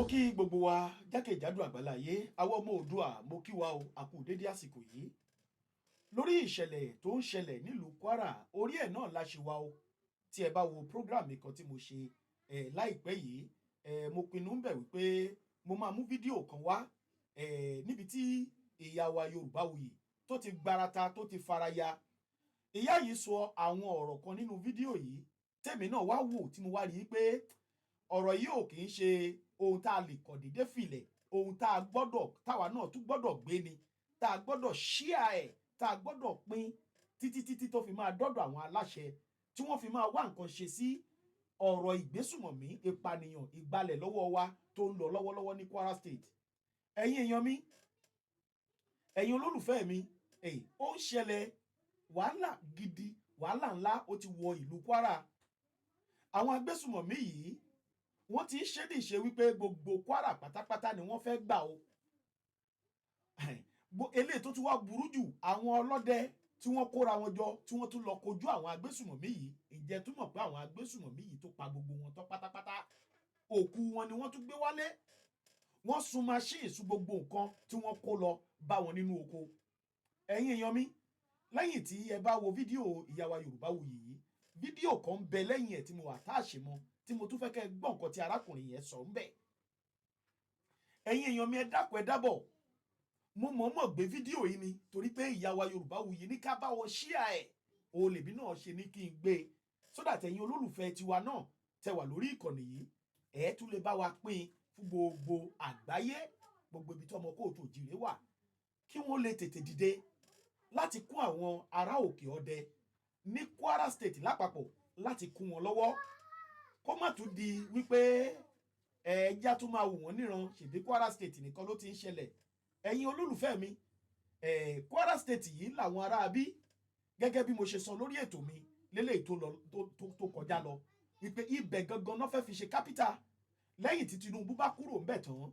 Mo kí gbogbo wa jákèjádò àgbáláyé, àwọn ọmọ Oòduà, mo kí wa o, a kú dédé àsìkò yìí. Lórí ìṣẹ̀lẹ̀ tó ń ṣẹlẹ̀ nílùú Kwara, orí ẹ̀ náà la ṣe wa o. Tí ẹ bá wo program kan tí mo ṣe ẹ̀ láìpẹ́ yìí, ẹ̀ mo pinnu ń bẹ̀ wípé mo máa mú fídíò kan wá ẹ̀ níbi tí ìyá wa Yorùbáwùyí tó ti gbarata, tó ti faraya. Ìyá yìí sọ àwọn ọ̀rọ̀ kan nínú fídíò yìí tèmi náà wá wò, tí mo wá rí i pé ọ̀rọ̀ yìí ò kì í ṣe ohun tá a lè kọ̀ déédé filẹ̀, ohun tá a gbọ́dọ̀, táwa náà tún gbọ́dọ̀ gbé ni, tá a gbọ́dọ̀ ṣíà ẹ̀, tá a gbọ́dọ̀ pín títí títí tó fi máa dọ́dọ̀ àwọn aláṣẹ, tí wọ́n fi máa wá nǹkan ṣe sí ọ̀rọ̀ ìgbésùmọ̀mí, ìpànìyàn, ìgbalẹ̀ lọ́wọ́ wa tó ń lọ lọ́wọ́lọ́wọ́ ní Kwara State. Ẹ̀yin èèyàn mi, ẹ̀yin olólùfẹ́ mi, ó ń ṣẹlẹ̀, wàhálà gidi, wàhálà ńlá, ó ti wọ ìlú Kwara. Àwọn agbésùmọ̀mí yìí, wọ́n ti ń ṣe ní ìṣe wípé gbogbo Kwara pátápátá ni wọ́n fẹ́ gbà o. Eléyìí tó tún wá burú jù, àwọn ọlọ́dẹ tí wọ́n kóra wọn jọ, tí wọ́n tún lọ kojú àwọn agbésùmọ̀mí yìí, ǹjẹ́ túmọ̀ pé àwọn agbésùmọ̀mí yìí tó pa gbogbo wọn tán pátápátá, òkú wọn ni wọ́n tún gbé wálé. Wọ́n sun machine, sun gbogbo nǹkan tí wọ́n kó lọ bá wọn nínú oko. Ẹ̀yin èèyàn mi, lẹ́yìn tí ẹ bá wo fídíò ìyá wa Yorùbáwùyí yìí, fídíò kan ń bẹ lẹ́yìn ẹ̀ tí mo attach mọ́, tí mo tún fẹ́ kẹ́ ẹ gbọ́ nǹkan tí arákùnrin yẹn sọ ń bẹ̀. Ẹ̀yin èèyàn mi, ẹ dákun, ẹ dábọ̀. Mo mọ̀ọ́mọ̀ gbé fídíò yìí ni torí pé ìyá wa Yorùbáwùyí ní ká bá wọn ṣíà ẹ̀. Òun lèmi náà ṣe ní kí n gbé e sódà tẹ̀yin olólùfẹ́ tiwa náà tẹ wà lórí ìkànnì yìí, ẹ̀ tún lè bá wa pín fún gbogbo àgbáyé, gbogbo ibi tí ọmọ káàárọ̀ oòjíire wà, kí wọ́n lè tètè dìde láti kún àwọn ará Òkè Ọdẹ ní Kwara State lápapọ̀, láti kún wọn lọ́wọ́, kó má tún di wípé ẹ̀ẹ́dá tún máa wò wọ́n níran, ṣèbí Kwara State nìkan ló ti ń ṣẹlẹ̀. Ẹ̀yin olólùfẹ́ mi, Kwara State yìí làwọn ará bí, gẹ́gẹ́ bí mo ṣe sọ lórí ètò mi lélẹ́yìí tó lọ tó kọjá lọ, wípé ibẹ̀ gangan náà fẹ́ fi ṣe capital. Lẹ́yìn tí Tinubu bá kúrò ńbẹ̀ tán,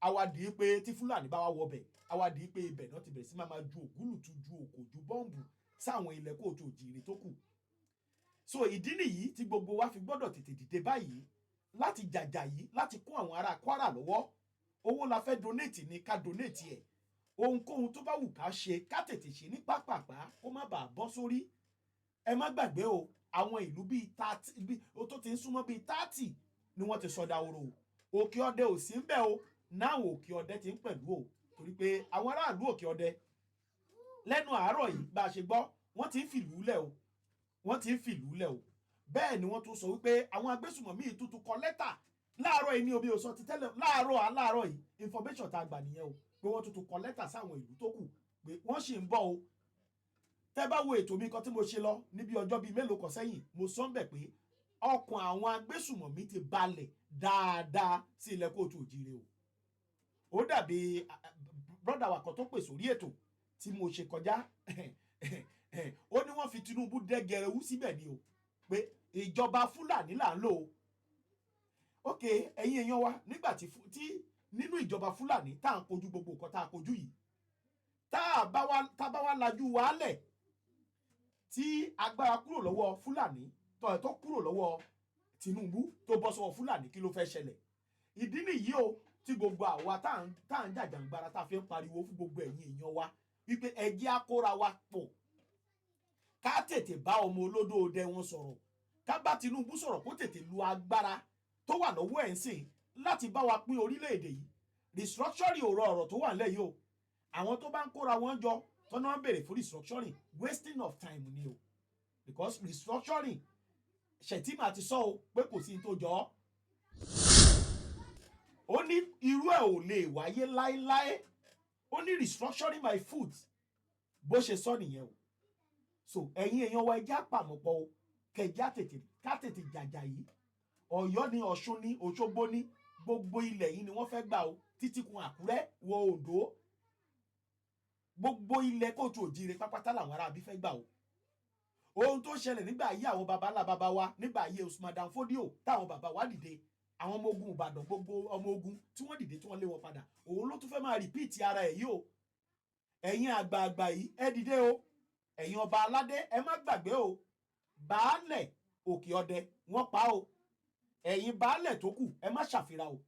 àwa di pé tí Fúlàní bá wá wọbẹ̀, àwa di pé ibẹ̀ náà ti bẹ̀rẹ̀ sí máa ju ògúlùtù, ju òkò, ju bọ́ǹbù sáwọn ilẹ̀ káàárọ̀ oòjíire tó kù. So ìdí nìyí tí gbogbo wa fi gbọ́dọ̀ tètè dìde báyìí láti jàjà yìí, láti kún àwọn ará Kwara lọ́wọ́. Owó la fẹ́ donate ni, ká donate ẹ̀. Ohunkóhun tó bá wù ká ṣe, ká tètè ṣe ní pápápá, kó má bàa bọ́ sórí. Ẹ má gbàgbé o, àwọn ìlú bíi 30 tó ti ń súnmọ́ bíi 30 ni wọ́n ti sọdá oró o. Òkè Ọdẹ ò sí ń bẹ̀ o náà. Òkè Ọdẹ ti ń pẹ̀lú o, torí pé àwọn aráàlú Òkè Ọdẹ, lẹ́nu àárọ̀ yìí, bá a ṣe gbọ́, wọ́n ti ń fìlú lẹ̀ o, wọ́n ti ń fìlú lẹ̀ o. Bẹ́ẹ̀ ni wọ́n tún sọ wípé àwọn agbésùmọ̀mí tuntun kọ lẹ́tà láàárọ̀ yìí ní omi ò sọ ti tẹ́lẹ̀ láàárọ̀ aláàárọ̀ yìí. Information tá a gbà nìyẹn o, pé wọ́n tuntun kọ lẹ́tà sáwọn ìlú tó kù pé wọ́n sì ń bọ̀ o. Tẹ́ bá wo ètò mi kan tí mo ṣe lọ níbi ọjọ́ bíi mélòó kan sẹ́yìn, mo sọ ń bẹ̀ pé ọkàn àwọn agbésùmọ̀mí ti balẹ̀ dáadáa sí ilẹ̀ káàárọ̀ oòjíire o. Ó dàbí brother wa kan tó pè sórí ètò tí mo ṣe kọjá, ó ní wọ́n fi Tinubu dẹ́gẹrẹwú síbẹ̀ ni o, pé ìjọba Fúlàní là ń lò ó. Ok, ẹ̀yin èèyàn wa, nígbà tí nínú ìjọba Fúlàní tá à ń kojú gbogbo nǹkan tá a kojú yìí, tá a bá wa lajú wálẹ̀, tí agbára kúrò lọ́wọ́ Fúlàní, tó kúrò lọ́wọ́ Tinubu, tó bọ́ sọ́wọ́ Fúlàní, kí ló fẹ́ ṣẹlẹ̀? Ìdí nìyí o tí gbogbo àwa tá à ń jàjàǹgbara, tá a fi ń pariwo fún gbogbo ẹ̀yin èèyàn wa wípé ẹ jẹ́ á kóra wa pọ̀, ká tètè bá ọmọ olódó dẹ wọn sọ̀rọ̀, ká bá Tinubu sọ̀rọ̀, kó tètè lu agbára tó wà lọ́wọ́ ẹ̀ ń sìn láti bá wa pín orílẹ̀-èdè yìí. Restructuring ò rọ ọ̀rọ̀ tó wà nílẹ̀ yìí o. Àwọn tó bá ń kóra wọn jọ tọ́nà ń béèrè fún restructuring, wasting of time ni o, because restructuring, Shettima ti sọ o pé kò sí ní tó jọ ọ́. Ó ní irú ẹ̀ ò lè wáyé láéláé. Ó ní "Restructuring my foot." Bó ṣe sọ nìyẹn o. So ẹ̀yin èèyàn wa, ẹ jẹ́ á pàmòpọ̀ o, kẹjá tètè, ká tètè jàjà yìí. Ọ̀yọ́ ní, Ọ̀ṣun ní, Òṣogbo ní, gbogbo ilẹ̀ yìí ni wọ́n fẹ́ gbà o, títí kun Àkúrẹ́ wọ Oǹdó. Gbogbo ilẹ̀ káàárọ̀ oòjíire pápátá làwọn aráabí fẹ́ gbà o. Ohun tó ṣẹlẹ̀ nígbà ayé àwọn baba ńlá baba wa, nígbà ayé Usman Dan Fodio, táwọn baba wa dìde, àwọn ọmọ ogun Ìbàdàn, gbogbo ọmọ ogun tí wọ́n dìde, tí wọ́n lé wọn padà, òun ló tún fẹ́ máa repeat ara ẹ̀ yìí o. Ẹ̀yin àgbààgbà yìí, ẹ dìde o. Ẹ̀yin ọba aládé, ẹ má gbàgbé o. Baálẹ̀ Òkè Ọdẹ, wọ́n pa o. Ẹ̀yin baálẹ̀ tó kù, ẹ má ṣàfihàn o.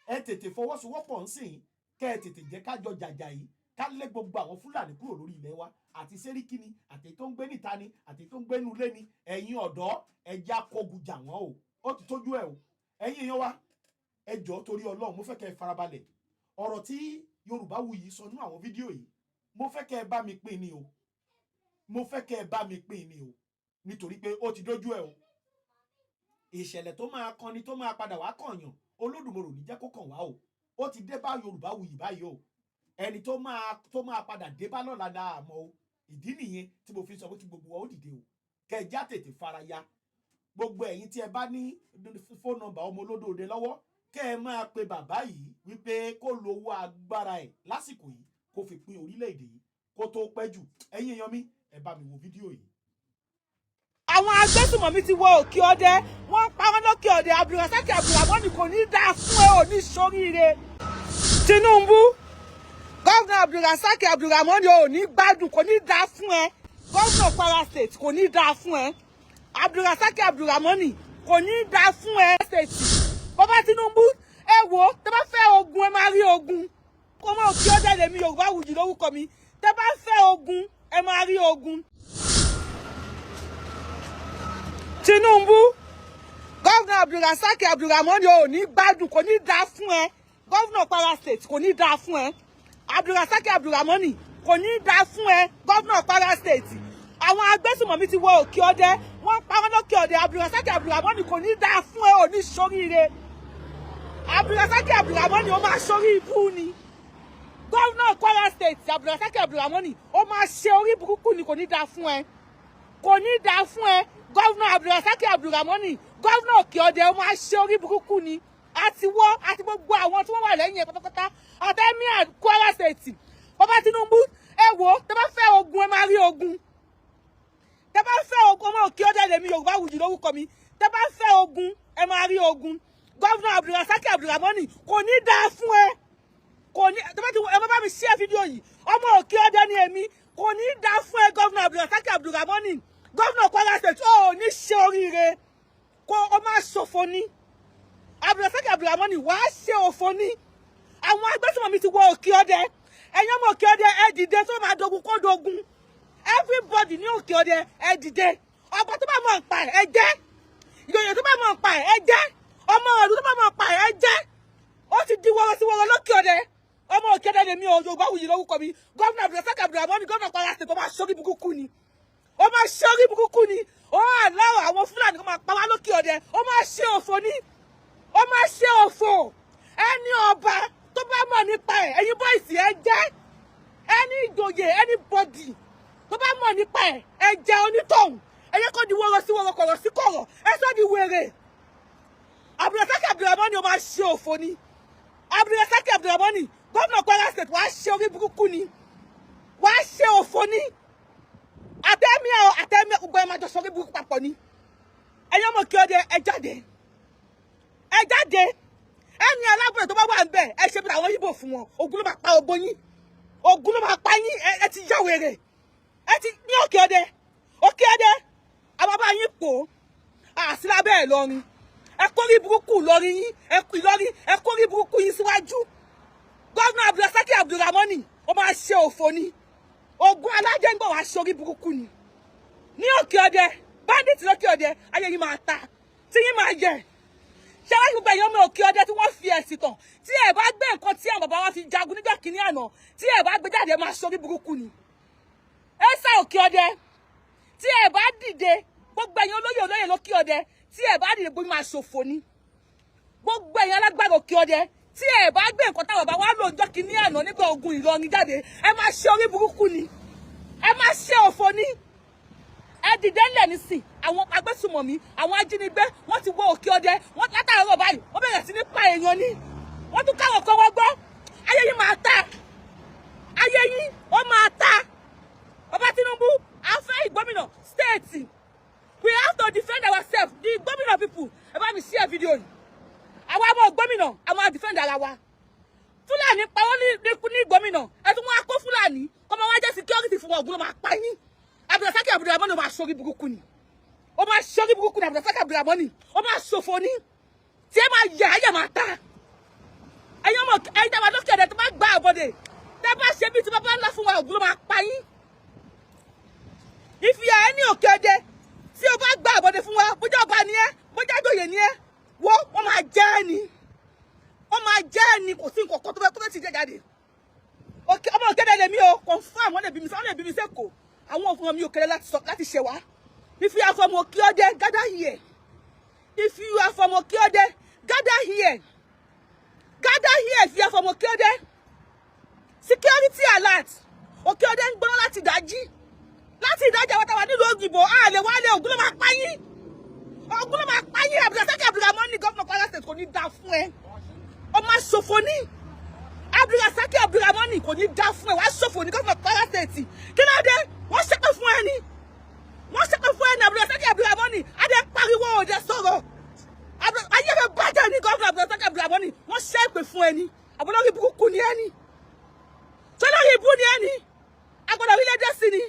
Ẹ tètè fọwọ́sowọ́pọ̀ ń sìn, kẹ́ ẹ tètè jẹ́ kájọ jàjà yìí, ká lé gbogbo àwọn Fúlàní kúrò lórí ilẹ̀ wa, àti sẹ́ríkì ni, àti tó ń gbé níta ni, àti tó ń gbé nulẹ̀ ni. Ẹ̀yin ọ̀dọ́, ẹ já kógun jà wọ́n o. Ó ti tójú ẹ̀ o. Ẹ̀yin èèyàn wa, ẹ jọ̀ọ́, torí Ọlọ́run, mo fẹ́ kẹ́ ẹ farabalẹ̀. Ọ̀rọ̀ tí Yorùbáwùyí sọ nínú àwọn fídíò yìí, mo fẹ́ kẹ́ ẹ bá mi pín ni o. Mo fẹ́ kẹ́ ẹ bá mi pín ni o, nítorí pé ó ti dójú ẹ̀ o. Ìṣẹ̀lẹ̀ tó máa kanni, tó máa padà wá kànyàn, Olódùmarè ò ní jẹ́ kó kàn wá o. Ó ti dé bá Yorùbáwùyí báyìí o. Ẹni tó máa padà dé bá lọ́la náà mọ́ o. Ìdí nìyẹn tí mo fi sọ pé kí gbogbo wa ó dìde o, kẹjá tètè faraya. Gbogbo ẹ̀yin tí ẹ bá ní phone number ọmọ olódòde lọ́wọ́, kẹ́ ẹ máa pe bàbá yìí wípé kó lo owó agbára ẹ̀ lásìkò yìí, kó fi pín orílẹ̀-èdè yìí kó tó pẹ́ jù. Ẹ̀yin èèyàn mi, ẹ bá mi wo fídíò yìí. Àwọn agbésùmọ̀mí ti wọ Òkè Ọdẹ, wọ́n pa wọ́n lókè Ọdẹ. Abdulrasaq Abdulrahman, kò ní dáa fún ẹ, ò ní sóríire. Tinubu, Governor Abdulrasaq Abdulrahman, ò ní gbádùn, kò ní dáa fún ẹ. Governor Kwara State, kò ní dáa fún ẹ. Abdulrasaq Abdulrahman, kò ní dáa fún ẹ. State, bàbá Tinubu, ẹ wo, tẹ bá fẹ́ ogun, ẹ máa rí ogun. Kó mọ Òkè Ọdẹ lèmi, Yorùbáwùyí lórúkọ mi. Tẹ bá fẹ́ ogun, ẹ máa rí ogun. Tinubu, Governor Abdulrasaq Abdulrahman, ò ní gbádùn, kò ní dáa fún ẹ. Governor Kwara State, kò ní dáa fún ẹ. Abdulrasaq Abdulrahman, kò ní dáa fún ẹ. Governor Kwara State, àwọn agbésùmọ̀mí ti wọ Òkè Ọdẹ, wọ́n pa wọ́n lókè Ọdẹ. Abdulrasaq Abdulrahman, kò ní dáa fún ẹ, ò ní ṣoríire. Abdulrasaq Abdulrahman, ó máa ṣorí ibú ni. Governor Kwara State, Abdulrasaq Abdulrahman, ó máa ṣe orí burúkú ni. Kò ní dáa fún ẹ, kò ní dáa fún ẹ. Governor Abdulrasaq Abdulrahman, governor Òkè Ọdẹ, ó máa ṣe orí burúkú ni. Àti wọ́ àti gbogbo àwọn tí wọ́n wà lẹ́yìn ẹ̀ pátápátá, àtẹ̀mí Kwara State. Bàbá Tinubu, ẹ wo, tẹ bá fẹ́ ogun, ẹ máa rí ogun. Tẹ bá fẹ́ ogun, ọmọ Òkè Ọdẹ lèmi, Yorùbáwùyí lórúkọ mi. Tẹ bá fẹ́ ogun, ẹ máa rí ogun. Governor Abdulrasaq Abdulrahman, kò ní dáa fún ẹ. Kò ní tẹ bá ti ẹ bá mi share fídíò yìí. Ọmọ Òkè Ọdẹ ni èmi. Kò ní dáa fún ẹ. Governor Abdulrasaq Abdulrahman, Governor Kwara State, ó ní ṣe oríire, kó o máa ṣòfò ní. Abdulrasaq Abdulrahman, wàá ṣe òfò ní. Àwọn agbésùnmọ̀mí ti wọ Òkè Ọdẹ. Ẹ̀yin ọmọ Òkè Ọdẹ, ẹ dìde. Tó máa dogun, kó dogun. Everybody ní Òkè Ọdẹ, ẹ dìde. Ọba tó bá mọ̀ ń pa ẹ̀, ẹ jẹ́. Ìjòyè tó bá mọ̀ ń pa ẹ̀, ẹ jẹ́. Ọmọ ọ̀dún tó bá mọ̀ ń pa ẹ̀, ẹ jẹ́. Ó ti di wọ́rọ́ sí wọ́rọ́ lókè Ọdẹ. Ọmọ Òkè Ọdẹ lèmi o, Yorùbáwùyí lórúkọ mi. Governor Abdulrasaq Abdulrahman, Governor Kwara State, ó máa ṣorí burúkú ni. Ó máa ṣorí burúkú ni. Ó àláwọ̀ àwọn Fúlàní kó máa pa wá lókè Ọdẹ. Ó máa ṣe òfò ní, ó máa ṣe òfò. Ẹni ọba tó bá mọ̀ nípa ẹ̀, ẹ̀yin boys, ẹ jẹ́. Ẹni ìjòyè, anybody tó bá mọ̀ nípa ẹ̀, ẹ jẹ́ onítọ̀hún. Ẹ yẹ kó di wọ́rọ̀ sí wọ́rọ̀, kọ̀rọ̀ sí kọ̀rọ̀, ẹ sọ́ di wèrè. Abdulrasaq Abdulrahman, ó máa ṣe òfò ni. Abdulrasaq Abdulrahman, Gómìnà Kwara State, wàá ṣe orí burúkú ni, wàá ṣe òfò ni. Àtẹ̀mí ẹ̀, àtẹ̀mí gbogbo ẹ̀ máa jọ sọ orí burúkú papọ̀ ni. Ẹ̀yin ọmọ Òkè Ọdẹ, ẹ jáde, ẹ jáde. Ẹni alábọ̀dé tó bá wà ń bẹ̀, ẹ ṣe bí àwọn Ìgbò fún wọn. Ogun ló máa pa ogbó yín, ogun ló máa pa yín. Ẹ ti yá wèrè, ẹ ti ní Òkè Ọdẹ. Òkè Ọdẹ, àwọn bá yín pò àsìlábẹ́ ẹ̀ lọrin. Ẹ kórí burúkú lọrin yín, ẹ kú Ìlọrin, ẹ kórí burúkú yín síwájú. Governor Abdulrasaq Abdulrahman, ó máa ṣe òfò ni. Ogun alájẹ ń gbọ̀, wá sórí burúkú ni ní Òkè Ọdẹ. Bandit lókè Ọdẹ, ayé yín máa ta, tí yín máa yẹ. Ṣé wáyé gbogbo ẹ̀yàn ọmọ Òkè Ọdẹ tí wọ́n fi ẹ̀sìn tàn, tí ẹ̀ bá gbé nǹkan tí àwọn bàbá wa fi jagun níjọ́ kìíní àná, tí ẹ̀ bá gbé jáde, máa sórí burúkú ni. Ẹ sá Òkè Ọdẹ, tí ẹ̀ bá dìde, gbogbo ẹ̀yàn olóyè olóyè lókè Ọdẹ, tí ẹ̀ bá dìde, gbogbo máa ṣòfò ni. Gbogbo ẹ̀yàn alágbára Òkè Ọdẹ, tí ẹ̀ bá gbé nǹkan táwọn bàbá wa lò níjọ́ kìíní àná nígbà ogun Ìlọrin jáde, ẹ máa ṣe orí burúkú ni, ẹ máa ṣe òfò ni. Ẹ dìde ńlẹ̀ nísìn. Àwọn agbésùmọ̀mí, àwọn ajínigbé, wọ́n ti wọ Òkè Ọdẹ. Wọ́n látàárọ̀ báyìí, wọ́n bẹ̀rẹ̀ sí ní pa èèyàn ni. Wọ́n tún káwọn kan wọ́n gbọ́. Ayé yín máa ta, ayé yín ó máa ta. Bàbá Tinubu, a fẹ́ ìgbómìnà state. We have to defend ourselves, the gómìnà people. Ẹ bá mi share fídíò yìí. Àwa ọmọ gómìnà, àwọn a defend ara wa. Fúlàní pa wọ́n ní gómìnà. Ẹ tún wọ́n á kó Fúlàní kọ́ máa wá jẹ́ security fún wọn. Ògùn ló máa pa yín. Abdulrasaq Abdulrahman, ó máa ṣorí burúkú ni, ó máa ṣorí burúkú ni. Abdulrasaq Abdulrahman, ó máa ṣòfò ni. Tí ẹ máa yẹ, ayé máa ta. gbàbọ̀dè. Tẹ́ bá ṣe bí tí bàbá ńlá fún wa, Ògún ló máa pa yín. If you are any Òkè Ọdẹ tí o bá gba àbọ̀dè fún wa, bójá ọba ni ẹ́, bójá ìjòyè ni ẹ́, wo, wọ́n máa jẹ́ ẹ́ ni, wọ́n máa jẹ́ ẹ́ ni. Kò sí nǹkan kan tó fẹ́ ti jẹ́ jáde. Ọmọ Òkè Ọdẹ lèmi o, confirm. Wọ́n lè bí mi, wọ́n lè bí mi sẹ́kọ̀ọ́. Àwọn òfin mi Òkè Ọdẹ láti sọ láti ṣe wá. If you are from Òkè Ọdẹ, gather here. If you are from Òkè Ọdẹ, gather here, gather here. If you are from Òkè Ọdẹ, security alert. Òkè Ọdẹ ń gbóná láti ìdájí, láti ìdájí. Àwọn táwa nílùú òyìnbó a lè wálé. Ògún ló máa pa yín, Ògún ló máa pa yín. Abdulrasaq Abdulrahman ní governor Kwara State, kò ní dá fún ẹ, ó máa ṣòfò ní. Abdulrasaq Abdulrahman, kò ní dá fún ẹ, wàá ṣòfò ní. Governor Kwara State, kí ló dé? Wọ́n ṣépè fún ẹ ní, wọ́n ṣépè fún ẹ ní. Abdulrasaq Abdulrahman, adé pariwo, òde sọ̀rọ̀, ayé fẹ́ bàjẹ́ ní. Governor Abdulrasaq Abdulrahman, wọ́n ṣépè fún ẹ ní. Àbọ̀lórí burúkú ni ẹ ní, tọ́lọ́rí ibú ni ẹ ní, agbọ́dọ̀ orílẹ̀-èdè sí ni.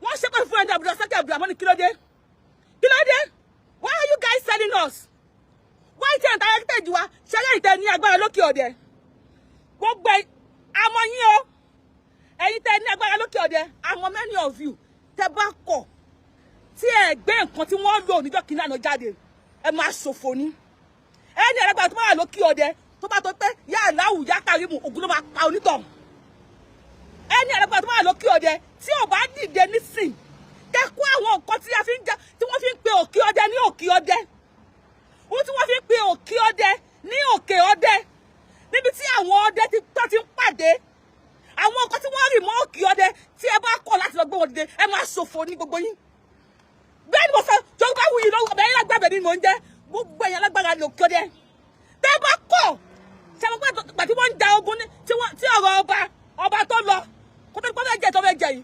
Wọ́n ṣépè fún ẹ ní. Abdulrasaq Abdulrahman, kí ló dé? Kí ló dé? Why are you guys selling us? Why tẹ̀ ń ta heritage wa? Ṣẹlẹ̀ ìtẹ̀ ní agbára lókè ọ̀dẹ, gbogbo àmọ́ yín o. Ẹ̀yin tẹ́ ní agbára lókè ọ̀dẹ, àmọ́ many of you, tẹ́ bá kọ̀ tí ẹ gbé nǹkan tí wọ́n lò níjọ́ kìíní àná jáde, ẹ máa ṣòfò ní. Ẹni alágbára tó bá wà lókè ọ̀dẹ, tó bá tó pé yá aláwù yá kàrímù, Ògún ló máa pa onítọ̀hún. Ẹni alágbára tó bá wà lókè ọ̀dẹ tí ò bá dìde nísìn, kẹ́kọ̀ọ́ àwọn nǹkan tí a fi ń já, tí wọ́n fi ń pe Òkè Ọdẹ ní Òkè Ọdẹ, ohun tí wọ́n fi ń pe Òkè Ọdẹ ní Òkè Ọdẹ, níbi tí àwọn ọdẹ ti tó ti ń pàdé, àwọn nǹkan tí wọ́n rì mọ́ Òkè Ọdẹ, tí ẹ bá kọ̀ láti lọ gbé wọn dìde, ẹ máa ṣòfò ní gbogbo yín. Bẹ́ẹ̀ ni mo sọ. Yorùbá wuyì lọ́wọ́ ọbẹ̀ yín lágbàbẹ̀ ni mò ń jẹ́. Gbogbo ẹ̀yàn alágbára ní Òkè Ọdẹ, tẹ́ bá kọ̀ ṣe mo pé gbà tí wọ́n ń ja ogun ní tí ọ̀rọ̀ ọba tó lọ kó tó fẹ́ jẹ tó fẹ́ jẹ yìí,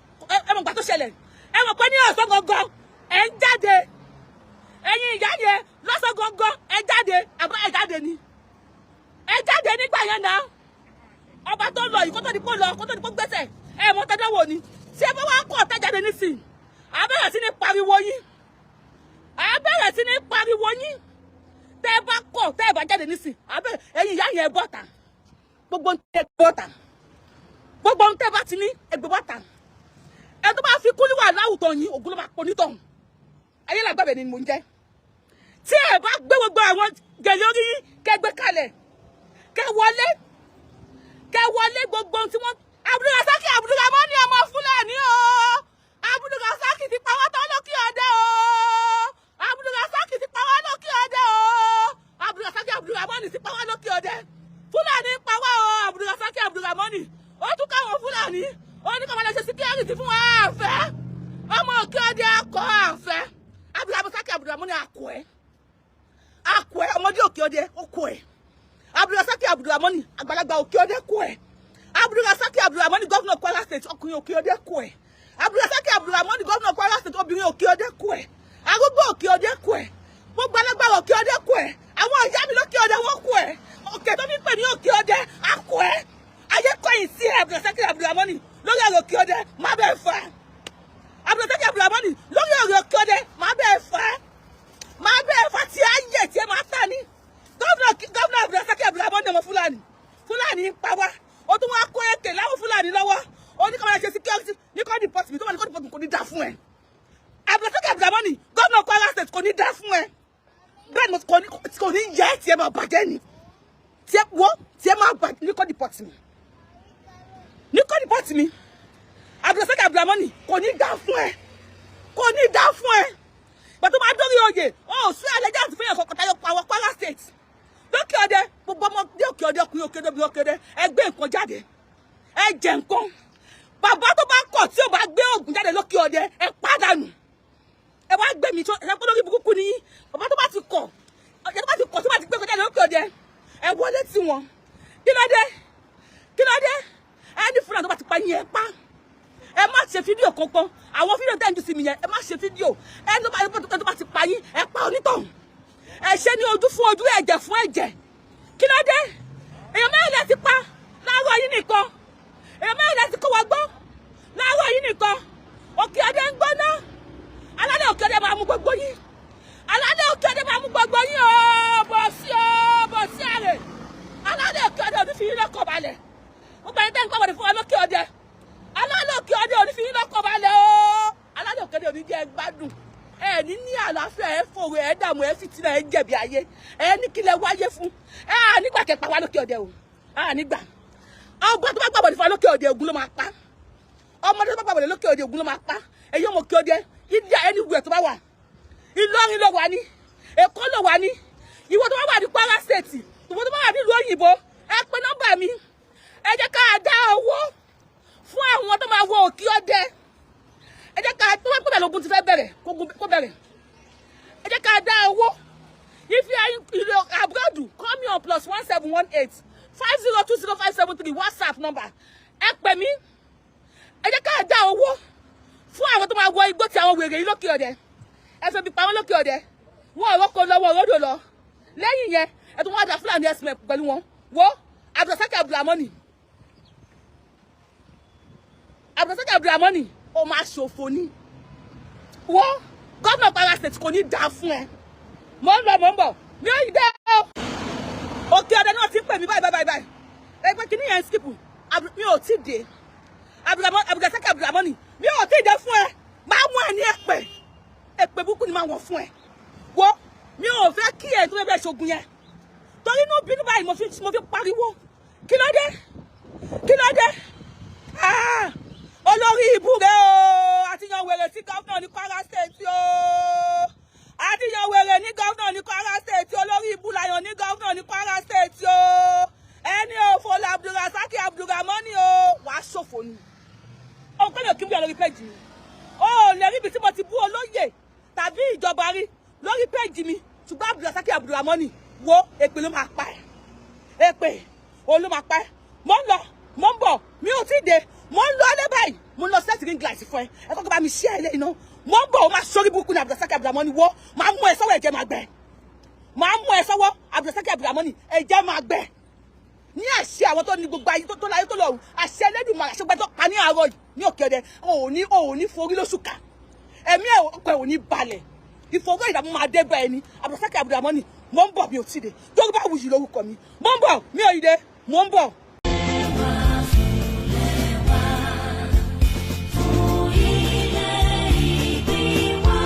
ẹ mọ̀ gbà tó ṣẹlẹ̀. Ẹ mọ̀ pé ní ọ̀sán gangan ẹ̀ ń jáde. Ẹ̀yin ìyá yẹn, lọ́sàn gangan ẹ jáde, àbá ẹ jáde ni, ẹ jáde nígbà yẹn náà. Ọba tó lọ yìí, kó tó di kó lọ, kó tó di kó gbẹ́sẹ̀, ẹ mọ̀ tẹ́jọ́ wò ni. Tí ẹ bá wá kọ̀ tẹ́ jáde nísìn, à bẹ̀rẹ̀ sí ní pariwo yín, à bẹ̀rẹ̀ sí ní pariwo yín. Tẹ́ ẹ bá kọ̀, tẹ́ ẹ bá jáde nísìn, à bẹ̀rẹ̀. Ẹ̀yin ìyá yẹn, bọ́ta. Gbogbo ń tẹ́ bọ́ta, gbogbo ń tẹ́ bá ti ní ẹgbẹ́ bọ́ta. Ẹ tó bá fi kúlíwà láwùjọ yín, Ògún ló máa pọ̀ nítọ̀hún. Ayé làgbàbẹ̀ ni mò ń jẹ́. Tí ẹ bá gbé gbogbo àwọn gèlè orí yín, kẹ́ gbé kalẹ̀, kẹ́ wọlé, kẹ́ wọlé, gbogbo ohun tí wọ́n. Abdulrasaki Abdulramani, ọmọ Fúlàní o, Abdulrasaki ti pa wá tán lókè ọdẹ o. Abdulrasaki ti pa wá lókè ọdẹ o. Abdulrasaki Abdulramani ti pa wá lókè ọdẹ. Fúlàní pa wá o. Abdulrasaki Abdulramani, ó tún káwọn Fúlàní, ó ní káwọn lọ ṣe security fún wa. Àfẹ́ ọmọ òkè ọdẹ akọ àfẹ́. Abdulrasaki Abdulramani, akọ ẹ, akọ ẹ. Ọmọdé òkè ọdẹ, ó kọ ẹ. Abdulrasaki Abdulramani, àgbàlagbà òkè ọdẹ, kọ ẹ. Abdulrasaki Abdulramani, governor Kwara State, ọkùnrin òkè ọdẹ, kọ ẹ. Abdulrasaki Abdulramani, governor Kwara State, obìnrin òkè ọdẹ, kọ ẹ. Arúgbó òkè ọdẹ, kọ ẹ. Gbogbo alágbára òkè ọdẹ, kọ ẹ. Àwọn ìyá mi lókè ọdẹ, wọn kọ ẹ. Òkè tó fi pè ní òkè ọdẹ, akọ ẹ. Ayé kọ̀yìn sí ẹ. Abdulrasaki Abdulramani, lórí ọ̀rọ̀ òkè ọdẹ, má bẹ́ẹ̀ fà. Abdulrasaki Abdulramani, lórí ọ̀rọ̀ òkè ọdẹ, má bẹ́ẹ̀ fà, má bẹ́ẹ̀ fà. Tí a yẹ tí ẹ máa tà ní. Governor Abdulrasaki Abdulramani, ọmọ Fúlàní, Fúlàní ń pa wá, ó tún wá kó èké láwọn Fúlàní lọ́wọ́, ó ní kọ́ máa ṣe security ní kọ́ deport mi. Tó wà ní kọ́ deport mi, kò ní dá fún ẹ. Abdulrasaki Abdulramani, governor Kwara State, kò ní dá fún ẹ. Bẹ́ẹ̀ ni, kò ní yẹ, tí ẹ máa bàjẹ́ ni, tí ẹ wọ́, tí ẹ máa bàjẹ́ ní kọ́ deport mi, ní kọ́ deport mi. Abdulrasaki Abdulramani, kò ní dá fún ẹ, kò ní dá fún ẹ. Gbàtọ́ máa dórí oyè, ó sún allegiance fún yẹn kọ̀ọ̀kan tayọ àwọn Kwara State lókè ọdẹ. Gbogbo ọmọdé òkè ọdẹ, ọkùnrin òkè ọdẹ, obìnrin òkè ọdẹ, ẹ gbé nǹkan jáde, ẹ jẹ nǹkan. Bàbá tó bá kọ̀ tí ò bá gbé ògùn jáde lókè ọdẹ, ẹ pàdánù. Ẹ wá gbé mi tó ẹ kó lórí burúkú ni yín. Bàbá tó bá ti kọ̀, ọ̀jẹ̀ tó bá ti kọ̀, tó bá ti gbé nǹkan jáde lókè ọdẹ, ẹ wọlé tí wọn. Kí ló dé? Kí ló dé? Ẹ ní Fúlàní tó bá ti pa yín, ẹ pa. Ẹ má ṣe fídíò kankan. Àwọn fídíò tẹ́ ń jù sí mi yẹn, ẹ má ṣe fídíò. Ẹ tó bá ti pa yín, ẹ pa onítọ̀hún. Ẹ ṣe ní ojú fún ojú, ẹ̀jẹ̀ fún ẹ̀jẹ̀. Kí ló dé? Èèyàn mẹ́rin lẹ ti pa láàárọ̀ yìí nìkan. Èèyàn mẹ́rin lẹ ti kó wa gbọ́ láàárọ̀ yìí nìkan. Òkè Ọdẹ ń gbóná. Alálẹ̀ Òkè Ọdẹ máa mú gbogbo yín. Alálẹ̀ Òkè Ọdẹ máa mú gbogbo yín o. Bọ̀ sí o, bọ̀ sí àrè. Alálẹ̀ Òkè Ọdẹ ò ní fi yín lọ́kàn balẹ̀. gbádùn, ẹ ní ní àlàáfíà. Ẹ fòrò, ẹ dààmú, ẹ fìtínà, ẹ jẹ̀bi ayé. Ẹ ní kílẹ̀ wáyé fún ẹ. À nígbà kẹpa wá lókè ọdẹ o, à nígbà. Ọgbọ́n tó bá gbàgbọ́ nífa lókè ọdẹ, Ògún ló máa pa. Ọmọdé tó bá gbàgbọ́ lókè ọdẹ, Ògún ló máa pa. Èyí ọmọ òkè ọdẹ, India, anywhere tó bá wà, Ìlọrin ló wà ní, Èkó ló wà ní, ìwọ tó bá wà ní Kwara State, ìwọ tó bá wà nílùú òyìnbó, ẹ pe nọ́mbà mi. Ẹ jẹ́ ká dá owó fún àwọn tó máa wọ òkè ọdẹ. Ẹ jẹ́ ká tó bá pẹ̀lú ogun ti fẹ́ bẹ̀rẹ̀ kó bẹ̀rẹ̀. Ẹ jẹ́ ká dá owó. If you are in abroad, call me on +1 718 502 0573, WhatsApp number. Ẹ pè mí. Ẹ jẹ́ ká dá owó fún àwọn tó máa wọ igbó tí àwọn wèrè yìí lókè ọdẹ. Ẹ fẹ́ bí pa wọ́n lókè ọdẹ, wọn ò rọ́kọ lọ́wọ́ rọ́dọ̀ lọ. Lẹ́yìn yẹn, ẹ tún wọ́n dá Fúlàní ẹ̀sìn pẹ̀lú wọn. Wo Abdulrasaq Abdulramoni, Abdulrasaq Abdulramoni, ó máa ṣòfò ni. Wo gómìnà Kwara State, kò ní dáa fún ẹ. Mò ń lọ, mò ń bọ̀, mi ò yí dé o. Òkè ọdẹ náà ti ń pè mí báyìí báyìí báyìí. Ẹgbẹ́ kìíní yẹn ń skip. Mi ò tí dé. Abdulrasaq Abdulramoni, mi ò tí dé fún ẹ. Máa mú ẹ ní èpè, èpè burúkú ni máa wọ̀ fún ẹ. Wo, mi ò fẹ́ kí ẹ tó fẹ́ ṣogun yẹn, torí inú bínú báyìí mo fi pariwo. Kí ló dé? Kí ló dé? Ah, olórí ibú rẹ o. Àtìyàn wèrè sí gómìnà ní Kwara State o. Àtìyàn wèrè ní gómìnà ní Kwara State. Olórí ibú làyàn ní gómìnà ní Kwara State o. Ẹni òfò Abdulrasaq Abdulramoni o, wàá ṣòfò ni. Òun kọ́ lè kí n bí ọ lórí péjì mi. O ò lè rí ibi tí mo ti bú olóyè tàbí ìjọba rí lórí péjì mi, ṣùgbọ́n Abdulrasaq Abdulramoni, wo, èpè ló máa pa ẹ́, èpè òun ló máa pa ẹ́. Mo ń lọ, mo ń bọ̀, mi ò tí ì dé. Mo ń lọ alẹ́ báyìí, mo ń lọ set ring light fún ẹ. Ẹ kọ́kọ́ bá mi ṣí ẹ lẹ́yìn náà. Mo ń bọ̀. Ó máa sórí burúkú ní Abdulrasaq Abdulramoni. Wo, máa mú ẹ sọ́wọ́, ẹ̀jẹ̀ máa gbẹ. Máa mú ẹ sọ́wọ́, Abdulrasaq Abdulramoni, ẹ̀jẹ̀ máa gbẹ ní àṣẹ àwọn tó ní gbogbo ayé tó láyé tó lọ́run, àṣẹ Ẹlẹ́dùmarè, àṣẹ gbẹdọ̀ pa ní àárọ̀ yìí ní òkè ọdẹ. Òní òní forí lóṣù ká, ẹ̀mí ẹ̀ ọkọ̀ ẹ̀ òní balẹ̀, ìfowó ìdààmú máa dé bá ẹni. Abdulrasaq Abdulramoni, mo ń bọ̀, mi ò tí ì dé. Yorùbá Wuyì lórúkọ mi. Mo ń bọ̀, mi ò yìí dé, mo ń bọ̀. Fún ilẹ̀ ìbí wa,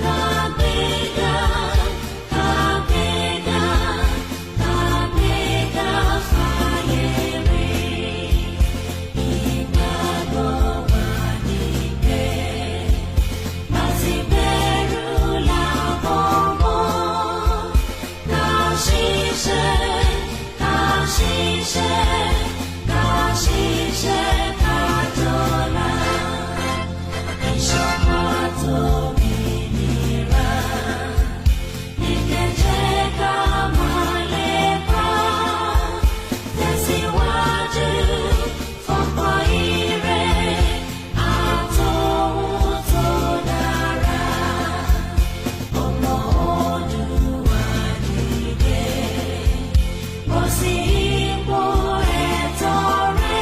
kàgbéga, kàgbéga, kàgbéga fáyé rí. Ìgbàgbọ́ wa ní pé láti bẹ̀rù làbọ̀ mọ́. Ká ṣiṣẹ́, ká ṣiṣẹ́, ká ṣiṣẹ́, ká dọ́là. Ìṣọ̀kan àtòmìnira ní kẹ̀jẹ́ ká máa lépa. Tẹ̀síwájú fọ́pọ̀ ire àtòhun tó dára. Ọmọ Oòduà dìde, bọ́ sí ipò ẹ̀tọ́ rẹ.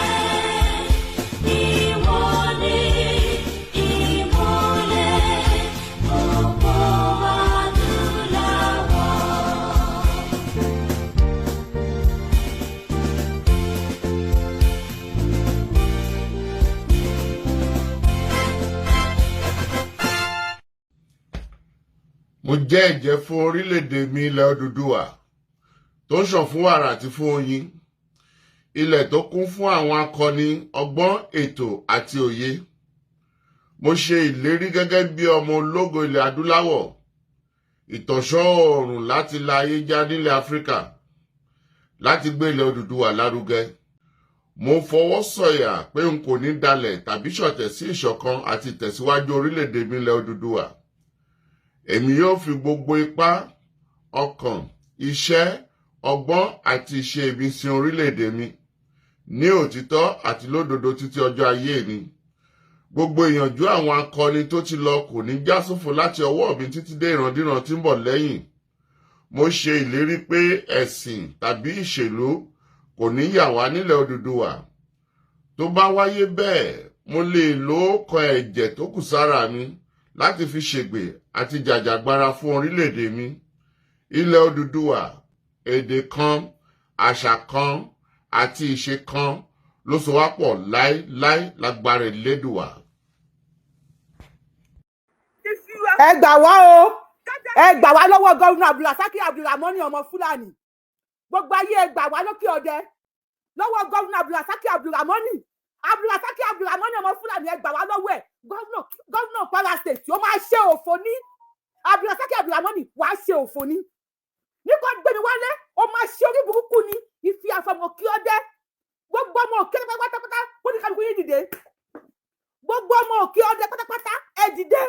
Ìwọ ni ìmọ́lẹ̀ gbogbo adúláwọ̀. Mo jẹ́ ẹ̀jẹ́ fún orílẹ̀-èdè mi, ilẹ̀ Odùduwà tó ń ṣàn fún wàrà àti fún oyin, ilẹ̀ tó kún fún àwọn akọni, ọgbọ́n, ètò àti òye. Mo ṣe ìlérí gẹ́gẹ́ bí ọmọ ológo ilẹ̀ adúláwọ̀, ìtànṣán oòrùn láti la ayé já nílẹ̀ Áfíríkà, láti gbé ilẹ̀ Odùduwà lárugẹ. Mo fọwọ́ sọ̀yà pé n kò ní dalẹ̀ tàbí ṣọ̀tẹ̀ sí ìṣọ̀kan àti ìtẹ̀síwájú orílẹ̀-èdè mi, ilẹ̀ Odùduwà. Èmi yóò fi gbogbo ipá, ọkàn, iṣẹ́, ọgbọ́n àti ìṣe mi sin orílẹ̀-èdè mi ní òtítọ́ àti lódodo títí ọjọ́ ayé mi. Gbogbo ìyànjú àwọn akọni tó ti lọ kò ní já sófo láti ọwọ́ mi títí dé ìrandíran tí ń bọ̀ lẹ́yìn. Mo ṣe ìlérí pé ẹ̀sìn tàbí ìṣèlú kò ní yà wá nílẹ̀ Odùduwà. Tó bá wáyé bẹ́ẹ̀, mo lè lo kan ẹ̀jẹ̀ tó kù sára mi láti fi ṣègbè àti jàjàgbara fún orílẹ̀-èdè mi, ilẹ̀ Odùduwà. Èdè kan, àṣà kan àti ìṣe kan ló so wá pọ̀ láéláé lágbára Elédùwà. Ẹ gbà wá o, ẹ gbà wá lọ́wọ́ Governor Abdulrasaki Abdulramoni ọmọ Fúlàní. Gbogbo ayé, ẹ gbà wá lókè ọdẹ lọ́wọ́ Governor Abdulrasaki Abdulramoni, Abdulrasaki Abdulramoni ọmọ Fúlàní. Ẹ gbà wá lọ́wọ́ ẹ̀. Governor Kwara State, ó máa ṣe òfò ní. Abdulrasaki Abdulramoni, wàá ṣe òfò ní ní kò gbé mi wálé. Ó máa ṣe orí burúkú ni. Ìfi àfọmọ kí ọdẹ, gbogbo ọmọ òkè pátápátá, kó ní kálukú yín dìde. Gbogbo ọmọ òkè ọdẹ pátápátá, ẹ dìde,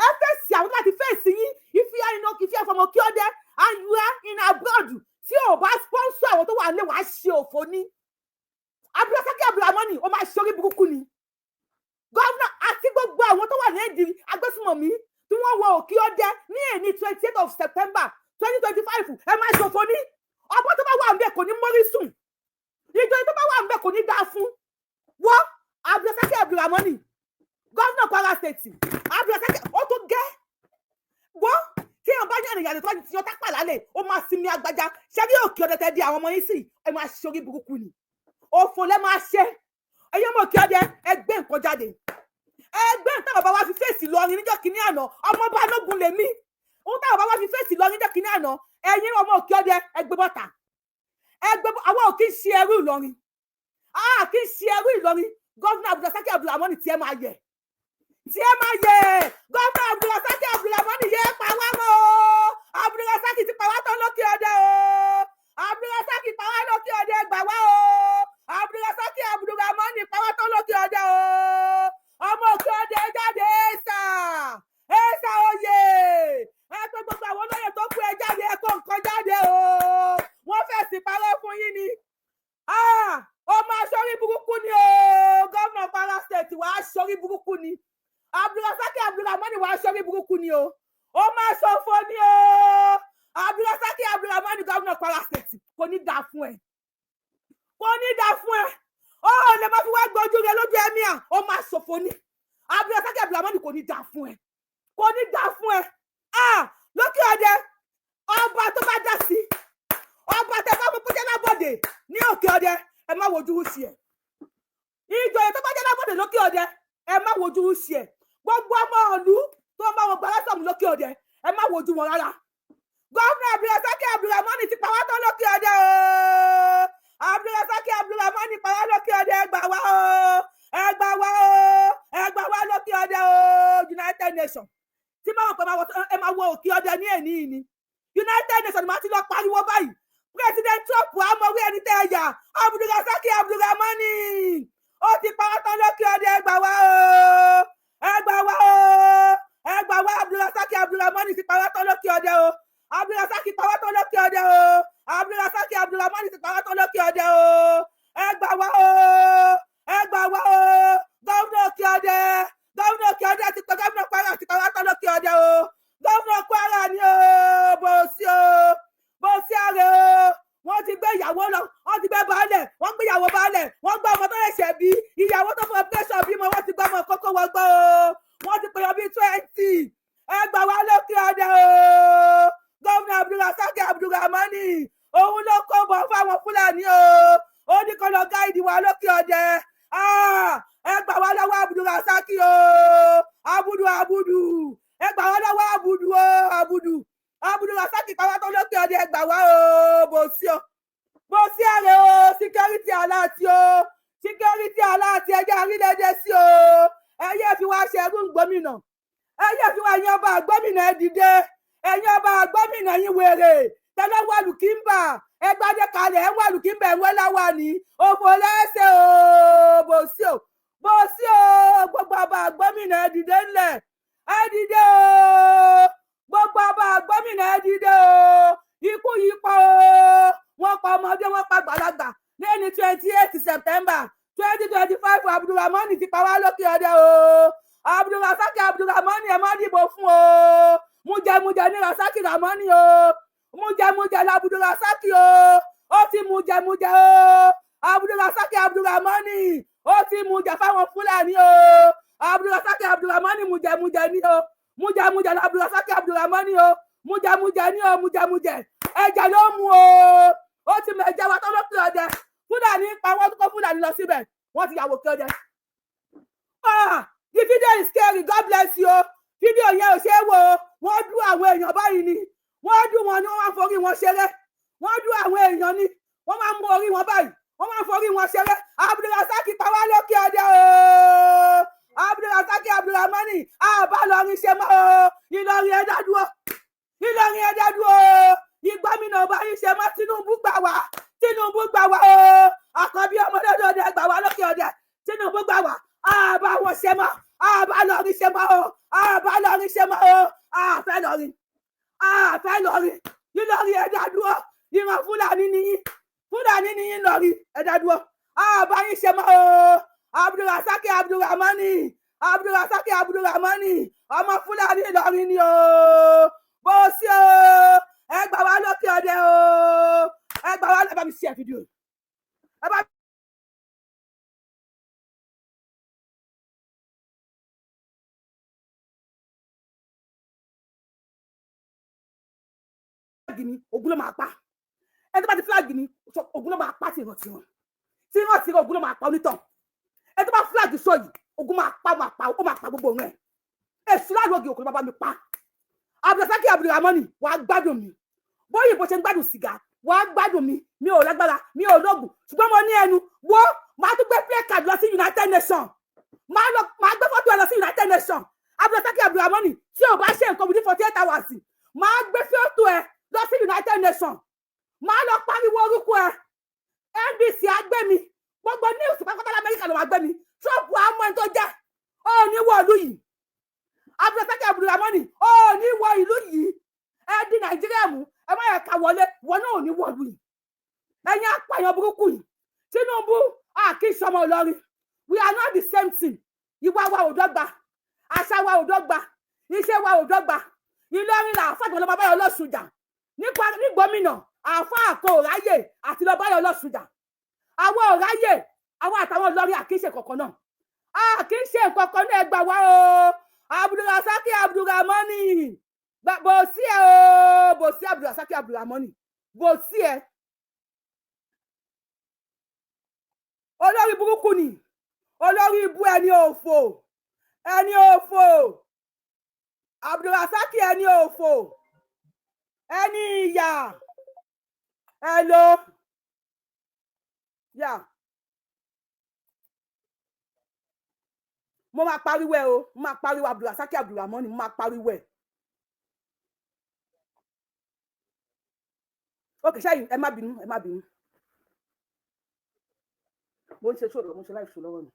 ẹ fèsì àwọn tó bá ti fèsì yín. Ìfi àyìnà ìfi àfọmọ kí ọdẹ and you are in abroad, tí ò bá sponsor àwọn tó wà nílé, wàá ṣe òfò ní. Abdulrasaki Abdulramoni, ó máa ṣe orí burúkú ni. Governor àti gbogbo àwọn tó wà ní èdè agbésùmọ̀mí tí wọ́n wọ òkè ọdẹ ní èní 28 of September 2025, ẹ máa ṣòfò ní. Ọmọ tó bá wà ń bẹ kò ní mórí sùn, ìjọba tó bá wà ń bẹ kò ní dáa fún wọ́n. Abdulrasaki Abdulramoni, Governor Kwara State, Abdulrasaki, ó tó gẹ́ wọ́n. Tí èèyàn bá yànnà yànnà tó bá ti yan tápà lálẹ́, ó máa sinmi agbájá. Ṣẹ́rí òkè ọdẹ tẹ́ di àwọn ọmọ yín sí, ẹ máa ṣe orí burúkú ni, òfò lẹ máa ṣe. Ẹ̀yin ọmọ òkè ọdẹ, ẹ gbé nǹkan jáde, ẹ gbé nǹkan bàbá wa fi fèsì lọrin níjọ́ kínní àná. Ọmọ Balógun lèmi. Ohun táwọn bàbá wa fi fèsì lọrin níjọ́ kínní àná, ẹ̀yin ọmọ òkè ọdẹ, ẹ gbé bọ́ta, ẹ gbé. Àwọn ò kí ń ṣe ẹrú Ìlọrin, a kì í ṣe ẹrú Ìlọrin. Governor Abdulrasaki Abdulramoni, tí ẹ máa yẹ, tí ẹ máa yẹ. Governor Abdulrasaki Abdulramoni yẹ pa wá mọ́ o. Abdulrasaki ti pa wá tán lókè ọdẹ o. Abdulrasaki pa wá lókè ọdẹ, gbà wá o. Abdulrasaki Abdulramoni pa wá tán lókè ọdẹ o. Ọmọ òkè ọdẹ jáde, ẹsà ẹsà oyè. Ẹ pé gbogbo àwọn olóyè tó kú, ẹ jáde, ẹ kó nǹkan jáde o. Wọ́n fẹ̀sìn parọ́ fún yín ni. Ó máa ṣorí burúkú ni o. Gómìnà Kwara State, wàá ṣorí burúkú ni. Abdulrasaki Abdulramani, wàá ṣorí burúkú ni o. Ó máa ṣòfò ni o. Abdulrasaki Abdulramani, gómìnà Kwara State, kò ní dáa fún ẹ, kò ní dáa fún ẹ. Ó lè má fi wá gbójú rẹ lójú ẹmí à, ó máa ṣòfò ni. Abdulrasaki Abdulramani, kò ní dáa fún ẹ, kò ní dáa fún ẹ. Lókè ọdẹ, ọba tó bá dá sí, ọba tẹ bá mú kó jẹ́ lábọ̀dé ní òkè ọdẹ, ẹ má wojú sí ẹ. Ìjòyè tó bá jẹ́ lábọ̀dé lókè ọdẹ, ẹ má wojú sí ẹ. Gbogbo ọmọ ìlú tó ń bá wọn gbàlá sọ̀mù lókè ọdẹ, ẹ má wojú wọn rárá. Governor Abdulrasaki Abdulramani ti pa wá tán lókè ọdẹ o. Abdulrasaki Abdulramani pa wá lókè ọdẹ, ẹ gbà wá o, ẹ gbà wá o, ẹ gbà wá lókè ọdẹ o. United Nations tí máa wọ pé ẹ máa wọ òkè ọdẹ ní èní yìí ni. United Nations máa ti lọ pariwo báyìí. President Trump amọ̀wé ẹni tẹ́ ẹ yà. Abdulrasaki Abdulramani, ó ti pa wá tán lókè ọdẹ, ẹ gbà wá o, ẹ gbà wá o, ẹ gbà wá. Abdulrasaki Abdulramani ti pa wá tán lókè ọdẹ o. Abdulrasaki pa wá tán lókè ọdẹ o. Abdulrasaki Abdulramani ti pa wá tán lókè ọdẹ o. Ẹ gbà wá o, ẹ gbà wá o. Gómìnà òkè ọdẹ, gómìnà òkè ọdẹ ti pa, gómìnà Kwara ti pa wá tán lókè ọdẹ o. Gómìnà Kwara ni o, bó sí o, bó sí ààrẹ o. Wọ́n ti gbé ìyàwó lọ, wọ́n ti gbé baálẹ̀, wọ́n gbé ìyàwó baálẹ̀, wọ́n gbé ọmọ tó lè ṣẹ̀ bí ìyàwó tó fọ pẹ́sọ̀ bímọ, wọ́n ti gbé ọmọ kókó wọn gbọ́ o. Wọ́n ti pèyàn bíi 20. Ẹ gbà wá lókè ọdẹ o. Gómìnà Abdulrasaki Abdulramani, òun ló kó bọ̀ fáwọn Fúlàní o. Ó ní kó lọ guide wa lókè ọdẹ. Ẹ gbà wá lọ́wọ́ Abdulrasaki o. Abudu, abudu, ẹ gbà wá lọ́wọ́ abudu o. Abudu, Abdulrasaki pàwọ́ lókè ọdẹ, ẹ gbà wá o. Bò sí o, bó sí ààrẹ o. Security alert o, security alert. Ẹjẹ àrílẹ̀èdè sí o. Ẹyẹ fi wá ṣẹrú gómìnà, ẹyẹ fi wá. Ẹ̀yin ọba gómìnà, ẹ dìde. Ẹ̀yin ọba gómìnà yín, wèrè tẹ́lẹ̀ wà lùkìmbà, ẹgbàdé kalẹ̀ ẹ wà lùkìmbà, ẹ wọ́n láwà ní òfò lẹ́sẹ̀ o. Bò sí o, bò sí o. Gbogbo ọba gómìnà, ẹ dìde ńlẹ̀, ẹ dìde o. Gbogbo ọba gómìnà, ẹ dìde o. Ikú yìí pọ̀ o. Wọ́n pa ọmọdé, wọ́n pa gbàlagbà lẹ́ni 28 September 2025. Abdulrahman ti pa wá lókè ọdẹ o. Abdulrasaki Abdulrahman, ẹ má dìbò fún o. Mújẹmújẹ ní Rasaki Ramani o. Mújẹmújẹ l'Abdulrasaki o. Ó ti mújẹmújẹ o. Abdulrasaki Abdulrahmani, ó ti mújẹ fáwọn Fúlàní o. Abdulrasaki Abdulrahmani, mújẹmújẹ ní o. Mújẹmújẹ l'Abdulrasaki Abdulrahmani o. Mújẹmújẹ ní o. Mújẹmújẹ ẹ̀jẹ̀ ló mú o. Ó ti mọ ẹ̀jẹ̀ wa tó lókè ọdẹ. Fúlàní pa wọ́n, kó Fúlàní lọ síbẹ̀, wọ́n ti yàwó kí ọdẹ. Ah, the video is scary. God bless you. Fídíò yẹn ò ṣeé wò ó. Wọ́n dú àwọn èèyàn báyìí ni, wọ́n dú wọn ni, wọ́n máa ń forí wọn ṣeré. Wọ́n dú àwọn èèyàn ni, wọ́n máa ń mú orí wọn báyìí, wọ́n máa ń forí wọn ṣeré. Abdulrasaq pa wá lókè ọdẹ o. Abdulrasaq Abdulrahmani, àbá lọrin ṣe mọ́ o. Ìlọrin, ẹ dá dúró. Ìlọrin, ẹ dá dúró. Ìgbọ́mìnà ọba yìí ṣe mọ́. Tinubu gbà wá, Tinubu gbà wá o. Àkànbí ọmọdé ọdẹ, gbà wá lókè ọdẹ. Tinubu gbà wá. Àbá wọn ṣe mọ́, àbá lọrin ṣe mọ́ o, àbá lọrin ṣe mọ́ o. Àfẹ́ lọrin, àfẹ́ lọrin. Ìlọrin, ẹ dá dúró. Ìran Fúlàní nìyí, Fúlàní nìyí lọrin, ẹ dá dúró. Àbá yín ṣe mọ́ o. Abdulrasaq Abdulrahmani, Abdulrasaq Abdulrahmani, ọmọ Fúlàní Ìlọrin ni o. Bó sí o, ẹ gbà wá lókè ọdẹ o, ẹ gbà wá. Ẹ bá mi ṣe fídíò, ẹ bá flag mi, ogun ló máa pa ẹ. Tó bá ti flag mi, ogun ló máa pa. Tìrantìran tìrantìran, ogun ló máa pa onítàn. Ẹ tó bá flag sọ yìí, ogun máa pa, máa pa, ó máa pa gbogbo òun ẹ. Èsù láàrú ògì òkú ló bá mi pa. Abdulrasaq Abdulrahmani, wàá gbádùn mi bóyá bó ṣe ń gbádùn sìgá, wàá gbádùn mi. Mi ò lágbára, mi ò lóògùn, ṣùgbọ́n mo ní ẹnu. Wo, màá tún gbé placard lọ sí United Nations, màá lọ, màá gbé fọ́tò ẹ lọ sí United Nations. Abdulrasaq Abdulrahmani, tí ò bá ṣe nǹkan within 48 hours, màá gbé fọ́tò ẹ lọ sí United Nations, màá lọ pariwo orúkọ ẹ. NBC á gbé mi, gbogbo news pátápátá lamẹ́ríkà ló máa gbé mi. Trump á mọ ẹni tó jẹ́. Ó ní wọ ìlú yìí, Abdulrasaq Abdulrahmani, ó ní wọ ìlú yìí. Ẹ di Nàìjíríà mú, ẹ má yẹ ká wọlé. Wọn náà ò ní wọ ìlú yìí, ẹ̀yin apààyàn burúkú yìí. Tinubu, àkísọmọ Ìlọrin, we are not the same thing. Ìwà wa ò dọ́gba, àṣà wa ò dọ́gba, iṣẹ́ wa ò dọ́gba. Ìlọrin là àfáà tó lọ bá báyọ̀ lọ́sùn jà nípa ní gómìnà. Àfáà kò ráyè àti lọ báyọ̀ lọ́sùn jà. Àwọn ò ráyè. Àwọn àtàwọn Ìlọrin àkíṣe kọ̀ọ̀kan náà, àkíṣe kọ̀ọ̀kan náà. Ẹ gbà wá o. Abdulrasaq Abdulrahmani, bò sí ẹ o, bò sí. Abdulrasaq Abdulrahmani, bò sí ẹ. Olórí burúkú ni, olórí ibú, ẹni òfò, ẹni òfò. Abdulrasaq, ẹni òfò, ẹni ìyà. Hello, yà, mo máa pariwo ẹ o. Mo máa pariwo Abdulrasaq Abdulrahmani, mo máa pariwo ẹ. Ok, ṣáà ẹ má bínú, ẹ má bínú. Mo ń ṣe ṣòro, mo ń ṣe live show lọ́wọ́ mi.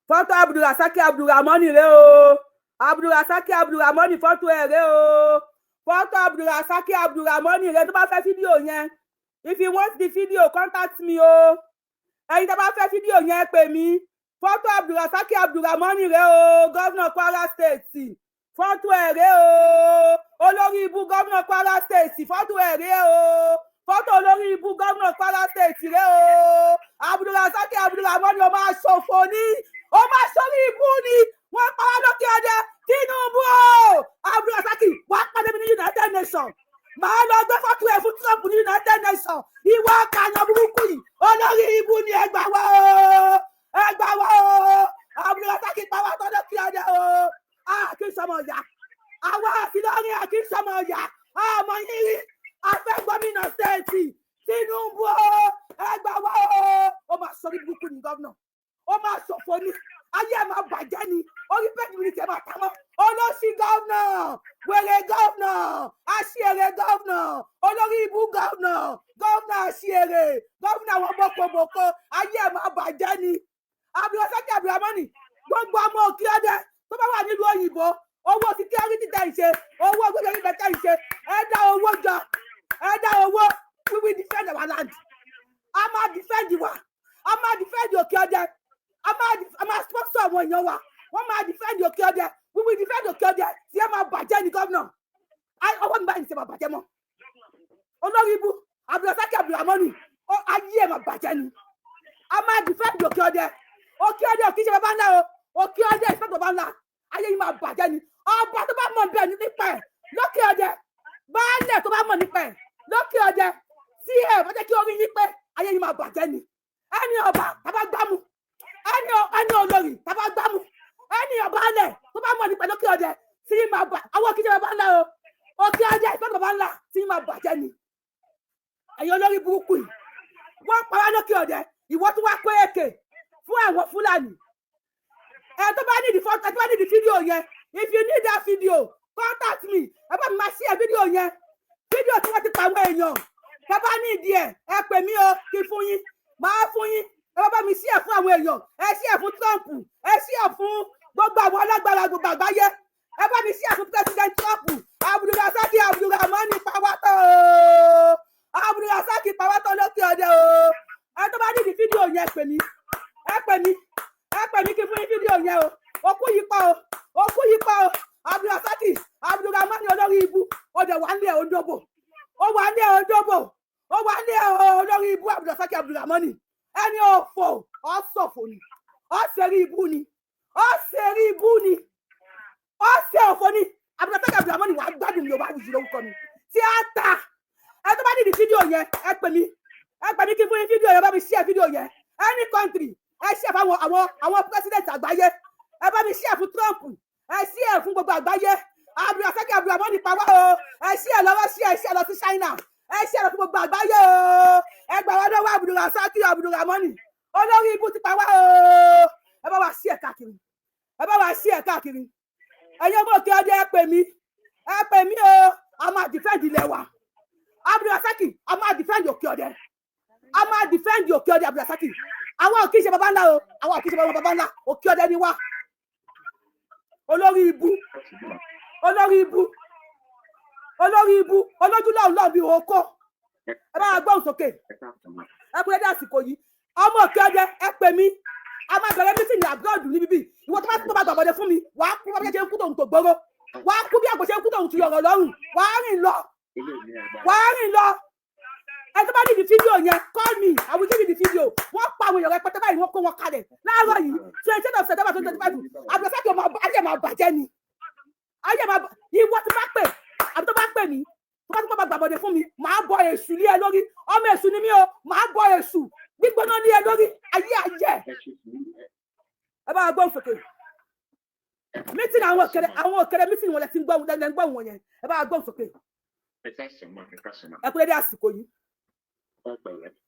Fọ́tò Abdulrasaq Abdulrahmani rẹ o. Abdulrasaq Abdulrahmani, fọ́tò ẹ̀ rẹ o. Fọ́tò Abdulrasaq Abdulrahmani rẹ. Tó bá fẹ́ fídíò yẹn, if you want the video, contact me o. Ẹ̀yin tó bá fẹ́ fídíò yẹn, pè mí. Fọ́tò Abdulrasaq Abdulrahmani rẹ o. Governor Kwara State, fọ́tò ẹ̀ rẹ o. Olórí ibú governor Kwara State, fọ́tò ẹ̀ rẹ o. Fọ́tò olórí ibú governor Kwara State rẹ o. Abdulrasaq Abdulrahmani, o máa ṣòfò ní, o máa sórí ibú ni. Wọ́n pa wá lókè ọdẹ. Tinubu o, Abdulrasaq, wàá pàdé mi ní United Nations. Màá lọ gbé fọ́tò ẹ̀ fún Trump ní United Nations. Ìwọ kàyàn burúkú yìí, olórí ibú ni. Ẹ gbà wá o, ẹ gbà wá o. Abdulrasaq pa wá tọ́jọ́ kí ọdẹ o. A kì í sọmọ ìyá àwa àti lọ́rin, a kì í sọmọ ìyá àmọ́ yín rí. Afẹ́ gómìnà state, Tinubu o, ẹ gbà wá o. Ó máa sọ ní burúkú ní governor, ó máa ṣòfò ní, ayé ẹ̀ máa bàjẹ́ ni, orí péjì mi ní tiẹ̀ máa ta mọ́. Olóṣì governor, wèrè governor, aṣíèrè governor, olórí ibú governor, governor aṣíèrè, governor àwọn bokoboko, ayé ẹ̀ máa bàjẹ́ ni. Abdulrasaq Abdulrahmani, gbogbo ọmọ òkè ọdẹ tó bá wà nílùú òyìnbó, owó security tẹ̀ ń ṣe, owó gbogbo ìgbẹ́ tẹ̀ ń ṣe, ẹ dá owó jọ, ẹ dá owó. We will defend our land. A máa defend wa, a máa defend òkè ọdẹ, a máa sponsor àwọn èèyàn wa, wọ́n máa defend òkè ọdẹ. We will defend òkè ọdẹ. Tí ẹ máa bàjẹ́ ní governor, ọwọ́ mi báyìí ní tí ẹ máa bàjẹ́ mọ́. Olórí ibú Abdulrasaq Abdulrahmani, ayé ẹ máa bàjẹ́ ni. A máa defend Òkè Ọdẹ. Òkè Ọdẹ ò kì í ṣe bàbá ńlá o. Òkè Ọdẹ ìfẹ́ bàbá ńlá. Ayé yìí máa bàjẹ́ ni. Ọba tó bá mọ̀ bẹ́ẹ̀ nípa ẹ̀ lókè ọdẹ, baálẹ̀ tó bá mọ̀ nípa ẹ̀ lókè ọdẹ, tí ẹ bá jẹ́ kí orí yín pé, ayé yìí máa bàjẹ́ ni. Ẹni ọba tàbá gbámú, ẹni olórí tàbá gbámú, ẹni ọba alẹ̀ tó bá mọ̀ nípa ẹ̀ lókè ọdẹ, tí yín máa bà. Àwọn kì í ṣe bàbá ńlá o. Òkè Ọdẹ ìfẹ́ bàbá ńlá, tí yín máa bàjẹ́ ni. Ẹ̀yin olórí burúkú yìí, wọ́n pa wá lókè ọdẹ, ìwọ tó wá pé èkè fún àwọn Fúlàní. Ẹ tó bá nídìí fọ́tò, ẹ tó bá nídìí fídíò yẹn, if you need that video, contact me. Ẹ bá mi máa share fídíò yẹn, fídíò tí wọ́n ti pa àwọn èèyàn. Ẹ bá nídìí ẹ, ẹ pè mí o, kí fún yín, máa fún yín. Ẹ bá mi share fún àwọn èèyàn, ẹ share fún Trump, ẹ share fún gbogbo àwọn alágbára gbogbo àgbáyé. Ẹ bá mi share fún President Trump. Abdulrasaki Abdulrahman pawátọ o, Abdulrasaki pawátọ lókè ọdẹ o. Ẹ tó bá nídìí fídíò yẹn, pè mí, ẹ pè mí, ẹ pè mí kí fún yín fídíò yẹn o. Òkú yìí pa o, òkú yìí pa o. Abdulrasaki Abdulrahman olórí ibu, ó dẹ̀ wà nílẹ̀ òǹdòbò, ó wà nílẹ̀ òǹdòbò, ó wà nílẹ̀ olórí ibu. Abdulrasaki Abdulrahman, ẹni òfò, ọ̀sọ̀fò ni, ọ̀sẹ̀rí ibu ni, ọ̀sẹ̀rí ibu ni, ọ̀sẹ̀ òfò ni. Abdulrasaki Abdulrahman, wàá gbádùn mi. Ò bá wùjú lórúkọ mi tí a ta. Ẹ tó bá nídìí fídíò yẹn, ẹ pè mí, ẹ pè mí kí fún yín fídíò yẹn. Bá mi share fídíò yẹn any country, ẹ share fáwọn àwọn president àgbáyé. Ẹ bá mi share fún Trump, ẹ share fún gbogbo àgbáyé. Abdulrasaki Abdulrahman pa wá o. Ẹ share lọ́wọ́, share, share lọ sí China, ẹ share lọ sí gbogbo àgbáyé o. Ẹ gbà wá lọ́wọ́ Abdulrasaki Abdulrahman, olórí ibú ti pa wá o. Ẹ bá wa share káàkiri, ẹ bá wa share káàkiri. Ẹ̀yin ọmọ Òkè Ọdẹ, ẹ pè mí, ẹ pè mí o. A máa defend ilẹ̀ wa. Abdulrasaki, a máa defend Òkè Ọdẹ, a máa defend Òkè Ọdẹ. Abdulrasaki, àwọn ò kì í ṣe baba ńlá o. Àwọn ò kì í ṣe baba ńlá. Òkè Ọdẹ ni wá. Olórí ibú, olórí ibú, olórí ibú, olójúlọ ọlọ́ọ̀ bíi òkó. Ẹ bá wa gbóhùn sókè. Ẹ kú dédé àsìkò yìí. Ọmọ Òkè Ọdẹ, ẹ pè mí. A máa bẹ̀rẹ̀ meeting abroad níbí bí. Ìwọ tó bá gbàgbọ́dẹ fún mi, wàá kú bí ṣe ń kú tòun tó gbóró, wàá kú bí àgbò ṣe ń kú tòun tó yọ̀rọ̀ lọ́rùn. Wàá rìn lọ, wàá rìn lọ. Ẹ tó bá ní the video yẹn, call me, I will give you the video. Wọ́n pa àwọn èèyàn rẹpẹtẹ báyìí, wọ́n kó wọn kalẹ̀ láàárọ̀ yìí, 28 of September 2025. Abdulrasaq, ọmọ ayé máa bàjẹ́ ni, ayé máa ìwọ tí bá pè àbí tó bá pè mí, tó bá gbàbọ̀dẹ̀ fún mi, màá bọ èṣù lé ẹ lórí. Ọmọ èṣù ni mí o. Màá bọ èṣù gbígbóná lé ẹ lórí. Ayé ayé ẹ bá gbọ́ sókè. Meeting àwọn òkèrè, meeting wọn lẹ ti ń gbọ́, lẹ ń gbọ́ wọn yẹn. Ẹ bá gbọ́ sókè. Ẹ kúrẹ́ dé àsìkò yìí.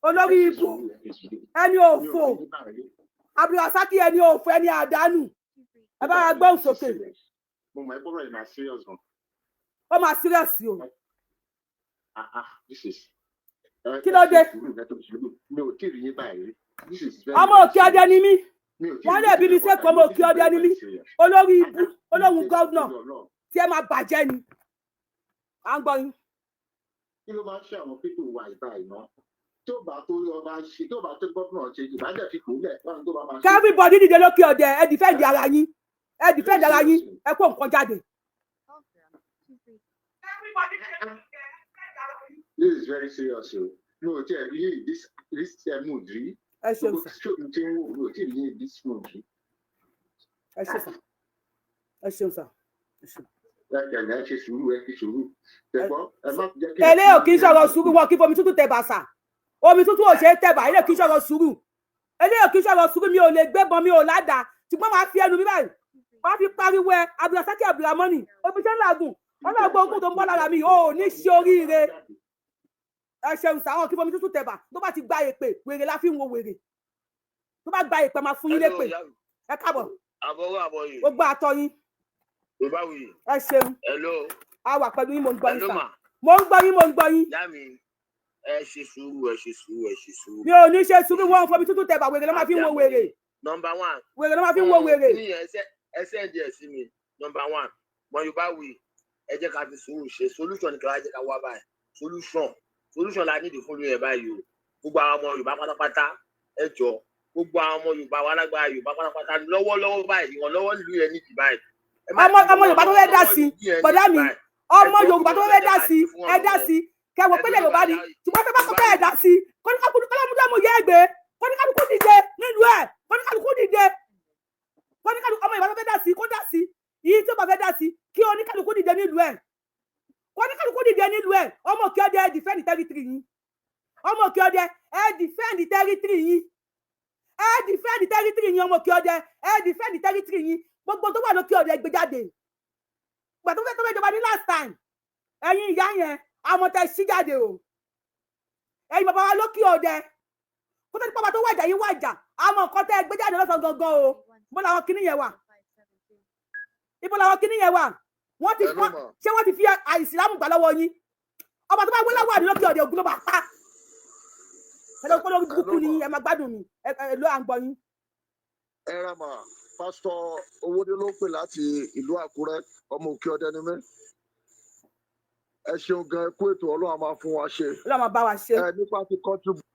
Olórí ibú, ẹni òfò, Abdulrasaki, ẹni òfò, ẹni àdánù. Ẹ bá gbọ́ sókè. Mo mọ̀ ẹ́ bọ́rọ̀ yìí máa serious gan. Ó máa serious o. Ah ah, this is. Kí ló dé? Mi ò tí ì rí yín báyìí. This is very. Ọmọ Òkè Ọdẹ ni mí. Wọ́n lè bí mi sẹ́kọ̀ọ́. Ọmọ Òkè Ọdẹ ni mí. Olórí ibú, olóhùn governor tí ẹ máa bàjẹ́ ni. À ń gbọ́ yín. Kí ló máa ń ṣe àwọn people wa ìbá ìná tó bá tó ọba ṣe, tó bá tó gómìnà ṣe, ìbàjẹ́ fi kù lẹ̀ fún tó bá máa ṣe. Everybody dìde lókè ọdẹ, ẹ defend ara yín, ẹ defend ara yín, ẹ kó nǹkan jáde. This is very serious o. Mi ò tiẹ̀ rí this mood rí. Ẹ ṣeun Gbogbo sir. Show mi ti ń wò, mi ò tí ì rí this mood rí. Ẹ ṣe sir, ẹ ṣeun sir, ẹ ṣeun. Ẹ jẹ̀lẹ̀, ẹ ṣe sùúrù, ẹ ṣe sùúrù. Ṣẹ̀gbọ́n, ẹ má jẹ́ kí. Eléyìí ò kì í sọ̀rọ̀ sùúrù. Wọn kì í fomi tútù tẹ̀ bàṣà. Omi tútù ò ṣe é tẹ̀ bà. Eléyìí kì í sọ̀rọ̀ sùúrù, eléyìí ò kì í sọ̀rọ̀ sùúrù. Mi ò lè gbébọn, mi ò ládàá, ṣùgbọ́n màá fi ẹnu mi báyìí, màá fi pariwo ẹ. Abdulrasaki Abdulramoni, omi ṣe ń làágùn ọlọ́gbọ́n ogun tó ń bọ́ lára mi ò ní ṣe oríire. Ẹ ṣeun sàwọn kí fomi tútù tẹ̀ bà. Tó bá ti gba èpè, wèrè la fi ń wo wèrè. Tó bá gba èpè, máa fún yín lépè. Ẹ káàbọ̀. Àbọ̀wọ́ àbọ̀yè. Gbogbo àtọ yín. Yorùbáwùyí. Ẹ ṣeun. Hello. A wà pẹ̀lú yín, mo ń gbọ́ yín. Hello sà ma. Mo ń gbọ́ yín, mo ń gbọ́ yín. Ìyá mi, ẹ ṣe sùúrù, ẹ ṣe sùúrù, ẹ ṣe sùúrù. Mi ò ní ṣe sùúrù. Wọn fomi tútù tẹ̀ bà, wèrè ló máa fi ń wo wèrè. Number one. Wèrè ló máa fi ń wo wèrè. Ní ẹ send ẹ sí mi. Number one, mọ Yorùbáwùyí, ẹ jẹ́ ká fi sùúrù ṣe solution ní kí wàá jẹ́ ká wá báyìí. Solution la nídìí fún lóye báyìí o. Gbogbo àwọn ọmọ Yorùbá pátápátá, ẹ jọ, gbogbo àwọn ọmọ Yorùbá wa lágbára Yorùbá pátápátá, lọ́wọ́lọ́wọ́ báyìí, ìrànlọ́wọ́ ìlú yẹn nídìí báyìí. Ẹ má Ọmọ ti ọmọ Yorùbá tó fẹ́ dá sí, ìlú yẹn bọ̀dá mi, nídìí báyìí. ọmọ Yorùbá tó fẹ́ dá sí, ẹ dá sí, kẹwọ pélé Yorùbá ni. Ṣùgbọ́n tó bá kọ́ fẹ́ dá sí, kọ́lámúdámù yẹ ẹgbẹ́. Kóníkálukú dìde nílùú ẹ̀, kóníkálukú dìde, kóníkálukú. Ọmọ Ìbàdàn fẹ́ dá sí, kó dá sí. Yìí tí ó bá fẹ́ dá sí, kí oníkálukú dìde nílùú ẹ̀, kóníkálukú dìde nílùú ẹ̀. Ọmọ Òkè Ọdẹ, ẹ defend territory yín. Ọmọ Òkè Ọdẹ, ẹ defend territory yín, ẹ defend territory yín. Ọmọ Òkè Ọdẹ, ẹ defend territory yín. Gbogbo tó wà lókè ọdẹ, gbé jáde. Ìgbà tó fẹ́ jọba ní last time, ẹ̀yin ìyá yẹn, àwọn tẹ sí jáde o. Ẹ̀yin bàbá wa lókè ọdẹ, kó tó ní pàpà tó wàjà yín wàjà, àwọn nǹkan tẹ gbé jáde lọ́sàn gangan o. Bó làwọn kinní yẹn wà? Ibo làwọn kinní yẹn wà? Wọ́n ti Hello, ma. Ṣé wọ́n ti fi àìsílámù gbà lọ́wọ́ yín? Ọba tó bá wọlé wà ní lókè ọdẹ, ògùn ló bá pa. Ẹ lọ kó lórí burúkú ni. Ẹ máa gbádùn mi. Ẹ ẹ ló à ń gbọ́ yín. Ẹ ra mà, Pásítọ̀ Owódé ló pè láti ìlú Àkúrẹ́. Ọmọ Òkè Ọdẹ ni mí. Ẹ ṣeun gan, ẹ kú ètò. Ọlọ́run á máa fún wa ṣe. Ọlọ́run máa bá wa ṣe. Ẹ nípa ti contribute,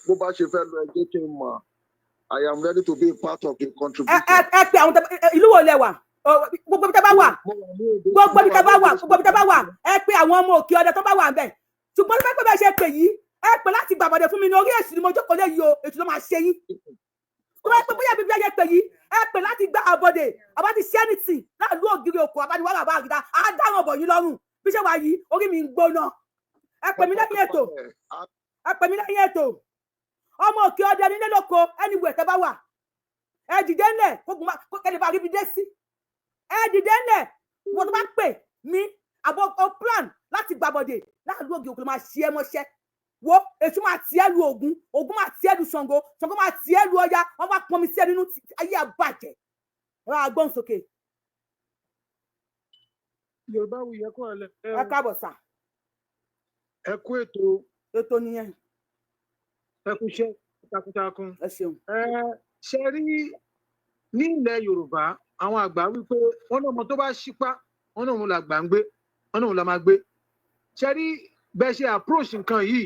bó bá ṣe fẹ́ lọ, ẹ jẹ́ kí n mọ̀. I am ready to be a part of the contribution. Ẹ ẹ pé àwọn ìlú wo lẹ wà? Gbogbo ibi tẹ bá wà, Mo wà ní Ondo. gbogbo ibi Mo tẹ wà bá ní wà, Ondo. gbogbo ibi tẹ bá wà, ẹ pé àwọn ọmọ Òkè Ọdẹ tó bá wà ńbẹ̀. Ṣùgbọ́n tó fẹ́ pé bẹ́ẹ̀ ṣe pè yìí, ẹ pè láti gbàbọ̀dẹ̀ fún mi ní orí èṣù ni mo jókòó lé yìí o. Èṣù ló máa ṣe yín. Tó bá pẹ́ bóyá bíbí ẹyẹ pè yìí, ẹ pè láti gba àbọ̀dẹ̀ àbá ti ṣẹ́nìtì láàlú ògiri òkò àbániwárà bá àgídá á dáràn bọ̀ yín lọ́rùn. Bí ṣe wà yìí, orí mi ń gbóná. Ẹ pè mí lẹ́yìn ètò, ẹ pè mí lẹ́yìn ètò. Ọmọ Òkè Ọdẹ nílé lóko, anywhere tẹ́ bá wà, ẹ dìde ńlẹ̀ kógun má kẹ́lẹ́ bá rí ibi dé sí. Ẹ dìde ńlẹ̀. Wọ́n tó bá pè mí àbọ̀ o plan láti gbàbọ̀dè láàlú ògiri òkò ló máa ṣe é mọ́ṣẹ́. Wo, èṣù máa tiẹ́ lu Ògún, Ògún máa tiẹ́ lu Ṣàngó, Ṣàngó máa tiẹ́ lu Ọya. Wọ́n bá pọnmi sí ẹ nínú, ayé àbàjẹ́. Ẹ máa gbọ́n sókè. Yorùbá Wuyì, ẹ kú ọ̀lẹ́. Ẹ káàbọ̀ sà. Ẹ kú ètò. Ètò nìyẹn. Ẹ kú iṣẹ́ takuntakun. Ẹ ṣeun. Ẹ ṣe rí, ní ilẹ̀ Yorùbá, àwọn àgbà wípé wọn náà ọmọ tó bá ṣípá, wọn náà òun làgbà ń gbé, wọn náà òun la máa gbé. Ṣe rí bẹ́ẹ̀ ṣe approach nǹkan yìí,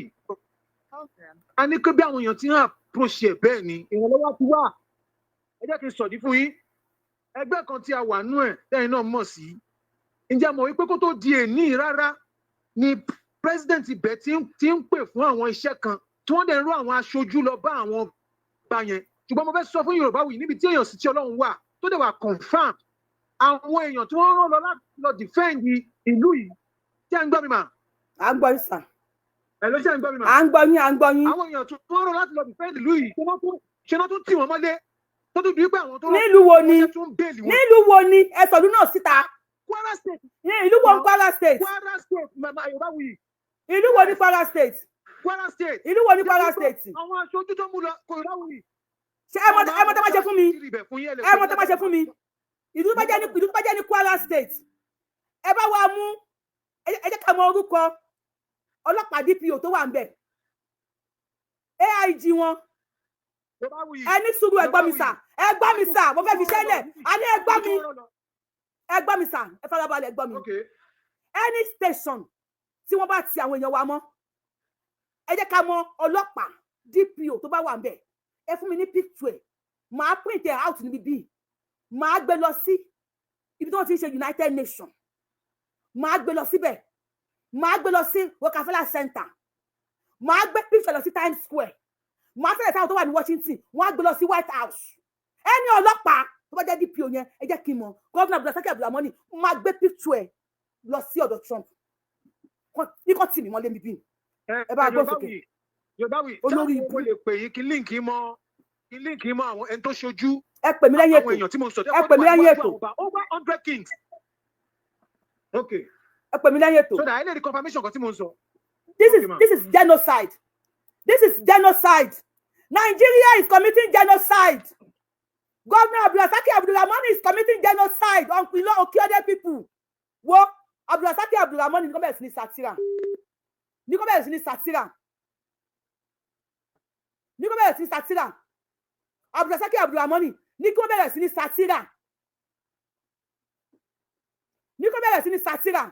a ní pé bí àwọn èèyàn ti ń approach ẹ̀, bẹ́ẹ̀ ni ìrànlọ́wọ́ ti wà. Ẹ jẹ́ kí n sọ̀dí fún yín. Ẹgbẹ́ kan tí a wà nú ẹ̀ tẹ́yìn náà mọ̀ sí, ǹjẹ́ mọ̀ wípé kó tó di èní rárá ni president ibẹ̀ ti ń pè fún àwọn iṣẹ́ kan tí wọ́n dẹ̀ ń rán àwọn aṣojú lọ bá àwọn ọba yẹn? Ṣùgbọ́n mo fẹ́ sọ fún Yorùbá Wuyì, níbi tí èèyàn sì tí Ọlọ́run wà tó dẹ̀ wà confirm, àwọn èèyàn tí wọ́n rán lọ láti lọ defend ìlú yìí, tí ẹ ń gbọ́ mi mà? À ń gbọ́ yín sà. Ẹ ló ṣe ń gbọ́ mi mà? À ń gbọ́ yín, à ń gbọ́ yín. Àwọn èèyàn tí wọ́n rán láti lọ defend ìlú yìí, ṣe wọ́n tún tì wọ́n mọ́lé, tó tún di pé àwọn tó rán Nílùú wo ni? wọ́n tún bail wọn. Nílùú wo ni? Ẹ sọ̀dún náà síta. Kwara State. Ní ìlú wo ní Kwara State? Kwara State, màmá Yorùbá Wuyì. Ìlú wo ní Kwara State? Kwara State. Ìlú wo ní Kwara State? Àwọn aṣojú tó mú lọ kò, Yorùbá Wuyì. Ṣé ẹ mọ tó máa ṣe fún mi? Ẹ mọ tó máa ṣe fún mi? Ìlú tó bá jẹ́ ní Kwara State, ẹ bá wa mú, ẹ jẹ́ ká mọ orúkọ ọlọ́pàá DPO tó wà ń bẹ̀, AIG wọn. Ẹ ní sùúrù, ẹ gbọ́ mi sà, ẹ gbọ́ mi sà. Mo fẹ́ fi ṣẹlẹ̀. A ní ẹ gbọ́ mi, ẹ gbọ́ mi sà, ẹ farabalẹ̀ gbọ́ mi. Any station tí wọ́n bá ti àwọn èèyàn wa mọ́, ẹ jẹ́ ká mọ ọlọ́pàá DPO tó bá wà ń bẹ̀. Ẹ fún mi ní picture ẹ̀, màá print ẹ̀ out níbi bíi, màá gbé lọ sí ibi tí wọ́n ti ń ṣe United Nations, màá gbé lọ síbẹ̀, màá gbé lọ sí Rockefeller Center, màá gbé picture lọ sí Times Square, màá tẹ̀lé sáwọn tó wà ní Washington, wọ́n á gbé lọ sí White House. Ẹni ọlọ́pàá tó bá jẹ́ DPO yẹn, ẹ jẹ́ kí n mọ̀. Governor Abdulrasaq Abdulramoni, máa gbé picture ẹ̀ lọ sí ọ̀dọ̀ Trump ní kò tì mí mọ́lé mi bí. Ẹ bá gbọ́ sókè. Yorùbá Wuyì. Olórí ibú. Mo lè pè yín kí link mọ́ àwọn ẹni tó ṣojú. Ẹ pè mí lẹ́yìn ètò. Àwọn èèyàn tí mo sọ. Ẹ pè mí lẹ́yìn ètò. Over 100 kings. Okay. Ẹ pè mí lẹ́yìn ètò. So that I lè rí confirmation kan tí mo ń sọ. This is genocide. This is genocide. Nigeria is committing genocide. Governor Abdulrasaq Abdulrahman is committing genocide on Ilo Okeode people. Wo, Abdulrasaq Abdulrahman ní kò bẹ̀rẹ̀ sí ní satira, ní kò bẹ̀rẹ̀ sí ní satira, ní kò bẹ̀rẹ̀ sí ní satira. Abdulrasaq Abdulrahman ní kò bẹ̀rẹ̀ sí ní satira, ní kò bẹ̀rẹ̀ sí ní satira.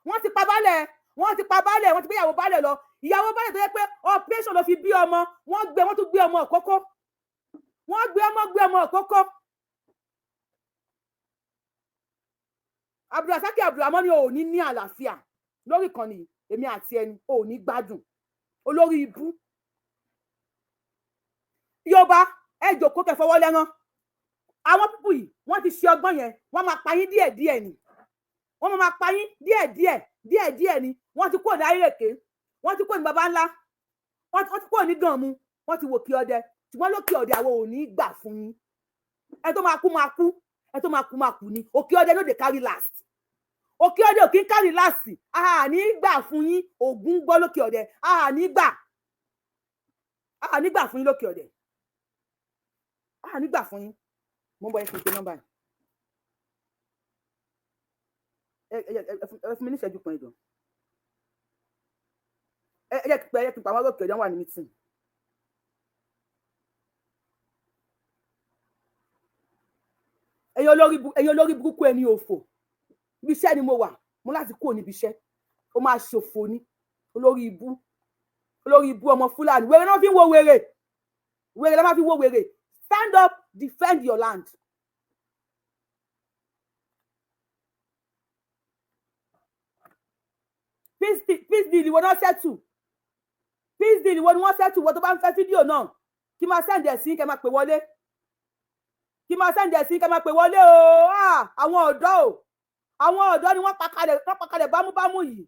Wọ́n ti pa baálẹ̀, wọ́n ti pa baálẹ̀, wọ́n ti gbé ìyàwó baálẹ̀ lọ. Ìyàwó baálẹ̀ tó yẹ pé operation ló fi bí ọmọ, wọ́n gbé, wọ́n tún gbé ọmọ òkókó, wọ́n gbé ọmọ, gbé ọmọ òkókó. Abdulrasaq Abdulrahman ò ní ní àlàáfíà lórí ìkànnì. Èmi àti ẹni ò ní gbádùn, olórí ibú. Yorùbá, ẹ jòkó kẹ́ fọwọ́ lẹ́rán. Àwọn people yìí, wọ́n ti ṣe ọgbọ́n yẹn. Wọ́n máa pa yín díẹ̀díẹ̀ ni. Wọ́n máa pa yín díẹ̀díẹ̀ díẹ̀díẹ̀ ni. Wọ́n ti kúrò ní Ayérèké, wọ́n ti kúrò ní baba ńlá, wọ́n ti kúrò ní Gànmú, wọ́n ti wò kí ọdẹ. Ṣùgbọ́n lókè ọdẹ, àwọn ò ní gbà fún yín. Ẹ tó máa kú máa kú, ẹ tó máa kú máa kú ni. Òkè ọdẹ ló dé carry last. Òkè ọdẹ ò kí ń carry last. A ní gbà fún yín. Ògún gbọ́, lókè ọdẹ, a ní gbà, a ní gbà fún yín. Lókè ọdẹ, a ní gbà fún yín. Mo ń bọ. Ẹ fi ìpè nọ́mbà yìí. Ẹ fún mi ní ìṣẹ́jú kan ìjọ. Ẹ jẹ́ kí ẹ kí n pa àwọn òkè ọdẹ wà ní meeting. Ẹ̀yin olórí burúkú, ẹni òfò. Ibi iṣẹ́ ni mo wà, mo láti kúrò níbi iṣẹ́. Ó máa ṣòfò ní olórí ibú, olórí ibú ọmọ Fúlàní. Wèrè náà fi ń wo wèrè, wèrè náà fi ń wo wèrè. Stand up, defend your land. Peace deal ìwọ náà settle. Peace deal ìwọ ni wọ́n settle. Wọ́n tó bá ń fẹ́ fídíò náà, kí máa send ẹ̀ sí, kẹ́ máa pè wọlé. Kí máa send ẹ̀ sí, kẹ́ máa pè wọlé o. Àwọn ọ̀dọ́ o, àwọn ọ̀dọ́ ni wọ́n pa kalẹ̀, wọ́n pa kalẹ̀ bámúbámú yìí.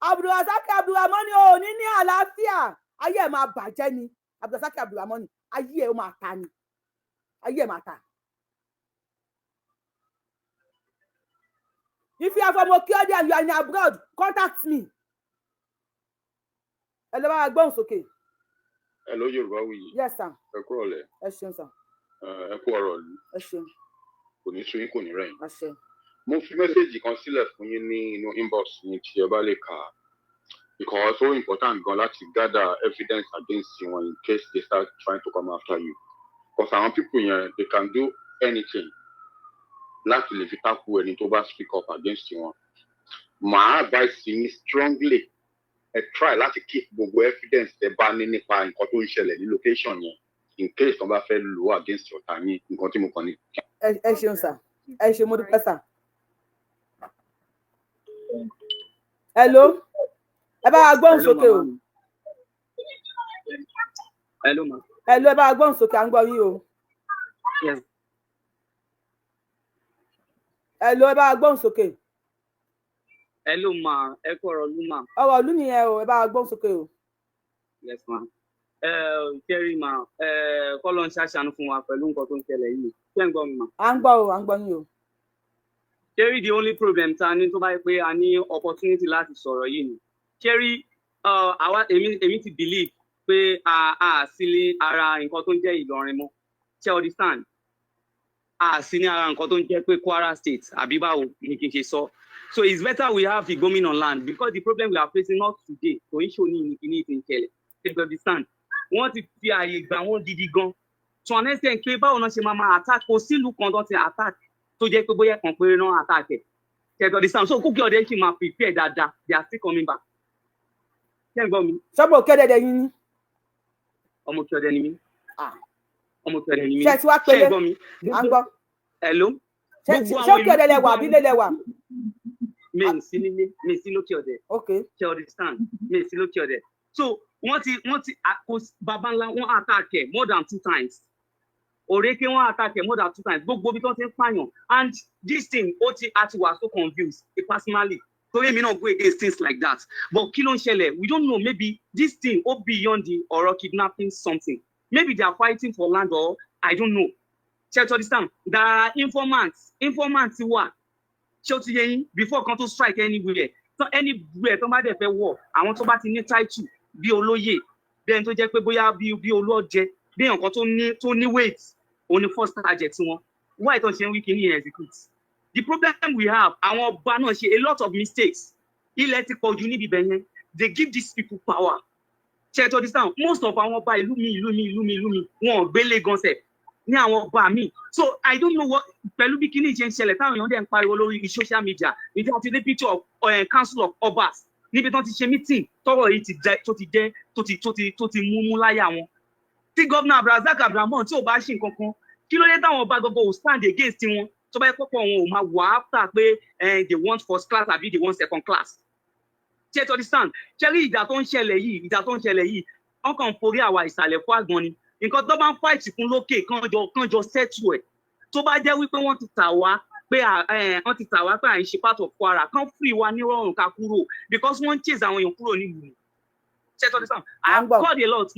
Abdulrasaq Abdulrahman ò ní ní àlàáfíà. Ayé ẹ̀ máa bàjẹ́ ni. Abdulrasaq Abdulrahman, ayé ẹ̀ ó máa ta ni, ayé ẹ̀ máa ta. If you are from Okeode and you are in abroad, contact me. Ẹ lọ bá wa gbóhùn sókè. Hello, Yorùbáwùyí. Yes, sir. Ẹ kúrọ̀lẹ́. Ẹ ṣeun, sir. Ẹ kú ọ̀rọ̀ ìlú. Ẹ ṣeun. Kò ní sú yín, kò ní rẹ̀ yín. Àṣẹ. Mo fi message kan sílẹ̀ fún yín ní inú inbox yín, tí ẹ bá lè kà á, because ó important gan láti gather evidence against wọn in case they start trying to come after you, because àwọn people yẹn, they can do anything láti lè fi tákù ẹni tó bá speak up against wọn. Màá advice yín strongly, ẹ try láti keep gbogbo evidence tẹ bá ní nípa nǹkan tó ń ṣẹlẹ̀ ní location yẹn, in case wọ́n bá fẹ́ lò ó against ọ̀tá yín. Nǹkan tí mo kàn ní. Ẹ ṣeun, sir. Ẹ ṣe, mo dúpẹ́, sir. Hello, ẹ bá wa gbóhùn Hello, sókè o. màmá mi. Hello, ma. Hello, ẹ bá wa gbóhùn sókè, à ń gbọ́ yín o. Yes. Hello, ẹ bá wa gbóhùn sókè. Hello, ma. Ẹ kú ọ̀rọ̀ lú, ma. Ọ̀rọ̀ ìlú nìyẹn o. Ẹ bá wa gbóhùn sókè o. Yes, ma. Ẹ Jerry, ma. Ẹ kọ́lọ́ ń ṣàṣàánú fún wa pẹ̀lú nǹkan tó ń ṣẹlẹ̀ yìí. Ṣé ń gbọ́ mi, ma? À ń gbọ́ o, à ń gbọ́ yín o. Jerry, the only problem ta ní tó bá yẹ pé a ní opportunity láti sọ̀rọ̀ yìí ni. Jerry, àwa èmi ti believe pé a sí ní ara nǹkan tó ń jẹ́ Ìlọrin mọ́. Ṣé o understand? A sí ní ara nǹkan tó ń jẹ́ pé Kwara State, àbí báwo ni kí n ṣe sọ. So it's better we have Igomina land, because the problem we are facing not today, kò ń ṣòní ní kíní ti ń ṣẹlẹ̀. Ṣé you understand? Wọ́n ti fi ààyè gbà wọ́n gidi gan. To an extent pé báwo náà ṣe máa máa attack, kò sílùú kan tó ti attack tó jẹ́ pé bóyá kan péré náà attack ẹ̀. Ṣé you understand? So Kúkẹ́ Ọdẹ ṣì máa prepare dáadáa. They are still coming back. Ṣé ń gbọ́ mi? Sọ́mọ òkè dẹ̀dẹ̀ yín ni. Ọmọ Òkè Ọdẹ ni mí. Ọmọ Òkè Ọdẹ ni mí. Ṣé ẹ ti wá Ṣé pélé? ń gbọ́ mi? À ń gbọ́. Hello? Ṣé Gbogbo ṣé àwọn òkè ọdẹ lẹ wà àbí ilé lẹ wà? Mi ò sí nílé, mi ò sí lókè ọdẹ. Ok. Ṣé understand? Mi ò sí lókè ọdẹ. So wọ́n ti kò baba ńlá, wọ́n attack ẹ̀ more than two times. Òrékè, wọ́n attack ẹ̀ more than two times. Gbogbo ibi tó ti ń pààyàn, and this thing ó ti a ti wà so confused personally, torí èmi náà go against things like that, but kí ló ń ṣẹlẹ̀? We don't know. Maybe this thing ó beyond the ọ̀rọ̀ kidnapping something. Maybe they are fighting for land or I don't know. Ṣé you understand? There are informants, informants wà. Ṣé ó ti yé yín? Before kan tó strike anywhere, tó anywhere tó bá dẹ̀ fẹ́ wọ̀, àwọn tó bá ti ní title bí olóyè, bí ẹni tó jẹ́ pé bóyá bí olóòjẹ, bí èèyàn kan tó ní weight, òun ni first target wọn. Why tó ṣe ń wí kí ní execute? The problem we have, àwọn ọba náà ṣe a lot of mistakes. Ilẹ̀ ti pọ̀ jù níbi ibẹ̀ yẹn. They give these people power. Ṣe tó understand? Most of àwọn ọba ìlú mi, ìlú mi, ìlú mi, ìlú mi, wọn ò gbélé gan sẹ̀ ní àwọn ọba mi. So I don't know what, pẹ̀lú bí kíní ṣe ń ṣẹlẹ̀ táwọn èèyàn dẹ̀ ń pariwo lórí social media. Ìdí àti ní picture of council of obas níbi tó ti ṣe meeting, tọ́rọ̀ yìí ti jẹ tó ti jẹ tó ti mú láyà wọn. Tí gómìnà Abdulrasaq Abdulrahman tí ò bá ṣe nǹkan kan, kí ló dé táwọn ọba gbogbo ò stand against wọn, tó bá yẹ pọ́pọ́ wọn ò máa wà after pé they want first class àbí they want second class? Ṣé tó understand? Ṣé rí ìjà tó ń ṣẹlẹ̀ yìí, ìjà tó ń ṣẹlẹ̀ yìí, wọ́n kàn ń forí àwa ìsàlẹ̀ fún àgbọn ni. Nǹkan tó bá ń fight fún lókè, kán jọ settle ẹ̀. Tó bá jẹ́ wípé wọ́n ti tà wá pé wọ́n ti tà wá pé à ń ṣe part of Kwara, kán free wa nírọ̀rùn ká kúrò, because wọ́n ń chase àwọn èèyàn kúrò nílùú. Ṣé tó ti sàn? I À ń have gbọ́. called a lot.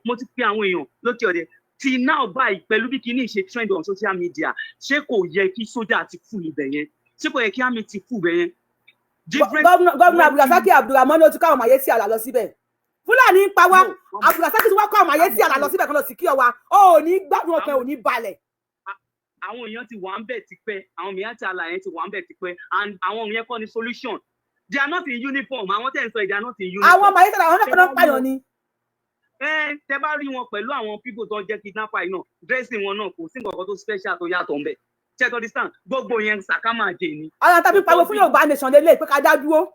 Mo ti pe àwọn èèyàn lókè ọ̀dẹ till now báyìí. Pẹ̀lú bí kinní ṣe trend on social media, ṣé kò yẹ kí sójà ti fún ibẹ̀ yẹn? Ṣé kò yẹ kí army ti fún ibẹ̀ yẹn? Different. Governor Abdulrasaki Abdulrahman, ó ti káwọn Miyetti Allah lọ síbẹ̀. Fúlàní ń pa wá. No. Abdulrasaki ti wá kó àwọn Miyetti Allah lọ síbẹ̀ kan lọ sí kí ọ wa. Ó ò ní gbádùn, ọkàn ò ní balẹ̀. Àwọn èèyàn ti wà ń bẹ̀ tipẹ́. Àwọn Miyetti Allah yẹn ti wà ń bẹ̀ tipẹ́, and àwọn yẹn kọ́ ni solution. They are not in uniform. Àwọn tẹ̀ ń sọ yìí, they are not in uniform. Àwọn Miyetti Allah, àwọn náà kọ́ náà ń pààyàn ni. Ẹ tẹ bá rí wọn pẹ̀lú àwọn people tó ń jẹ́ kidnapper yìí náà, dressing wọn náà, kò sí nǹkan kan tó special tó yàtọ̀ ń bẹ̀. Ṣé ẹ understand? Gbogbo yẹn sàkámàjẹ ni. Àwọn tàbí pariwo fún Yorùbá nation lélẹ̀ pé ká dá dúró.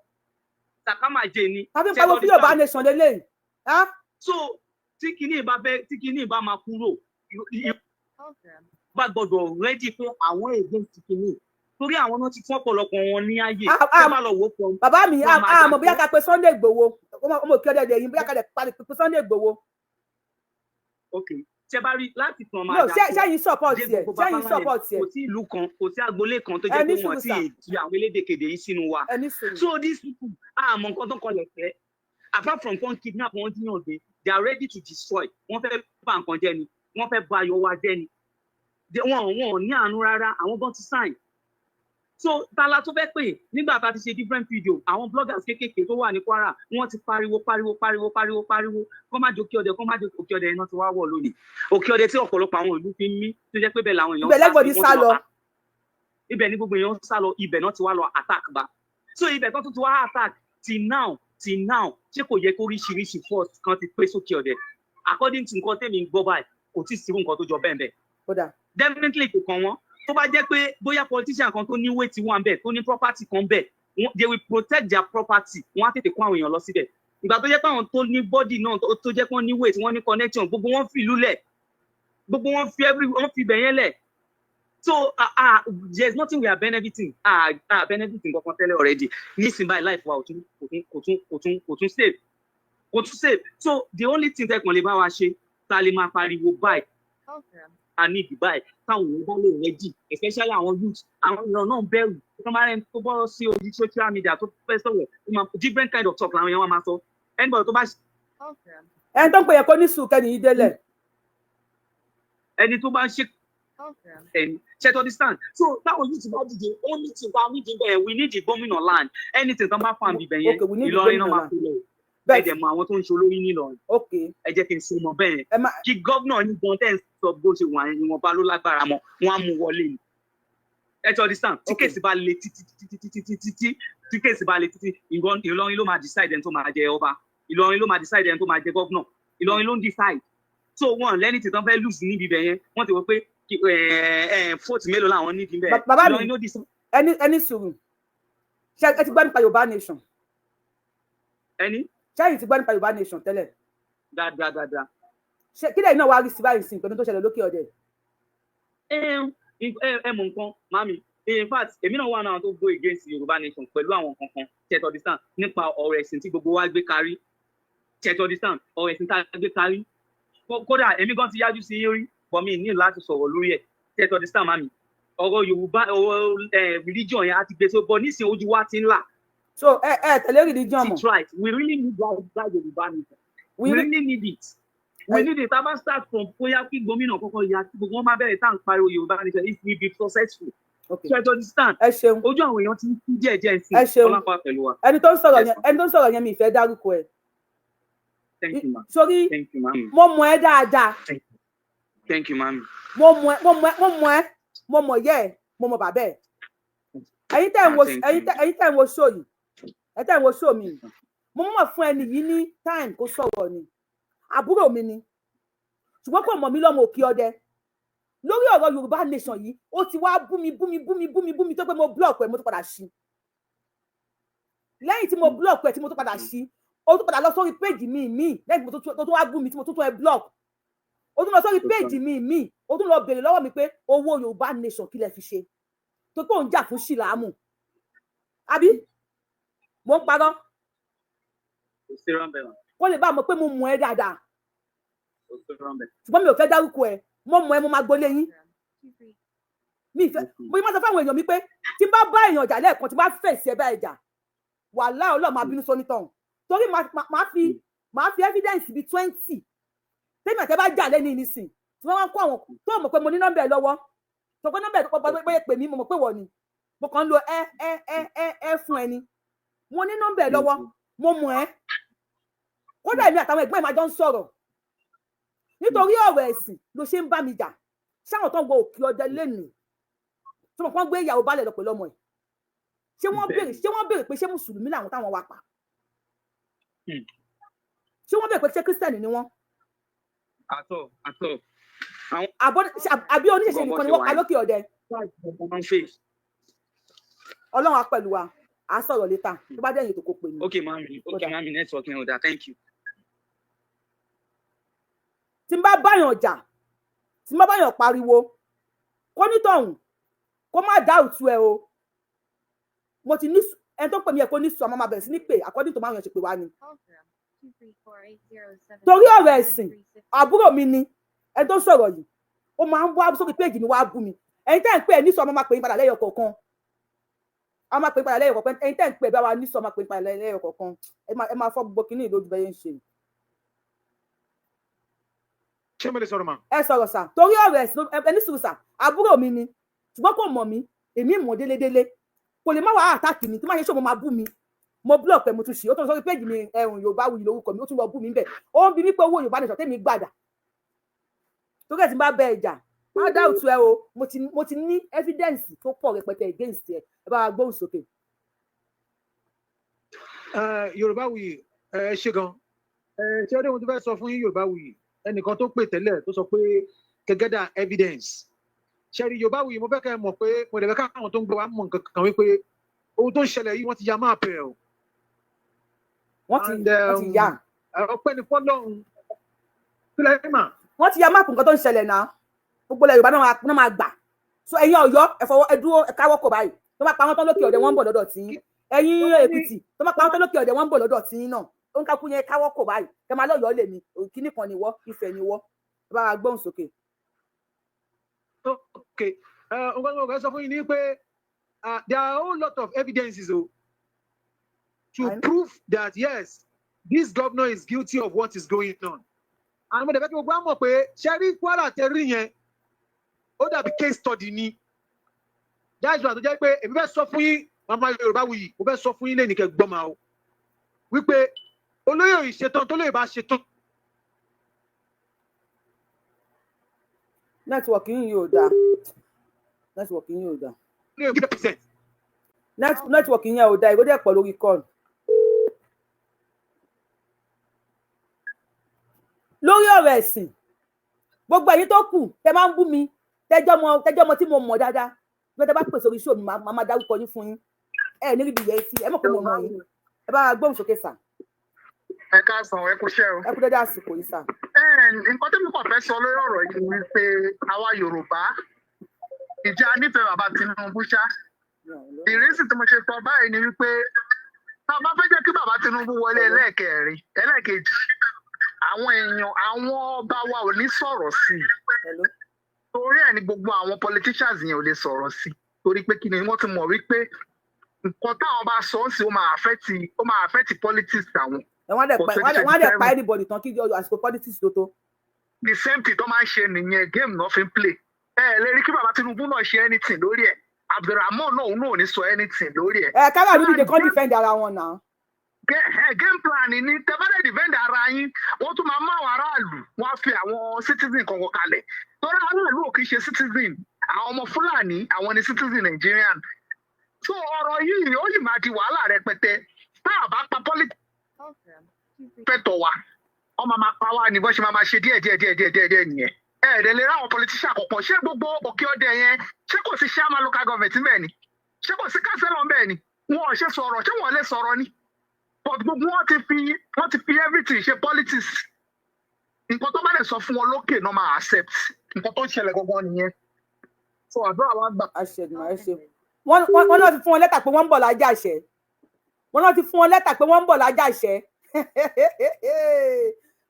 Sàkámàjẹ ni. Tàbí Ṣé ẹ pariwo fún Yorùbá understand? nation lélẹ̀. So tí kinní bá máa kúrò, bá gbọ́dọ̀ ready fún àwọn against kinní, torí àwọn náà ti fún ọ̀pọ̀lọpọ̀ wọn ní ààyè. Tẹ bá lọ wò ó from Bàbá mi, from àmọ́ bóyá Àjàkẹ́. ká pe Sunday Igboho, ọmọ òkè ọdẹ yìí, bóyá ká lè pe Sunday Igboho. Ok, tẹ bá rí láti from No, Àjàkẹ́ ṣẹ́yìn support dé ẹ̀ gbogbo ṣẹ́yìn Baba support Land, ẹ̀? kò sí ìlú kan, kò sí agboolé kan tó Ẹ jẹ́ ní pé wọ́n sùúrù, ti sà. di àwọn elédèkéde yìí sínú wa. Ẹ ní sùúrù. So these people, àmọ́ nǹkan tó kọlẹ̀ fẹ́ apart from fún kidnap wọn, jíyàn gbé, they are ready to destroy. Wọ́n fẹ́ bà nǹkan jẹ́ ni, wọ́n fẹ́ bà ayọ̀ wa jẹ́ ni. Wọn ò ní àánú rárá. Àwọn gan ti sign. So tala tó fẹ́ pè nígbà tá a ti ṣe different video, àwọn bloggers kéékèèké tó wà ní Kwara, wọ́n ti pariwo, pariwo, pariwo, pariwo, pariwo, kọ́ má jókè ọdẹ, kọ́ má jókè òkè ọdẹ. Iná ti wá wọ̀ lónìí. Òkè ọdẹ tí ọ̀pọ̀lọpọ̀ àwọn ìlú fi ń mí, tó jẹ́ pé bẹ́ẹ̀ làwọn èèyàn Ibẹ̀ sá sí, lẹ́gbọ̀dì wọ́n sá ti lọ. Ibẹ̀ ni gbogbo èèyàn sá lọ. Ibẹ̀ náà ti wá lọ attack bá. So ibẹ̀ tó tún ti wá attack till now, ṣé kò yẹ kó oríṣiríṣi force kan ti pé sókè ọdẹ? According to nǹkan tèmi ń gbọ́ báyìí, kò tí ì sí nǹkan tó jọ bẹ́ẹ̀ bẹ́ẹ̀. Kódà. Definitely kò kàn wọ́n. Tó bá jẹ́ pé bóyá politician kan tó ní weight wà ńbẹ̀, tó ní property kan bẹ̀, they will protect their property. Wọ́n á tètè kó àwọn èèyàn lọ síbẹ̀. Ìgbà tó jẹ́ pé àwọn tó ní body náà, tó jẹ́ pé wọ́n ní weight, wọ́n ní connection, gbogbo wọn fi ìlú lẹ̀, gbogbo wọn fi every wọ́n fi ibẹ̀ yẹn lẹ̀. So there is nothing we are benefiting. Benefiting kankan tẹ́lẹ̀ already. Nísìnyí báyìí, life wa ò tún kò tún safe, kò tún safe. So the only thing tẹ́kàn lè bá wa ṣe, tá a lè máa pariwo báyìí, a ní Dubai, táwọn èèyàn bá lè ready, especially àwọn youth. Àwọn èèyàn náà bẹ̀rù tó máa rẹ̀ tó bọ́ sí ojú social media tó fẹ́ sọ̀rọ̀, ó máa different kind of talk làwọn èèyàn wá máa sọ. Anybody tó bá Ẹni tó ń pè yẹn, kó ní sùúrù kẹ́ni yìí délẹ̀. Ẹni tó bá ń ṣe ẹni ṣe to understand. So táwọn youth bá dìde, only thing tá a need bẹ́ẹ̀, we need the gómìnà land. Anything tó bá fà mí bẹ̀ yẹn, Okay, we need the Ìlọrin náà gómìnà máa land. kó lọ. Ẹ Bẹ́ẹ̀. dẹ̀ mọ àwọn tó ń ṣe olórí nílọrin. Ẹ jẹ́ kí n so mọ́ bẹ́ẹ̀ yẹn. Ẹ má Kí gómìnà yín gan tẹ́ ń sọ bó ṣe wà yẹn, ìwọ̀nba ló lágbára mọ́, wọ́n á mú wọlé ni. Ẹ ti understand? Tí case bá le títí títí títí títí tí tí case bá le títí, Ìlọrin ló máa decide ẹni tó máa jẹ ọba. Ìlọrin ló máa decide ẹni tó máa jẹ gómìnà. Ìlọrin ló ń decide. So wọn lẹ́ni tí tán fẹ́ lose níbi ibẹ̀ yẹn, wọ́n ti wọ pé vote mélòó làwọn nídìí bẹ́ẹ̀. Bàbá mi, Ìlọrin ló decide. Ẹni sùúrù. Ṣé ẹ ti gbọ́ nípa Yorùbá nation? Ẹni? Ṣẹ́yìn ti gbọ́ nípa Yorùbá nation tẹ́lẹ̀? Dáadáa, dáadáa. Ṣé kí lẹ́yìn náà wá rí sí báyìí sí pẹ̀lú tó ṣẹlẹ̀ lókè ọdẹ? Ẹ mọ nǹkan, mami, in fact, èmi náà wà náà tó go against Yorùbá nation pẹ̀lú àwọn kankan. Ṣe to understand? Nípa ọ̀rọ̀ ẹ̀sìn tí gbogbo wa gbé kárí. Ṣe to understand? Ọ̀rọ̀ ẹ̀sìn tá a gbé kárí. Kódà èmi gan ti yájú sí yín rí, but mi ní láti sọ̀rọ̀ lórí ẹ̀. Ṣe to understand, mami? Ọ̀rọ̀ Yorùbá, ọ̀rọ̀ religion yẹn á ti gbé so, but nísìnyí ojú wa ti ń là. So ẹ tẹ̀lé religion mọ́? It's right, we really need that Yorùbá nation. We really need it, we need it. Tá a bá start from bóyá kí gómìnà kọ́kọ́ ya, kí gbogbo wọn bá bẹ̀rẹ̀ tá à ń pariwo Yorùbá nation, it will be successful. Okay. So I understand. Ẹ ṣeun. Ojú àwọn èèyàn ti ń kú díẹ̀ díẹ̀ sí. Ẹ ṣeun. Ọlọ́pàá pẹ̀lú wa. Ẹni tó ń sọ̀rọ̀ yẹn, ẹni tó ń sọ̀rọ̀ yẹn, mi ì fẹ́ dárúkọ ẹ̀. Thank you, ma. Sórí Thank you, ma'am. mo mọ̀ ẹ́ dáadáa. Thank you, ma'am. Mo mọ̀ ẹ́, mo mọ̀ ẹ́, mo mọ̀ ẹ́, mo mọ̀ yẹ́ ẹ̀, mo mọ̀ bàbá ẹ̀. Ẹ̀yin tẹ́ ń wo Ah, thank ẹ̀yin you. tẹ́ ń wo show yìí, ẹ̀yin tẹ́ ń wo show mi yìí, mo mọ̀ fún ẹni yìí ní time kó sọ̀rọ̀ ni. Àbúrò mi ni, ṣùgbọ́n kò mọ̀ mí lọ́mọ òkè ọdẹ. Lórí ọ̀rọ̀ Yorùbá nation yìí, ó ti wá bú mi, bú mi, bú mi, bú mi, bú mi, tó pé mo block ẹ̀, mo tún padà ṣí. Lẹ́yìn tí mo block ẹ̀, tí mo tún padà ṣí, ó tún padà lọ sórí page mi lẹ́yìn tí mo tó tún wá bú mi, tí mo tún tún ẹ block, ó tún lọ sórí page mi, ó tún lọ béèrè lọ́wọ́ mi pé owó Yorùbá nation, kí lẹ fi ṣe, tó pé òun jà fún ṣìlámù. Àbí mo ń parọ́? Kò sí ránbẹ́ mà. Kó lè bá a mọ̀ pé mo mọ̀ ẹ́ dáadáa. Ṣùgbọ́n mi ò fẹ́ dárúkọ ẹ. Mo mọ̀ ẹ́, mo máa gbolé yín. Mi ìfẹ́ mo máa sọ fáwọn èèyàn mi pé tí n bá bá èèyàn jà lẹ́ẹ̀kan, tí n bá fèsì ẹ bá ẹ jà, wàhálà, Ọlọ́run máa bínú sónítọ̀hún, torí máa fi evidence bíi 20. Tẹ́mi àti ẹ bá jà lẹ́ni nísìn, tí wọ́n wá ń kó àwọn tó mọ̀ pé mo ní nọ́mbà ẹ lọ́wọ́, tó pé nọ́mbà ẹ tó pé pè mí, mo mọ̀ pé wọ̀ ni. Mo kàn ń lo ẹ ẹ ẹ ẹ ẹ fún ẹni. Mo ní nọ́mbà ẹ lọ́wọ́, mo mọ̀ ẹ́. Kódà èmi àtàwọn ẹ̀gbọ́n ẹ̀ máa jọ ń sọ̀rọ̀. Nítorí ọ̀rọ̀ ẹ̀sìn ló ṣe ń bá mi jà. Sáwọn tó ń wọ Òkè Ọdẹ lẹ́nìí tí wọ́n kàn gbé ìyàwó balẹ̀ lọ pẹ̀lú ọmọ ẹ̀, ṣé wọ́n béèrè pé ṣé mùsùlùmí làwọn táwọn wá pa? Ṣé wọ́n béèrè pé ṣé kírísítẹ̀nì ni wọ́n? Àtọ àtọ. Àbí oníṣẹ̀ṣe nìkan ni wọ́n pa lókè ọdẹ? Ọlọ́run á pẹ̀lú wa. À á sọ̀rọ̀ later. Tó bá dẹ̀yìn ètò, kò pè mí. Ok mami, ok mami, network yẹn ò dáa. Thank you. Tí n bá báyàn jà, tí n bá báyàn pariwo, kó nítọ̀hún kó má dá òtún ẹ o. Mo ti ní ẹni tó pè mí ẹ kó ní sọ, àmọ́ máa bẹ̀rẹ̀ sí ní pè according to máa yàn ṣe pè wá ni. Torí ọ̀rọ̀ ẹ̀sìn, àbúrò mi ni ẹni tó sọ̀rọ̀ yìí. Ó máa ń wá sórí péjì mi wá bú mi. Ẹni tẹ́ ń pè ẹ ní sọ, ọmọ máa pè yín padà lẹ́yọ̀ kọ̀ọ̀kan. A máa pè yín padà lẹ́yọ̀ kọ̀ọ̀kan. Ẹni tẹ́ ń pè bá wa ní sọ, máa pè yín padà lẹ́yọ̀ kọ̀ọ̀kan. Ẹ máa fọ́ gbogbo kínní ìlójú bẹ́ẹ̀ ń ṣe. Ṣé mo lè sọ̀rọ̀ mà? Ẹ sọ̀rọ̀ sà. Torí ọ̀rọ̀ ẹ̀sìn, ẹ ní sùúrù sà. Àbúrò mi ni, ṣùgbọ́n kò mọ̀ mí, èmi mọ̀ délédélé. Kò lè má wàá attack mi. Tí má ṣe ṣòmo máa bú mi. Mo block ẹ, mo tún ṣe. Ó tún sọ péjì mi, ẹrùn Yorùbá Wuyì lórúkọ mi. Ó tún lọ bú mi bẹ́ẹ̀. Ó ń bi mí pé owó Yorùbá Nation tẹ́mi gbàdà. Torí ẹ̀ tí n bá bẹ ìjà, má dá òtún ẹ o. Mo ti ní evidence tó pọ̀ rẹpẹtẹ against ẹ. Ẹ bá wa gbóhùn sókè. Yorùbá Wuyì, ẹ ṣe gan. Ẹ ṣé ọdún mo ti fẹ́ sọ fún yín, Yorùbá Wuyì. Ẹnìkan tó pè tẹ́lẹ̀ tó sọ pé kẹgẹ́dà evidence ṣẹ́rí, Yorùbá Wuyì, mo fẹ́ kẹ́ ẹ mọ̀ pé mo dẹ̀ fẹ́ káwọn tó ń gbọ́ wa mọ̀ nǹkan kan wípé ohun tó ń ṣẹlẹ̀ yìí, wọ́n ti ya map ẹ̀ o. Wọ́n ti yá. Ọpẹ́ ni fọ́lọ́run kílẹ̀ mà. Wọ́n ti ya map nǹkan tó ń ṣẹlẹ̀ náà. Gbogbo ilẹ̀ Yorùbá náà máa gbà. So ẹ̀yin Ọ̀yọ́, ẹ fọwọ́ ẹ dúró, ẹ káwọ́ kò báyìí. Tó bá pa wọ́n tán lókè ọ̀dẹ, wọ́n ń bọ̀ lọ́dọ̀ tí. Ẹ̀yin Èkìtì, tó bá pa wọ́n tán lókè ọ̀dẹ, wọ́n ń bọ̀ lọ́dọ̀ tí náà. Ó ń kákú yẹn káwọ́ kò báyìí. Kẹ máa lọ́yọ̀ọ́ lèmi kíní kan ni wọ́, Ifẹ̀ ni wọ́. Ẹ bá wa gbóhùn sókè. Ok, nǹkan tí mo fẹ́ sọ fún yín ni pé there are a whole lot of evidences o to prove that yes, this governor is guilty of what is going on. And mo dẹ̀ fẹ́ kí gbogbo wa mọ̀ pé ṣẹ́rí Kwara tẹ rí yẹn, ó dàbí case study ni. That's why tó jẹ́ pé èmi fẹ́ sọ fún yín, màmá Yorùbá Wuyì, mo fẹ́ sọ fún yín lẹ́nìí kẹ́ gbọ́ máa o wípé olóyè ìṣetán tó lè bá ṣetán. Network yín yóò dáa, network yín yóò dáa. Network yín ò dáa. Ìgò dẹ̀ pọ̀ lórí call. Lórí ọ̀rọ̀ ẹ̀sìn, gbogbo ẹ̀yin tó kù tẹ máa ń bú mi, tẹjọ́ mọ tí mo mọ̀ dáadáa bí tẹ bá pèsè orí show mi, máa máa dárúkọ yín fún yín. Ẹ ní ríbi yẹn sí. Ẹ mọ̀ pé mo mọ̀ yín. Ẹ bá wa gbóhùn sókè sà. Ẹ káàsán, ẹ kúṣẹ́ o. Ẹ kú dédé àsìkò yìí sà. Nǹkan tí mo kàn fẹ́ sọ lórí ọ̀rọ̀ yìí ni pé àwa Yorùbá, ìjà nífẹ̀ẹ́ bàbá Tinubu ṣá. Ìrísí tí mo ṣe sọ báyìí ni wípé tá a bá fẹ́ jẹ́ kí bàbá Tinubu wọlé ẹlẹ́ẹ̀kẹrin, ẹlẹ́ẹ̀kejì, àwọn èèyàn, àwọn ọba wa ò ní sọ̀rọ̀ sí i. Torí ẹ̀ ni gbogbo àwọn politicians yẹn ò lè sọ̀rọ̀ sí i, torí pé kí ni? Wọ́n ti mọ̀ wípé nǹkan táwọn bá sọ ọ́ sí, ó máa affect politics àwọn. Wọ́n á dẹ̀ pa anybody tán kí àsìkò politics tó tó. The same thing tó máa ń ṣe nìyẹn. Game náà fi ń play. Ẹ lè rí kí bàbá Tinubu náà ṣe anything lórí ẹ. Abdulrahman náà, òun náà ò ní sọ anything lórí ẹ. Ẹ kára mi dìde kán defend ara wọn náà. Game plan ni. Tẹ́fẹ́lẹ́ defend ara yín, wọ́n tún máa mú àwọn aráàlú, wọ́n á fi àwọn citizen kankan kalẹ̀, torí aráàlú ò kì í ṣe citizen. Àwọn ọmọ Fúlàní, àwọn ni citizen Nigerian. So ọ̀rọ̀ yìí, ó yìí máa di wàhálà rẹpẹtẹ tá a bá pa politics fẹ́ tọ̀ wá. Wọ́n máa máa pa wá ní bó ṣe máa máa ṣe díẹ̀ díẹ̀ díẹ̀ díẹ̀ díẹ̀ díẹ̀ nìyẹn. Ẹ ẹ̀ẹ́dẹ̀ lè ráwọn politician kọ̀ọ̀kan. Ṣé gbogbo Òkè Ọdẹ yẹn, ṣé kò sí chairman local government bẹ́ẹ̀ ni? Ṣé kò sí councillor bẹ́ẹ̀ ni? Wọn ò ṣe sọ̀rọ̀? Ṣé wọ́n lè sọ̀rọ̀ ni? But gbogbo wọn ti fi everything ṣe politics. Nǹkan tó bá lè sọ fún wọn lókè náà máa accept. Nǹkan tó ń ṣẹlẹ̀ gangan nìyẹn. So àdúrà wa gbà. Àṣẹdùn àṣẹ. Wọ́n náà ti fún wọn lẹ́tà pé wọ́n ń bọ̀ lájà àṣẹ. Wọ́n náà ti fún wọn lẹ́tà pé wọ́n ń bọ̀ lájà àṣẹ.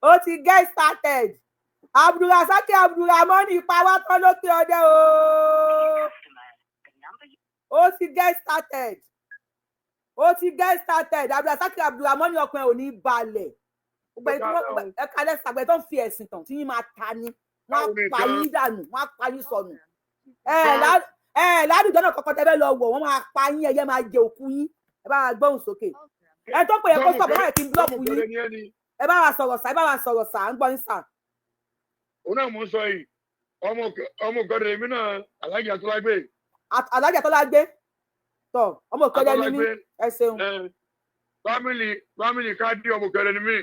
Ó ti get started. Abdulrasaq Abdulrahman pa wá tán lókè ọdẹ o. Ó ti get started, ó ti get started. Abdulrasaq Abdulrahman, ọkùnrin ò ní balẹ̀. Gbogbo ẹni tí wọ́n ẹ kalẹ̀ sàgbẹ́ tó ń fi ẹ̀sìn tàn tí yín máa ta ni, wọ́n á pa yín dànù, wọ́n á pa yín sọnù. Ẹ ládùúgbò náà kọ́kọ́ tẹ́ bẹ́ẹ̀ lọ wọ̀, wọ́n máa pa yín, ẹyẹ máa jẹ òkú yín. Ẹ bá wa gbóhùn sókè. Ẹ tó pè é kó sọ̀rọ̀ báyìí kí n block yín. Ẹ bá wa sọ̀rọ̀ sà, ẹ bá wa sọ̀rọ̀ sà, ń gbọ́ yín sà. Òun náà mò ń sọ yìí, ọmọ òkèdè èmi náà, Alájà Atọ́lágbé. Alájà Tọ́lágbé tọ, ọmọ òkèdè ni mí, ẹ ṣeun. Family káàdì, ọmọ òkèdè ni mí.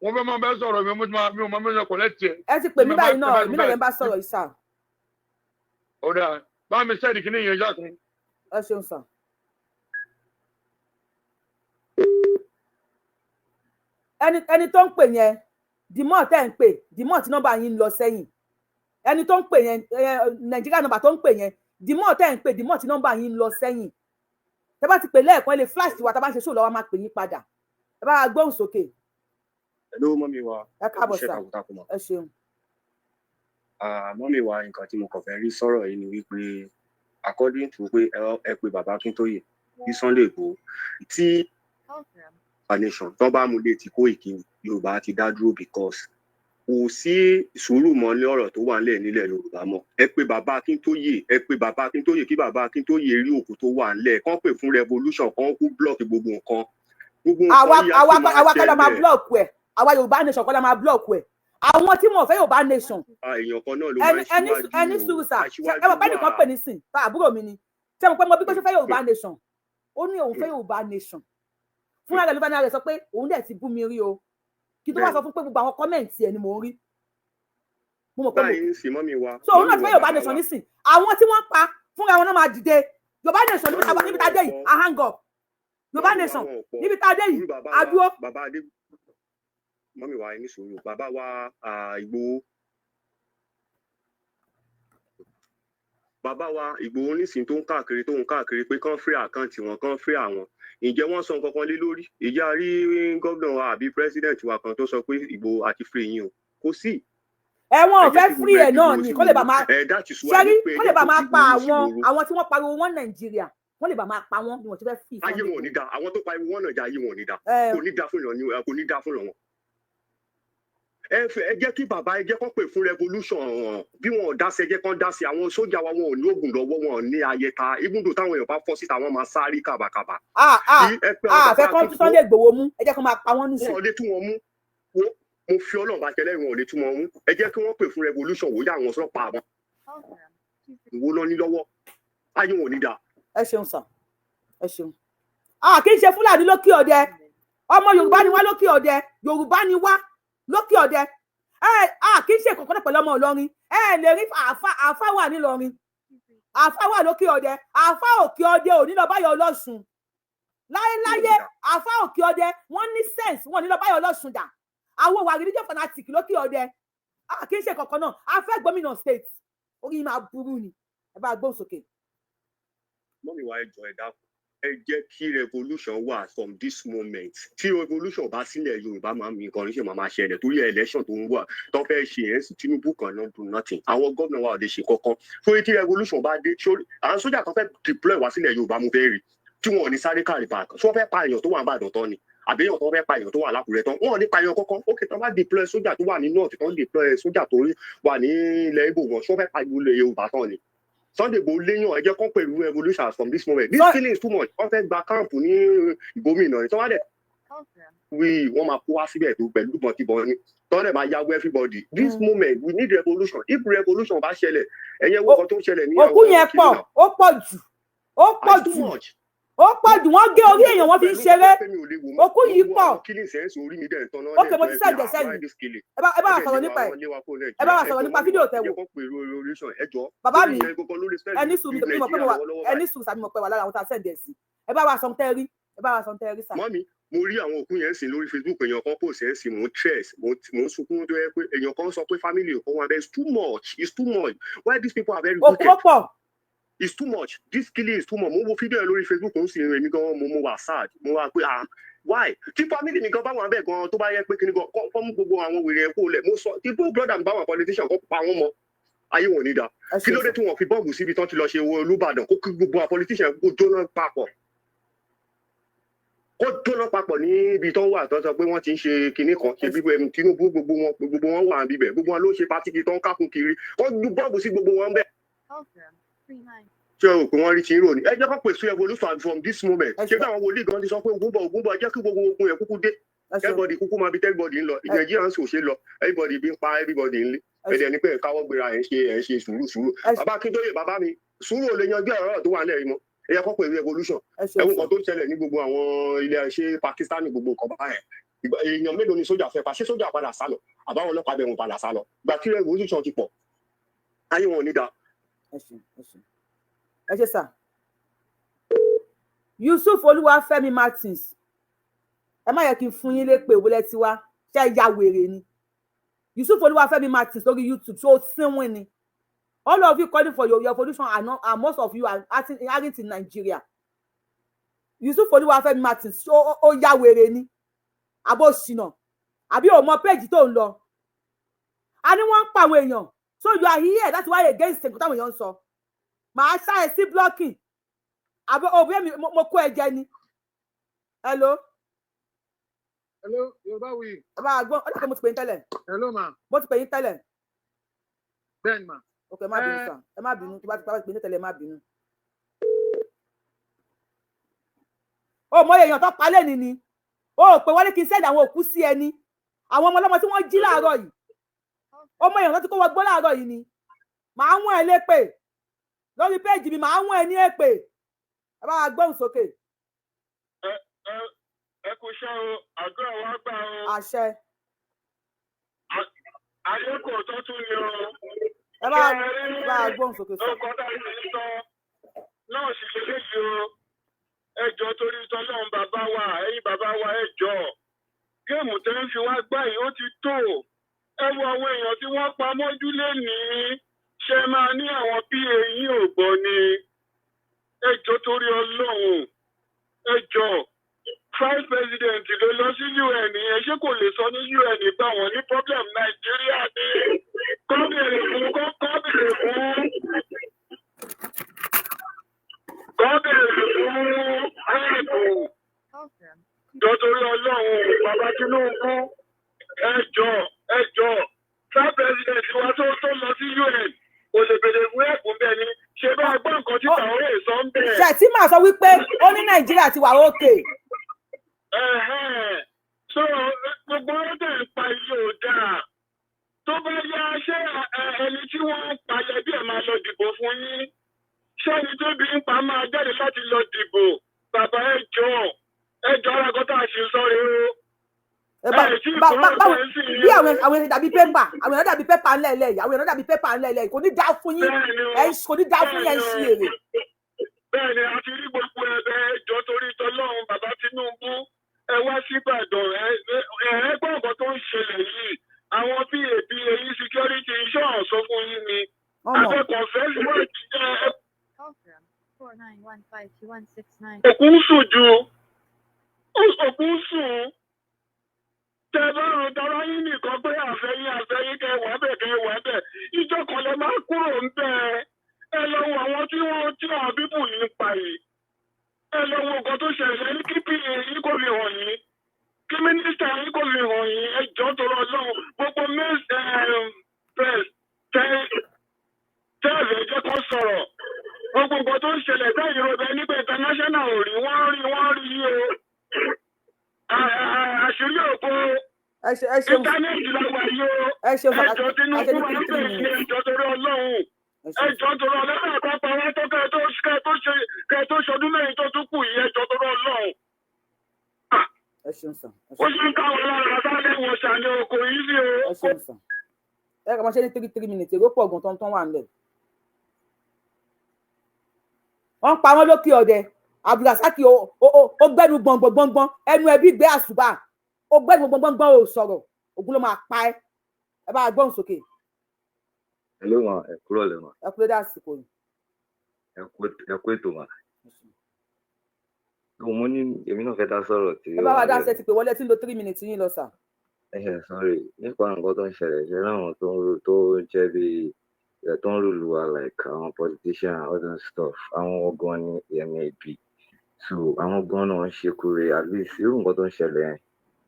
Wọ́n fẹ́ máa bẹ́ sọ̀rọ̀ mi, mi ò máa mẹ́sàn kọ̀ lẹ́tì ẹ̀. Ẹ ti pè mí báyìí náà, èmi náà lè ń bá sọ̀rọ̀ yìí sà. Ó dáa, bá mi sẹ́ẹ̀dì kí ní ìyẹn jákun. Ẹ ṣeun sà. Ẹni tó ń pè yẹn, the more tẹ́ ń pè, the more tí nọ́mbà yín ń lọ sẹ́yìn. Ẹni tó ń pè yẹn, Nàìjíríà nọ́mbà tó ń pè yẹn, the more tẹ́ ń pè, the more tí nọ́mbà yín ń lọ sẹ́yìn. Tẹ́ bá ti pè lẹ́ẹ̀kan, ẹ lè flash wa. Tá a bá ń ṣe show lọ́wọ́, máa pè yín padà. Ẹ bá wa gbóhùn sókè. Hello, mummy wa. Ẹ káàbọ̀ iṣẹ́ sà. Takuntakun mọ́. Ẹ ṣeun. Mummy wa, nǹkan tí mo kàn fẹ́ rí sọ̀rọ̀ yìí ni wípé according to pé ẹ pé bàbá Akíntóyè bí Sunday Igboho tí nation tó bá mú létí Kóìkì, Yorùbá ti dá dúró because kò sí sùúrù mọ́ ní ọ̀rọ̀ tó wà nílẹ̀ nílẹ̀ Yorùbá mọ́. Ẹ pé bàbá Akíntóyè, ẹ pé bàbá Akíntóyè, kí bàbá Akíntóyè rí òkú tó wà nílẹ̀, kán pè fún revolution, kán kú block gbogbo nǹkan, gbogbo nǹkan Àwa yìí á àwa sì máa àwa kọ́ la máa ṣẹlẹ̀. block ẹ̀. Àwa Yorùbá nation kọ́ la máa block ẹ̀. Àwọn tí wọn ò fẹ́ Yorùbá nation. Ah, èèyàn kan náà ló máa Ẹni ń ẹni ṣíwájú ẹni o. sùúrù sà. Aṣíwájú Ẹ mọ̀ pé nìkan wà. pè nísìn tá àbúrò mi ni. Ṣé mo pé mo bí pé ṣe fẹ́ Yorùbá nation? Ó ní òun fẹ́ Yorùbá nation. Fúnra rẹ̀ ló bá ní ara rẹ̀ sọ pé òun dẹ̀ ti bú mi rí o, kí tó wá sọ fún pé gbogbo àwọn comment ẹ̀ ni mò ń rí, mo mọ̀ pé mo Báyìí ń sìn, mummy wa. So òun náà ti Mummy fẹ́ wa, Yorùbá bàbá nation wa. nísìn. Àwọn tí wọ́n pa fúnra wọn náà máa dìde Yorùbá nation. Níbi tá a dé yìí, a hang up Yorùbá Mummy wa, nation. wọn ò pọ̀. Níbi tá a dé yìí, Irú bàbá a wa dúró. Bàbá adé, mummy wa, ẹ ní sùúrù. Bàbá wa, Ìgbòho, bàbá wa Ìgbòho nísìnyí tó ń káàkiri pé kán free account wọn, kán free àwọn. Ǹjẹ́ wọ́n sọ nǹkan kan lé lórí? Ìjà rí gómìnà wa àbí president wa kan tó sọ pé Ìgbòho àti free yín o? Kò sí. Ẹ̀wọ̀n ò Ẹ jẹ́ fẹ́ kí free gbogbo ẹ ẹ̀ náà dìgbò ni sí kó lè bá gbòòrò máa ẹ. That is why ṣẹ́rí ni pé ẹ kó lè jẹ́ bá kó máa pa dìgbò sí àwọn gbòòrò. Àwọn tí wọ́n pariwo wọn Nàìjíríà, wọ́n lè bá máa pa wọ́n ni wọ́n ti fẹ́ free Ayé Sunday wọn ò ní Igboho. da. Àwọn tó pariwo wọn náà jà, ayé wọn ò ní da. Ẹ Kò ní da fún ìrànwọ́ ni, kò ní da fún ìrànwọ́. Ẹ jẹ́ kí bàbá, ẹ jẹ́ kó pè fún revolution hàn. Bí wọn ò dá sí, ẹ jẹ́ kó dá sí. Àwọn sójà wa, wọn ò ní oògùn lọ́wọ́, wọn ò ní ayẹta. Ibùdó táwọn èèyàn bá fọ́ síta, wọn máa sáré kàbàkàbà. Ah ah. Kí ẹ pé àwọn Ah, fẹ́ bàbá kán tún Sunday Igboho mú, ẹ jẹ́ kán máa pa wọ́n níṣó. Wọn ò lè tú wọn mú. Wo, mo fi Ọlọ́run bá tẹ́lẹ̀, wọn ò lè tú wọn mú. Ẹ jẹ́ kí wọ́n pè fún revolution. Wò yá, àwọn sọ́pàá àwọn ìwo lọ ní lọ́wọ́, ayé wọn ò ní da. Ẹ ṣeun sà, ẹ ṣeun. Ah, kì í ṣe Fúlàní lókè ọdẹ, ọmọ Yorùbá ni wá lókè ọdẹ. Yorùbá ni wá lókè ọdẹ. Ẹ ah, kì í ṣe kọ̀ọ̀kan náà pẹ̀lú ọmọ Ìlọrin. Ẹ lè rí àáfà, àáfà wà nílọrin, àáfà wà lókè ọdẹ. Àáfà òkè ọdẹ ò ní lọ báyọ̀ ọlọ́sùn láéláyé. Àáfà òkè ọdẹ, wọ́n ní sense, wọ́n ní lọ báyọ̀ ọlọ́sùn dà. Àwọn wà religion fanatic lókè ọdẹ. Ah, kì í ṣe kọ̀ọ̀kan náà. A fẹ́ gómìnà state, orí yìí máa burú ni. Ẹ bá gbóhùn sókè. Mummy wa, ẹ jọ̀ọ́, ẹ dákun, ẹ jẹ́ kí revolution wà from this moment. Tí revolution bá sílẹ̀, Yorùbá máa mi nǹkan oníṣẹ́ máa ṣẹlẹ̀ torí election tó ń wà tó fẹ́ ṣe yẹn sí. Tinubu kan náà do nothing, àwọn gómìnà wa ò lè ṣe kankan. Sórí tí revolution bá dé, sórí àwọn sójà tó fẹ́ deploy wá sílẹ̀ Yorùbá, mo fẹ́ rí tí wọn ò ní sáré káàrí bá tí wọ́n fẹ́ pa èèyàn tó wà ní Ìbàdàn tán ni, àbí èèyàn tó fẹ́ pa èèyàn tó wà lákùrẹ́ tán, wọn ò ní pa èèyàn kankan. Ó kè tán bá deploy sójà tó wà ní north, tán deploy sójà tó wà ní ilẹ̀ Ìgbò, wọn ṣó fẹ́ pa ilẹ̀ Yorùbá tán ni? Sunday Igboho léyàn, ẹ jẹ́ kán pẹ̀lú revolution from this moment. This feeling is too much. Wọ́n fẹ́ gba camp ní ìgbómìnà ni, tí wọ́n dẹ̀ wí, wọ́n máa kó wá síbẹ̀ tó pẹ̀lú ìbọn ni, tí wọ́n dẹ̀ máa yàgò everybody. This moment we need revolution. If revolution bá ṣẹlẹ̀, ẹ̀yẹ wo kan tó ń ṣẹlẹ̀ ní Òkú àwọn yẹn pọ̀, kìnìún. ó pọ̀ jù, ó pọ̀ It's too jù, much. ó pọ̀ jù. Wọ́n gé orí èèyàn, wọ́n fi ń ṣeré. Òkú yìí pọ̀. Killing sense orí mi dẹ̀ ń tọ́nà. Ok, mo ti send ẹ̀ sẹ́yìn. Ẹ bá wa sọ̀rọ̀ nípa ẹ̀, ẹ bá wa sọ̀rọ̀ nípa fídíò tẹ wò. Bàbá mi, ẹni sùn mi mọ̀ pé mo wà, ẹni sùn sàmì mọ̀ pé wà lára àwọn tá a send ẹ̀ sí. Ẹ bá wa sọ tẹ́ rí, ẹ bá wa sọ tẹ́ rí sà. Mummy, mo rí àwọn òkú yẹn sìn lórí Facebook. Èèyàn kan post ẹ̀ sí, mò ń stress, mò ń sunkún tó yẹ pé èèyàn kan sọ pé family kan wà bẹ́ẹ̀. It's too much, it's too much. Why these people are very Òkú wicked. ó pọ̀. It's too much. This killing is too much. Mo wo fídíò yẹn lórí Facebook, ó sì rìn mí gan. Mo wà sad, mo wà pé, ah, why? Tí family mi gan bá wà bẹ́ẹ̀ gan, tó bá yẹ pé kíni gan, kọ́ mú gbogbo àwọn wèrè ẹ̀ kó lẹ̀. Mo sọ tí bó brother mi bá wà politician, kó pa wọ́n mọ́, ayé wọn ò ní da. Ẹ Kí ṣeun ló dé sir. tí wọ́n fi bọ́ọ̀bù síbi tán ti lọ ṣe wo Olúbàdàn, kó kí gbogbo àwọn politician kó jóná papọ̀, kó jóná papọ̀ níbi tó ń wà, tó ń sọ pé wọ́n ti ń ṣe kinní kan, ṣe bí Tinubu, gbogbo wọn wà níbẹ̀, gbogbo wọn ló ṣe party tó ń kákun kiri, kó ju bọ́ọ̀bù sí gbogbo wọn bẹ́ẹ̀. Ṣé o rò pé wọ́n rí ti ń rò ní? Ẹ jẹ́ kó pèsè revolution from this moment. Ẹ Ṣé ṣe bí àwọn wòlíì gan ti sọ pé ogun bọ̀, ogun bọ̀, ẹ jẹ́ kí gbogbo ogun yẹn kúkú dé. Ẹ ṣeun. Everybody kúkú máa bí everybody ń lọ. Ẹ Nàìjíríà ń sòṣe lọ, everybody bí ń pa everybody ń lé. Ẹ ṣe Ẹ̀dẹ̀ ni pé ẹ̀ káwọ́ gbéra, ẹ̀ ń ṣe sùúrù sùúrù. Ẹ ṣe Bàbá Akíntóyè, bàbá mi, sùúrù ò lè yanjú ọ̀rọ̀ tó wà nílẹ̀ yìí mọ́. Ẹ yẹ kó pè revolution. Ẹ Ẹ ṣeun wo sir. nǹkan tó ń ṣẹlẹ̀ ní gbogbo àwọn ilé ṣé Pakistan, gbogbo nǹkan báyẹn. Èèyàn mélòó ni sójà fẹ́ pa? Ṣé sójà padà sá lọ? Àbáwọn ọlọ́pàá bẹ̀ wọ́n padà sá lọ. Gbà tí revolution ti pọ̀, ayé wọn ò ní da. Ẹ ṣeun, ẹ ṣeun, ẹ ṣe sir. Yusuf Olúwafẹ́mi Martins, ẹ má yẹ kí n fún yín lépè. Owó lẹ́tí wá, ṣe é ya wèrè ni? Yusuf Olúwafẹ́mi Martins lórí YouTube, ṣó sínwín ni? All of you calling for your revolution are not, and most of you are acting, aren't in Nigeria. Yusuf Olúwafẹ́mi Martins, ṣó ó ya wèrè ni, àbó ṣìnà, àbí ò mọ péjì tó ń lọ? A ní wọ́n ń pa àwọn èèyàn, so you are here láti wáyé against nǹkan táwọn èèyàn ń sọ. Màá ṣá ẹ sí blocking, àbí òbí mi mo kó ẹ jẹ ni. Hello. Hello, Yorùbá wuyì. Ẹ bá a gbọ́ ọ dàgbẹ́, mo ti pè yín tẹ́lẹ̀. Hello, ma. Mo ti pè yín tẹ́lẹ̀. Bẹ́ẹ̀ni, ma. Ok, ẹ má bínú Ẹ sàn, ẹ má bínú. Tó bá ti pa pè yín tẹ́lẹ̀, ẹ má bínú. Ó mọ èèyàn tó pa lẹ́ni ni ó pè wọlé kí n send àwọn òkú sí ẹni, àwọn ọmọ ọlọ́mọ tí wọ́n jí láàárọ̀ yìí. Ó mọ èèyàn tó ti kó wọgbó láàárọ̀ yìí ni. Màá wọ́n ẹ lépè lórí péèjì mi, màá wọ́n ẹ ní èpè. Ẹ bá wa gbóhùn sókè. Ẹ kú iṣẹ́ o, àdúrà wa gbà o. Àṣẹ. Ayé kò tó tún ni o. Ẹ bá wa gbóhùn sókè sọ. Nǹkan tá a ti sọ náà sì lélẹ́yìí o. Ẹ jọ, torí tọ́lọ́run, bàbá wa, ẹ̀yin bàbá wa, ẹ jọ, game tẹ́ ń fi wá gbá yìí, ó ti tó. Ẹ wo àwọn èèyàn tí wọ́n pa mọ́jú lénìí, ṣe máa ní àwọn pa yín ò gbọ́ ni? Ẹ jọ, torí Ọlọ́run, ẹ jọ. Vice president ló lọ sí UN yẹn, ṣé kò lè sọ ní UN pé àwọn ní problem Nàìjíríà ní kọ́ bèrè fún kọ́ bèrè fún help? Jọ, torí Ọlọ́run, bàbá Tinubu, ẹ jọ, ẹ jọ. Vice president wa tó lọ sí UN kò lè bèrè fún help bẹ́ẹ̀ ni? Ṣé bá a gbọ́ nǹkan tí Traoré sọ ń bẹ̀? Ṣe tí màá sọ wípé ó ní Nàìjíríà ti wà ókè. Ẹ̀hẹ́n. So gbogbo ọdẹ ń pa ilé ò dáa. Tó bá yá, ṣé ẹni tí wọ́n ń pa yẹ bí ẹ̀ máa lọ dìbò fún yín? Ṣé ẹni tó bí ń pa máa jáde láti lọ dìbò? Bàbá, ẹ jọ, ẹ jọ, ara kan tá a ṣe sọ rèé o. Ẹ bá Ẹ tí bá kúrò bá báwo bẹ́ẹ̀ sì bí àwọn èèyàn dàbí pépà, àwọn èèyàn dàbí pépà ńlẹ̀ẹ́lẹ̀ yìí, àwọn èèyàn dàbí pépà ńlẹ̀ẹ́lẹ̀ yìí. Kò ní dáa fún yín. Bẹ́ẹ̀ni o. Ẹ kò ní dáa fún yín, ẹ ń ṣí èrè. Bẹ́ẹ̀ ni, a ti rí gbogbo ẹ̀bẹ̀. Ẹ jọ, torí tọlọ́run, bàbá Tinubu, ẹ wá síbàdàn, ẹ gbọ́ nǹkan tó ń ṣẹlẹ̀ yìí. Àwọn pa yín, security insurance sọ fún yín ni Ọmọ akẹ́kọ̀ọ́ fẹ́ sí òkú ń sùn ju òkú ń sùn. Tẹ bá rò tara yín nìkan pé àfẹ́yìn àfẹ́yìn, kẹ wà bẹ̀, kẹ wà bẹ̀, ìjọ kan lẹ máa kúrò ń bẹ̀. Ẹ lọ wo àwọn tí wọ́n tí àwọn bíbù yìí ń pa yìí. Ẹ lọ wo nǹkan tó ṣẹlẹ̀ ní kí pa yín kò fi hàn yín, kí mínísítà yín kò fi hàn yín. Ẹ jọ̀ọ́, torí Ọlọ́run, gbogbo press tẹ́ẹ̀fẹ̀ jẹ́ kó sọ̀rọ̀ gbogbo nǹkan tó ń ṣẹlẹ̀ bẹ́ẹ̀. Yorùbá nígbà international ò rí, wọ́n rí, wọ́n rí yí o. Àṣírí òkú Ẹ ṣe, ẹ ṣeun. internet la wà yìí o. Ẹ ṣeun. Ẹ jọ̀ọ́, Tinubu Àṣẹ ní máa ń 15 bẹ̀rẹ̀ sí. minutes. Ẹ jọ̀ọ́, torí Ọlọ́run. Ẹ ṣeun. Ẹ jọ̀ọ́, torí Ọlọ́run, àpapọ̀ àwọn tó kẹ́ tó ṣọdún 4 tó tún kù yìí. Ẹ jọ̀ọ́, torí Ọlọ́run. Ẹ ṣeun sir, ẹ Ó ṣeun. ṣe ń káwọn lára sáré wọ ṣàní oko yìí sí o. Ẹ ṣeun sir. Ẹ kàn máa ṣe ní three three minutes. Èrò pọ̀ gan tán tán wà nílẹ̀. Wọ́n ń pa wọ́n lókè ọ̀dẹ. Abdulrasaki, ó gbẹ́nu gbọ̀ngbọ̀n gbọ̀ngbọ̀n, ẹnu ẹbí gbé àṣùbà, ó gbẹ́nu gbọ̀ngbọ̀n gbọ̀ngbọ̀n, ò sọ̀rọ̀, ògùn ló máa pa ẹ́. Ẹ bá gbọ́n sókè. Hello ma, ẹ kúrò lẹ́ ma. Ẹ kúrò dé àsìkò yìí. Ẹ kú ètò mà. Mo ní èmi náà fẹ́ dá sọ̀rọ̀ tí Ẹ ó bá wà wa dá lẹ́nu. sí. Ẹ ti pè wọlé, tí ń lo 3 minutes yín lọ, sir. Ẹ sorry, nípa nǹkan tó ń ṣẹlẹ̀ ṣe láwọn tó ń tó jẹ́ bí ẹ̀ tó ń rule wa, like àwọn politician, all those stuff, àwọn gan ni ẹ̀mí ibi. So àwọn gan náà ń ṣe kúre. At least irú nǹkan tó ń ṣẹlẹ̀ yẹn,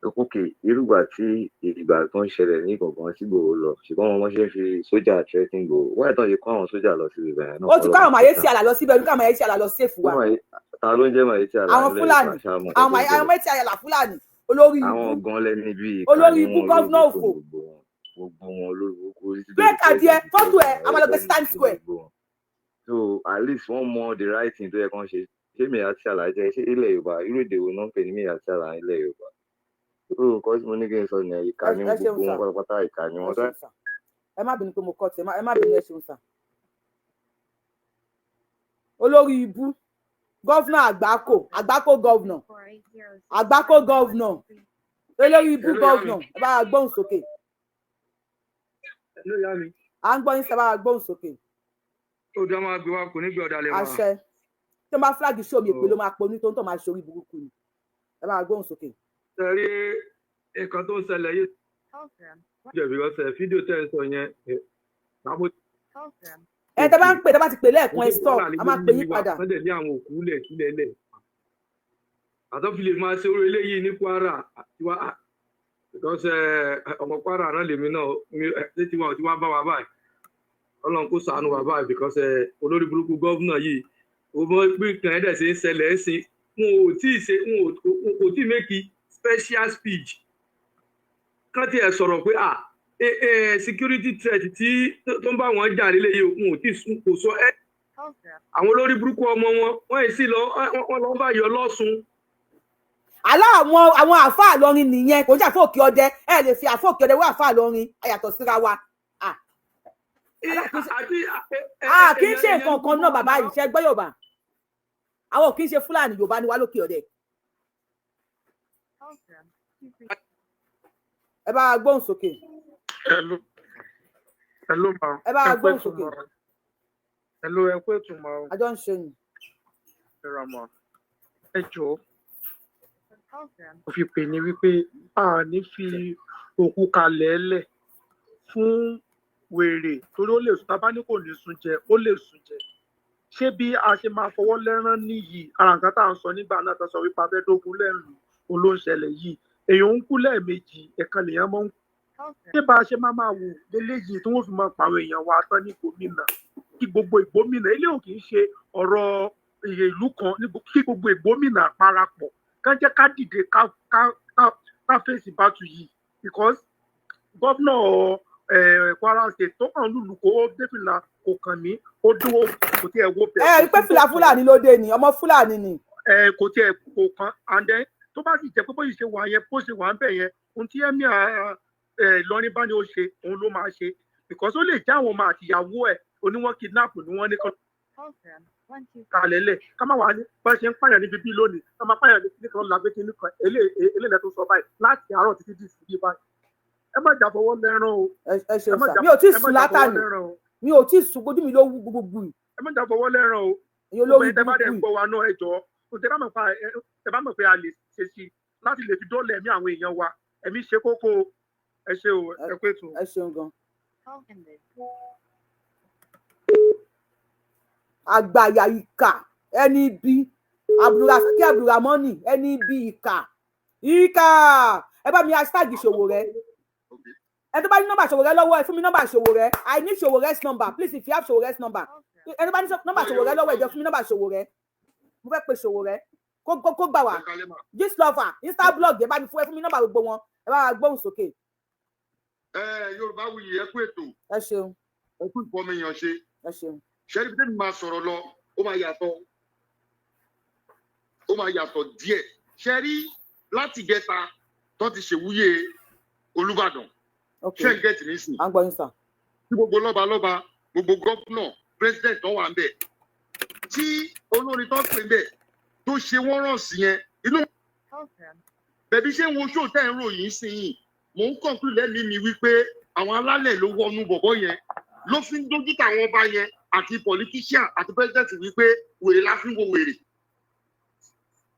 ok, irúgbà tí ìgbà tó ń ṣẹlẹ̀ ní gbọ̀ngàn tí Ìgbòho lọ, ṣùgbọ́n wọn ṣe ń fi sójà threatening Ìgbòho, wáyé tó ń ṣe kó àwọn sójà lọ sí ibẹ̀ yẹn náà Ó ti kọ́ kó àwọn lọ́mọ Miyetti tán. Allah lọ síbẹ̀, ní káwọn Miyetti Allah lọ save wa. Ta ló ń jẹ́ Miyetti Allah Àwọn nílẹ̀ Fúlàní. Yorùbá? Ṣáà mọ̀ nǹkan Àwọn tó ń àwọn ṣẹlẹ̀. Miyetti Allah Fúlàní olórí Àwọn ibú. gan lẹni bí ìkà Olórí ni ibú wọn, olórí governor burúkú òfò. ni gbogbo wọn, gbogbo wọn olórí burúkú títí Gbé dórí kàdí ẹ president fọ́tò ẹ, tó a máa lọ gbé sí ẹni Times bí Square. gbogbo wọn. So at least wọ́n mọ the right thing tó yẹ kán ṣe. Ṣé Miyetti Allah jẹ́ ṣé ilẹ̀ Yorùbá, irú èdè wo náà ń pè ní Miyetti Allah ilẹ̀ Yorùbá? So nǹkan tí mo ní kí n sọ nìyẹn, ìkà Ẹ ni ẹ ṣeun gbogbo sir. wọn pátápátá, ìkà ni Ẹ wọn. ṣeun sir, ẹ má bínú pé mo kọ́ ti ẹ má bínú, ẹ ṣeun sir. Olórí ibú governor àgbákò, àgbákò governor, àgbákò governor, olórí ibú Hello, ìyá mi. governor. Ẹ bá wa gbóhùn sókè. Hello, ìyá mi. À ń gbọ́ yín sir, bá wa gbóhùn sókè. Ó dá máa gbé wa, kò ní gbé ọ̀dàlẹ̀ wa. Àṣẹ. Tí wọ́n bá flag show mi, èpè ló máa pọ̀ ní tó ń tọ̀, máa ṣorí burúkú ni. Ẹ bá wa gbóhùn sókè. Ṣe rí nǹkan tó ń ṣẹlẹ̀ yìí jẹ̀bi ọ̀sẹ̀ fídíò tẹ́ ẹ sọ yẹn àbó Ẹ tẹ́ bá ń pè, tẹ́ bá ti pè lẹ́ẹ̀kan, ẹ stop, a máa pè yín padà. Wọ́n dẹ̀ ní àwọn òkú lẹ̀ sílẹ̀ lẹ̀ àtọ́ fi lè máa ṣe orí eléyìí ní Kwara tiwa, because ọmọ Kwara náà lèmi náà ṣé tiwa ò ti wá bá wa báyìí? Ọlọ́run kó ṣàánú wa báyìí, because olórí burúkú governor yìí, ó mọ pé nǹkan ẹ̀ dẹ̀ ṣe ń ṣẹlẹ̀ ẹ̀ sìn, wọn ò tí ì ṣe, wọn kò tí ì make special speech kán tiẹ̀ sọ̀rọ̀ pé ah security threat tí tó ń bá wọn jà nílé yìí, wọn ò tí ì kò sọ ẹ́. Àwọn olórí burúkú ọmọ wọn, wọ́n yìí sì lọ, wọ́n lọ bá yọ lọ́sùn. Àlá àwọn àáfàá lọrin nìyẹn, kò ń ṣe àfọ òkè ọdẹ. Ẹ lè fi àfọ òkè ọdẹ wé àáfàá lọrin, àyàtọ̀ síra wa. Àti A kì í ṣe nǹkan kan náà, bàbá yìí ṣe gbọ́ Yorùbá. Àwọn kì í ṣe Fúlàní, Yorùbá ni wá lókè ọdẹ. Ẹ bá wa gbóhùn sókè. Hello. Hello, ma. Ẹ bá wa Ẹ kú gbóhùn ètò sókè. ma. Hello, ẹ kú ètò ma. Àjọ ń ṣe ni. Ẹ ra ma. Ẹ jọ̀ọ́. Mo fi pè ní wípé a ní fi òkú kalẹ̀ lẹ̀ fún wèrè, torí ó lè sùn, tábà ní kò ní sùn jẹ, ó lè sùn jẹ. Ṣé bí a ṣe máa fọwọ́ lẹ́rán níyì? Ara nǹkan tá à ń sọ nígbà náà tó sọ wípé abẹ́dógún lẹ́rù, òun ló ń ṣẹlẹ̀ yìí. Èèyàn ń kú lẹ́ẹ̀mejì, ẹ̀kan lèèyàn máa ń kú. Ṣé bá a ṣe máa máa wò léléyìí tí wọ́n fi máa pa àwọn èèyàn wa tán ní gómìnà, kí gbogbo ìgbómìnà ilé ò kì í ṣe ọ̀rọ̀ ìlú kan, kí gbogbo ìgbómìnà parapọ̀ kán jẹ́ ká dìde ká fèsì bátù yìí, because governor Kwara State tó kàn lùlù kó ó dé fìlà kò kàn mí, ó dúró, kò tiẹ̀ wo bẹ̀. Ẹ rí pé fìlà Fúlàní ló dé ni, ọmọ Fúlàní ni. Ẹ kò tiẹ̀ kò kàn. And then tó bá sì jẹ́ pé bóyá ṣe wà yẹn, bó ṣe wà ń bẹ̀ yẹn, ohun tí emir Ìlọrin bá ní ó ṣe, òun ló máa ṣe, because ó lè jẹ́ àwọn ọmọ àtìyàwó ẹ̀ oníwọ̀n kidnap ni wọ́n ní kọ́ kalẹ̀ lẹ̀, ká má wàá ní bá ṣe ń pààyàn níbi bí lónìí, ká má pààyàn ní kan làgbé kí nìkan eléyìí tó sọ báyìí láti àárọ̀ títí di ìsìnkú báyìí. Ẹ má jà fọwọ́ lẹ́rán o. Ẹ ṣeun Ẹ má sà. jà Mi ò tí ì ẹ má sùn jà fọwọ́ látàní. lẹ́rán o. Mi ò tí ì sùn, ojú mi ló wú gbogbo yìí. Ẹ má jà fọwọ́ lẹ́rán o. Èyí Gbogbo olórí ẹ̀yin tẹ́ bá dẹ̀ burúkú ń gbọ́ wa náà, ẹ jọ̀ọ́, tẹ́ bá mọ̀ pé a lè ṣe sí i láti lè fi dóòlà ẹ̀mí àwọn èèyàn wa, ẹ̀mí ṣe kókó o. Ẹ ṣé o, ẹ kú ètò. Ẹ ṣeun gan. Àgbàyà ìkà, ẹni bí Abdulrasaki Abdulramoni, ẹni bí ìkà ìkà. Ẹ bá mi hashtag ìṣòwò rẹ. Ẹ tó bá ní nọ́mbà ìṣòwò rẹ lọ́wọ́, ẹ fún mi nọ́mbà ìṣòwò rẹ. I need ìṣòwò rẹ number, please. If you have ìṣòwò rẹ number, ẹ tó bá ní nọ́mbà ìṣòwò rẹ lọ́wọ́, ẹ jọ̀ọ́ fún mi nọ́mbà ìṣòwò rẹ. Mo fẹ́ pe ìṣòwò rẹ kó gbà wá. Gist lover, insta blog, ẹ bá mi fún, ẹ fún mi nọ́mbà gbogbo wọn. Ẹ bá wa gbóhùn sókè. Ẹ Yorùbá wuyì, ẹ kú ètò. Ẹ ṣeun. Ẹ kú ìfọmọyàn ṣe. Ẹ ṣeun. Ṣẹ́ni bí tẹ́mi máa sọ̀rọ̀ lọ, ó máa yàtọ̀, ó máa yàtọ̀ díẹ̀. Ṣẹ́rí láti gẹta tó ti ṣèwúyè Olúbàdàn, ṣé ń get mi sìn? À ń gbọ́ yín sir. Tí gbogbo lọ́ba lọ́ba, gbogbo governor, president tó wà ń bẹ̀, tí olórin tó ń pè ń bẹ̀ tó ṣe wọ́n ràn sí yẹn inú bẹ̀bí. Ṣé ń wo ṣó tẹ́ ń ròyìn sí yìí? Mò ń conclude lẹ́mìí mi wípé àwọn alálẹ̀ ló wọnú bọ̀bọ̀ yẹn, ló fi ń dójú tàwọn ọba yẹn. Àti politician àti president wípé wèrè la fi ń wo wèrè.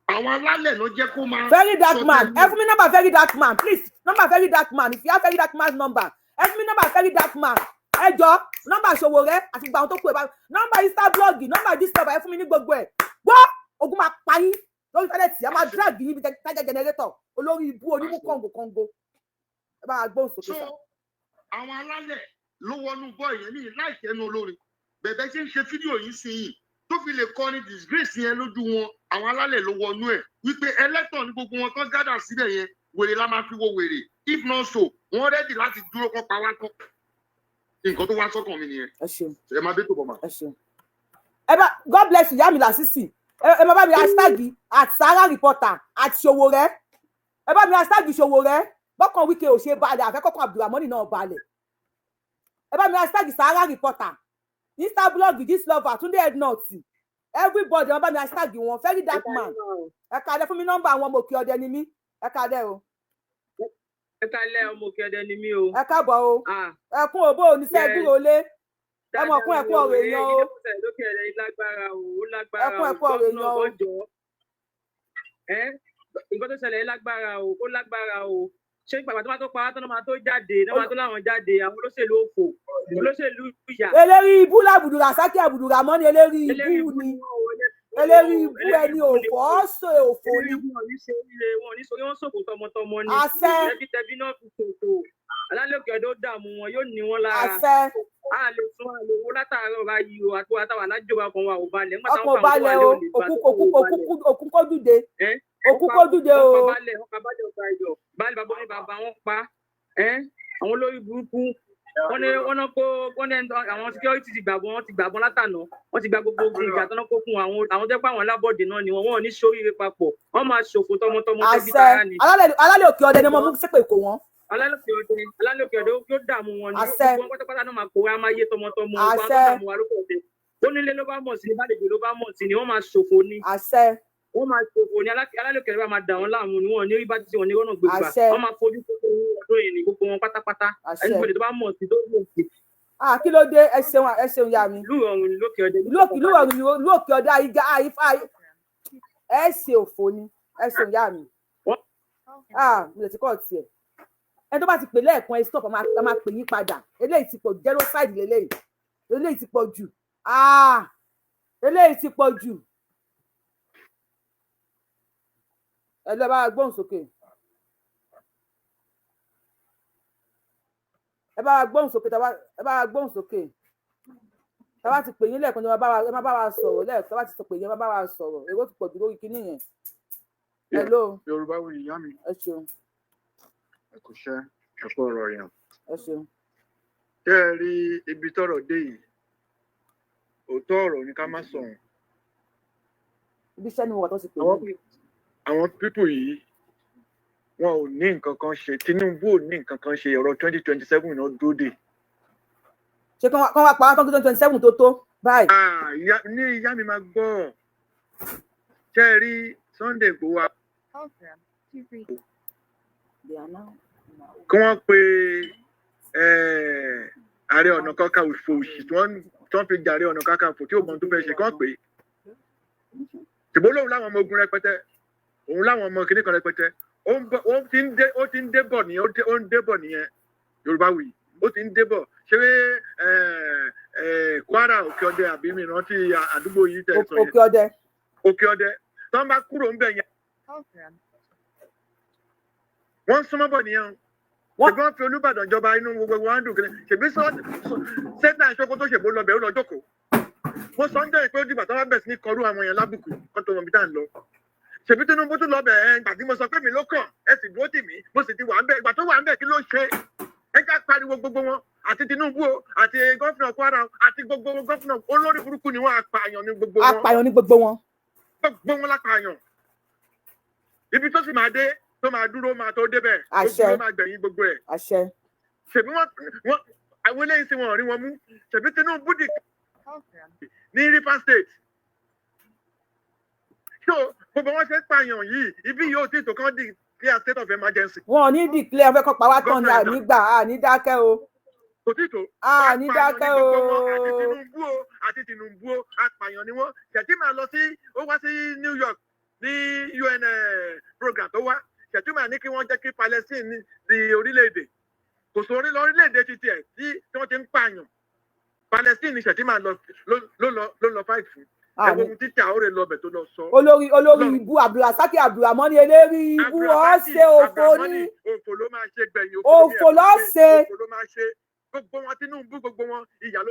Àwọn alálẹ̀ ló jẹ́ kó máa Very Dark sọ Man, tẹnu ẹ fún mi nọ́mbà Very Dark Man, please. Nọ́mbà Very Dark Man, if you have Very Dark Man's number, ẹ fún mi nọ́mbà Very Dark Man. Ẹ jọ, nọ́mbà Sowore àti gbogbo àwọn tó kù, ẹ bá nọ́mbà Insta blog, nọ́mbà Gistlover, ẹ fún mi ní gbogbo ẹ. Gbọ́, ogun máa pa yín lórí internet, ẹ máa drag yín bí tájà generator. Olórí ibú, onímú kọ̀ǹgò kọ̀ǹgò. Ẹ bá gbóhùn sókè So sá. àwọn alálẹ̀ ló wọnú bọ́ ìyẹn ní láìpẹ́ ẹnu olórin bẹ̀bẹ̀ ṣe ń ṣe fídíò yìí sí yìí tó fi lè kọ́ ní disgrace yẹn lójú wọn. Àwọn alálẹ̀ ló wọnú ẹ̀ wípé ẹlẹ́tàn ní gbogbo wọn tán gádà síbẹ̀ yẹn, wèrè la máa fi wo wèrè. If not so, wọ́n ready láti dúró kọ́ pa wá tán. Nǹkan tó wá sọ́kàn mi nìyẹn. Ẹ ṣeun. Ẹ máa dé tó bọ̀ mà. Ẹ ṣeun. Ẹ bá, God bless you. Ìyá mi làṣìṣì, ẹ má bá mi hashtag @SaharaReporter at Sowore. Ẹ bá mi hashtag Sowore. Bọ́kàn Wike ò ṣe balẹ̀, àfẹ́kọ̀kan Abdulramoni náà balẹ̀. Ẹ bá mi hashtag Sahara Reporter, Insta blog, Gistlover, Tunde Ednut, everybody, ẹ bá mi hashtag wọn. Very Dark Man, ẹ kàdé fún mi nọ́mbà àwọn ọmọ òkè ọdẹ ni mí. Ẹ kàdé o. Ẹ kálẹ́, ọmọ òkè ọdẹ ni mí o. Ẹ káàbọ̀ o. Ẹkún òbó oníṣẹ́ gbúrò lé ẹ mọ̀ kún ẹkún ọ̀rọ̀ èèyàn o. Lókè ọdẹ yìí lágbára o, ó lágbára. Ẹkún ẹkún ọ̀rọ̀ èèyàn o. Jọ ẹ, nǹkan tó ṣẹlẹ̀ yìí lágbára o, ó lágbára o. Ṣé ìgbà tó bá tó pa á tán náà máa tó jáde náà, máa tó láwọn jáde? Àwọn olóṣèlú òfò, olóṣèlú ìyà. Eléri ibú làbùdùràsákì Àbùdùràmọ́ni, eléri ibú ni, eléri ibú ẹni òfò ọ̀sọ̀ òfò ni. Wọn ò ní ṣe oríire, wọn ò ní ṣorí, wọn ṣòfò tọmọtọmọ ni. Àṣẹ. Tẹbítẹbí náà fi ṣòfò. Alálẹ̀ òkè ọdẹ ó dààmú wọn, yóò ní wọn lára. Àṣẹ. A lè sún, a lè wo látàárọ̀ báyìí o. Àti wa táwa lájọba kan wa ò balẹ̀ nígbà Ọkàn táwọn ò balẹ̀ o. Òkú òkú òkú òkú kó dùde, òkú kó dùde o. Wọ́n pa balẹ̀, wọ́n pa balẹ̀ ọ̀gá ìjọ balẹ̀, bàbá ní bàbá wọn pa ẹ́. Àwọn olórí burúkú, wọ́n ní wọ́n náà kó wọ́n ní àwọn security ti gbàgbọ́, wọ́n ti gbàgbọ́ látànà, wọ́n ti gba gbogbo ogun ìjà tó náà kó fún àwọn tó jẹ́ pé àwọn alábọ̀dé náà ni wọ́n. Ò ní sóríire papọ̀, wọ́n máa ṣòfò tọmọtọmọ, tẹbí Àṣẹ. tara ni. Alálẹ̀ òkè ọdẹ ni mo mú ṣépè kò wọ́n. Alálòkè ọdẹ, alálòkè ọdẹ yóò dààmú wọn ni. Àṣẹ. Gbogbo wọn pátápátá náà máa kóra máa yé tọmọtọmọ. Gbogbo àwọn tó Àṣẹ. dààmú wa lókè ọdẹ, onílé ló bá mọ̀ sí ni, bálejò ló bá mọ̀ sí ni, wọ́n máa ṣòfò ni. Àṣẹ. Wọ́n máa ṣòfò ni. Alálòkè ọdẹ bá máa dà wọ́n láàmú ni. Wọ́n ò ní rí bá ti ṣe, wọ́n ní rọ́nà gbégbá. Àṣẹ. Wọ́n máa fojú kókó owó ọdún yìí ni, gbogbo wọn pátápátá. Àṣẹ. Ẹni tó bá mọ̀ sí tó mọ̀ sí. Ah, kí ló dé? Ẹ ṣeun, ẹ ṣeun ya mi. Ìlú ìrọ̀rùn ni lókè ọdẹ. Ìlú ìrọ̀rùn ni ìlú òkè ọdẹ. Àyíká àyífà, ẹ ṣe òfò ni. Ẹ ṣeun ya mi. Ah, mi lè ti kọ́ tiẹ̀. Ẹni tó bá ti pè lẹ́ẹ̀kan, ẹ stop, a máa pè yín padà. Eléyìí ti pọ̀ jù, genocide lélẹ́yìí. Eléyìí ti pọ̀ jù. Ah, eléyìí ti pọ̀ jù. Ẹ lọ bá wa gbóhùn sókè. Ẹ bá wa gbóhùn sókè. Ẹ bá wa gbóhùn sókè. Tá bá ti pè yín lẹ́ẹ̀kan, ẹ má bá wa sọ̀rọ̀ lẹ́ẹ̀kan. Tá bá ti sọ pé yín, ẹ má bá wa sọ̀rọ̀. Èrò ti pọ̀ jù lórí kinní yẹn. Hello. Yorùbá wo, ìyá mi. Ẹ ṣeun. Ẹ kò ṣe, ẹ kú ọ̀rọ̀ yẹn. Ẹ ṣeun. Ṣé ẹ rí ibi tọ́rọ̀ dé yìí, òótọ́ ọ̀rọ̀ ni ká má sọ̀hún. Ibi iṣẹ́ ni mo wà tó ti pè mí. Àwọn people yìí, wọn ò ní nǹkan kan ṣe. Tinubu ò ní nǹkan kan ṣe. Ọ̀rọ̀ 2027 náà dúró dè. Ṣé kán wá pa wá tán kí 2027 tó tó báyìí? Ah, ní ìyá mi máa gbọ́. Ṣé ẹ rí Sunday Igboho, kí wọ́n pe Ààrẹ Ọ̀nà Kakanfò òṣì tí wọ́n fi jàre Ọ̀nà Kakanfò tí ò mọ ohun tó fẹ́ ṣe, kí wọ́n pè é. Ṣùgbọ́n lóun láwọn ọmọ ogun rẹpẹtẹ, òun láwọn ọmọ kìnnìkan kan rẹpẹtẹ. Ó ń bọ̀, ó ti ń dé bọ̀ nìyẹn. Ó ń dé bọ̀ nìyẹn. Yorùbá wì, ó ti ń dé bọ̀. Ṣé Kwara, Òkè Ọdẹ, àbí mi rántí àdúgbò yìí tẹ̀ sọ yẹn? Òkè Ọdẹ. Òkè Ọdẹ tó ń bá kúrò ń bẹ̀ yẹn, wọ́n ń súnmọ́ bọ̀ nìyẹn o. Ṣèbí wọ́n fi Olúbàdàn jọba, inú gbogbo wa ń dùn kiri. Ṣèbí sẹ́ńtà Sokoto, ṣèbó lọ bẹ̀, ó lọ jókòó. Mo sọ ń jẹ́ pé ó dìgbà tó bá bẹ̀ sí ní kọrú àwọn èèyàn lábùkù kó tó mọ̀ bí tá à ń lọ. Ṣèbí Tinubu tún lọ bẹ̀ ẹ́. Ìgbà tí mo sọ pé mi ló kàn, ẹ sì dúró tì mí, mo sì ti wà ń bẹ̀. Ìgbà tó wà ń bẹ̀, kí ló ṣe? Ẹ já pariwo gbogbo wọn, àti Tinubu o, àti governor Kwara o, àti gbogbo governor. Olórí burúkú ni wọn, apààyàn ni gbogbo wọn. Apààyàn ní gbogbo wọn. Gbogbo wọn lápààyàn. Ibi tó sì máa dé, tó máa dúró, máa tó débẹ̀. Àṣẹ. Ogun ló máa gbẹ̀yìn gbogbo ẹ̀. Àṣẹ. Ṣèbí wọn àwọn eléyìí tí wọn ò rí wọn mú. Ṣèbí Tinubu dì ní Rivers State. So gbogbo wọn ṣe ń pààyàn yìí, ibi yóò tí tó kàn declare state of emergency. Wọn ò ní declare, fẹ́ kọ́ pa wá tán ni. Àní gbà, àní dákẹ́ o. Kò tí tó. A ní Apààyàn ni dákẹ́ gbogbo wọn, àti o. Tinubu o, àti Tinubu o, apààyàn ni wọn. Shettima lọ sí, ó wá sí New York ní UN program tó wá. Shettima ní kí wọ́n jẹ́ kí Palestine di orílẹ̀-èdè. Kò sọ orílẹ̀-èdè ti tiẹ̀ tí wọ́n ti ń pààyàn. Palestine ni Shettima lọ ló lọ fight fún. Ẹ wo ohun tí Traore lọ bẹ̀ tó lọ sọ. Olórí ibú Abdulrasaki Abdulramoni, eléri ibú ọ̀ṣẹ̀ òfò ní. Òfò ló máa ṣe gbẹ̀yìn. Òfò Òfò ló ṣe. Òfò ló máa ṣe gbogbo wọn. Tinubu, gbogbo wọn, ìyà ló,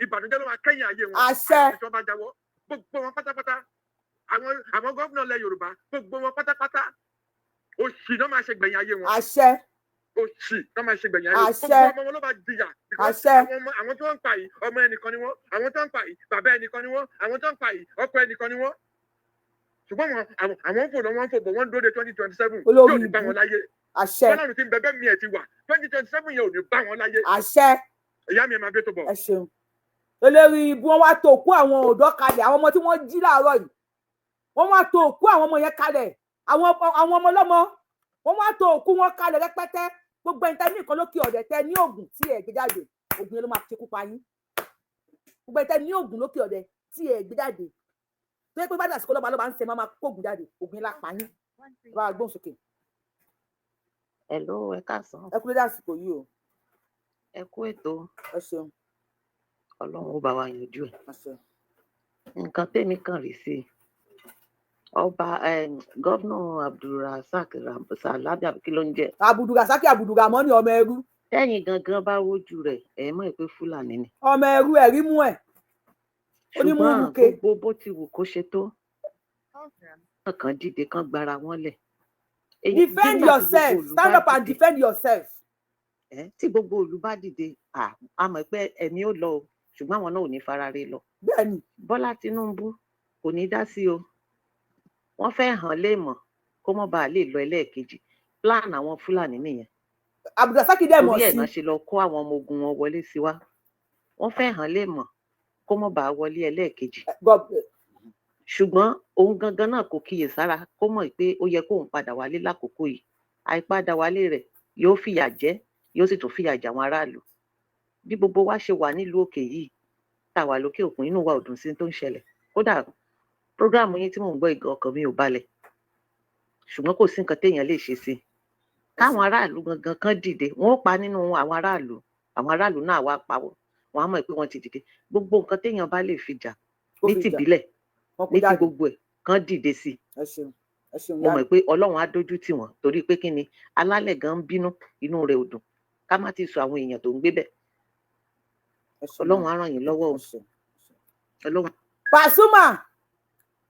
ìbànújẹ́ ló máa kẹ́yìn ayé wọn. Àṣẹ. Àti tí wọ́n bá jáwọ́, gbogbo wọn pátápátá, àwọn gómìnà ilẹ̀ Yorùbá, gbogbo wọn pátápátá, òṣì náà máa ṣe gbẹ̀yìn ayé wọn. Àṣẹ. Òṣì náà máa ṣe gbẹ̀yìn ayé wọn. Àṣẹ. Gbogbo ọmọ wọn ló máa jìyà because Àṣẹ. àwọn ọmọ, àwọn tó ń pa yìí, ọmọ ẹnìkan ni wọ́n. Àwọn tó ń pa yìí, bàbá ẹnìkan ni wọ́n. Àwọn tó ń pa yìí, ọkọ ẹnìkan ni wọ́n. Ṣùgbọ́n wọn àwọn ń fò lọ, wọ́n ń fò bọ̀, wọ́n ń dúró de 2027 Olórí yóò ní bá ibú. wọn láyé. Àṣẹ. Bọ́lá ti ń bẹ bẹ́ẹ̀ mi ẹ̀ ti wà, 2027 yẹn ò ní bá wọn láyé. Àṣẹ. Ìyá mi, ẹ máa gbé tó bọ̀. Ẹ ṣeun. Olórí ibú, wọn wá tó òkú àwọn ọ̀dọ́ kalẹ̀, àwọn ọmọ tí wọ́n jí láàárọ̀ yìí. Wọ́n wá tó òkú àwọn ọmọ yẹn kalẹ̀, àwọn ọmọ ọlọ́mọ. Wọ́n wá tó òkú wọn kalẹ̀ rẹpẹtẹ. Gbogbo ẹni tẹ́ ní nǹkan lókè ọ̀dẹ̀, tẹ́ ní oògùn tí ẹ gbé jáde, oògùn yẹn ló máa ṣekú pa yín. Gbogbo ẹni tẹ́ ní oògùn lókè ọ̀dẹ̀ tí ẹ gbé jáde, tó yẹ pé bá dàsìkò lọ́ba lọ́ba ń sẹ máa kó oògùn jáde, oògùn yẹn lá pa yín. Ẹ bá wa gbóhùn sókè. Hello, ẹ káàsán. Ẹ kú dédé àsìkò yìí o. Ẹ kú ètò. Ẹ ṣeun. Ọlọ́run ó bá wa yanjú ẹ̀. Àṣẹ. Nǹkan tèmi kàn rí sí i, ọba gómìnà Abdulrasaq Salabi, àbí kí ló ń jẹ́? Abudulrasaki Abudulramoni, ọmọ ẹrú. Tẹ́yìn gangan bá wojú rẹ̀, ẹ mọ̀ pé Fúlàní ni. Ọmọ ẹrú, ẹrí mú ẹ onímú Ṣùgbọ́n ruke. gbogbo bó ti wù kó ṣe tó, kàn dìde, kàn gbára wọn lẹ̀. Defend Nígbà tí gbogbo yourself. ìlú Stand bá up and dìde, defend yourself. Tí gbogbo ìlú bá dìde, a mọ̀ pé ẹ̀mí ò lọ o, ṣùgbọ́n àwọn náà ò ní fara ré lọ. Bẹ́ẹ̀ni. Bọ́lá Tinubu kò ní dá sí o. Wọ́n fẹ́ hàn léèmọ̀ kó mọ́ bàa lè lọ ẹlẹ́ẹ̀kejì. Plan àwọn Fúlàní nìyẹn. Abdulrasaki dẹ̀ mọ̀ Torí ẹ̀ sí. náà ṣe lọ kó àwọn ọmọ ogun wọn wọlé sí wa. Wọ́n fẹ́ hàn léèmọ̀ kó mọ́ bàa wọlé ẹlẹ́ẹ̀kejì. Ṣùgbọ́n òun gangan náà kò kíyè sára, kó mọ̀ pé ó yẹ kóun padà wálé lákòókò yìí. Àìpadà wálé rẹ̀ yóò fìyà jẹ, yóò sì tún fìyà jẹ àwọn aráàlú. Bí gbogbo wa ṣe wà nílùú òkè yìí, tá a wà lókè òkun, inú wa ò dùn sí tó ń ṣẹlẹ̀. Kódà program yín tí mò ń gbọ́ ìgò, ọkàn mi ò balẹ̀, ṣùgbọ́n kò sí nǹkan téèyàn lè ṣe sí i. Káwọn aráàlú gangan kan dìde, wọn ó pa nínú àwọn aráàlú, àwọn aráàlú náà wá pa wọn, wọn á mọ̀ pé wọ́n ti dìde. Gbogbo nǹkan téèyàn bá lè fi jà Kó ní fi jà. tìbílẹ̀, Wọn kó ní ti jáde. gbogbo ẹ̀, kán dìde sí i. Ẹ ṣeun, ẹ ṣeun. Mo Ìyá mọ̀ mi. pé Ọlọ́run á dójú tì wọ́n, torí pé kí ni, alálẹ̀ gan ń bínú, inú rẹ̀ ò dùn, ká má ti sọ àwọn èèyàn tó ń gbé bẹ̀. Ẹ ṣeun. Ọlọ́run á ràn yín lọ́wọ́ o. Ọlọ́run. Pasuma,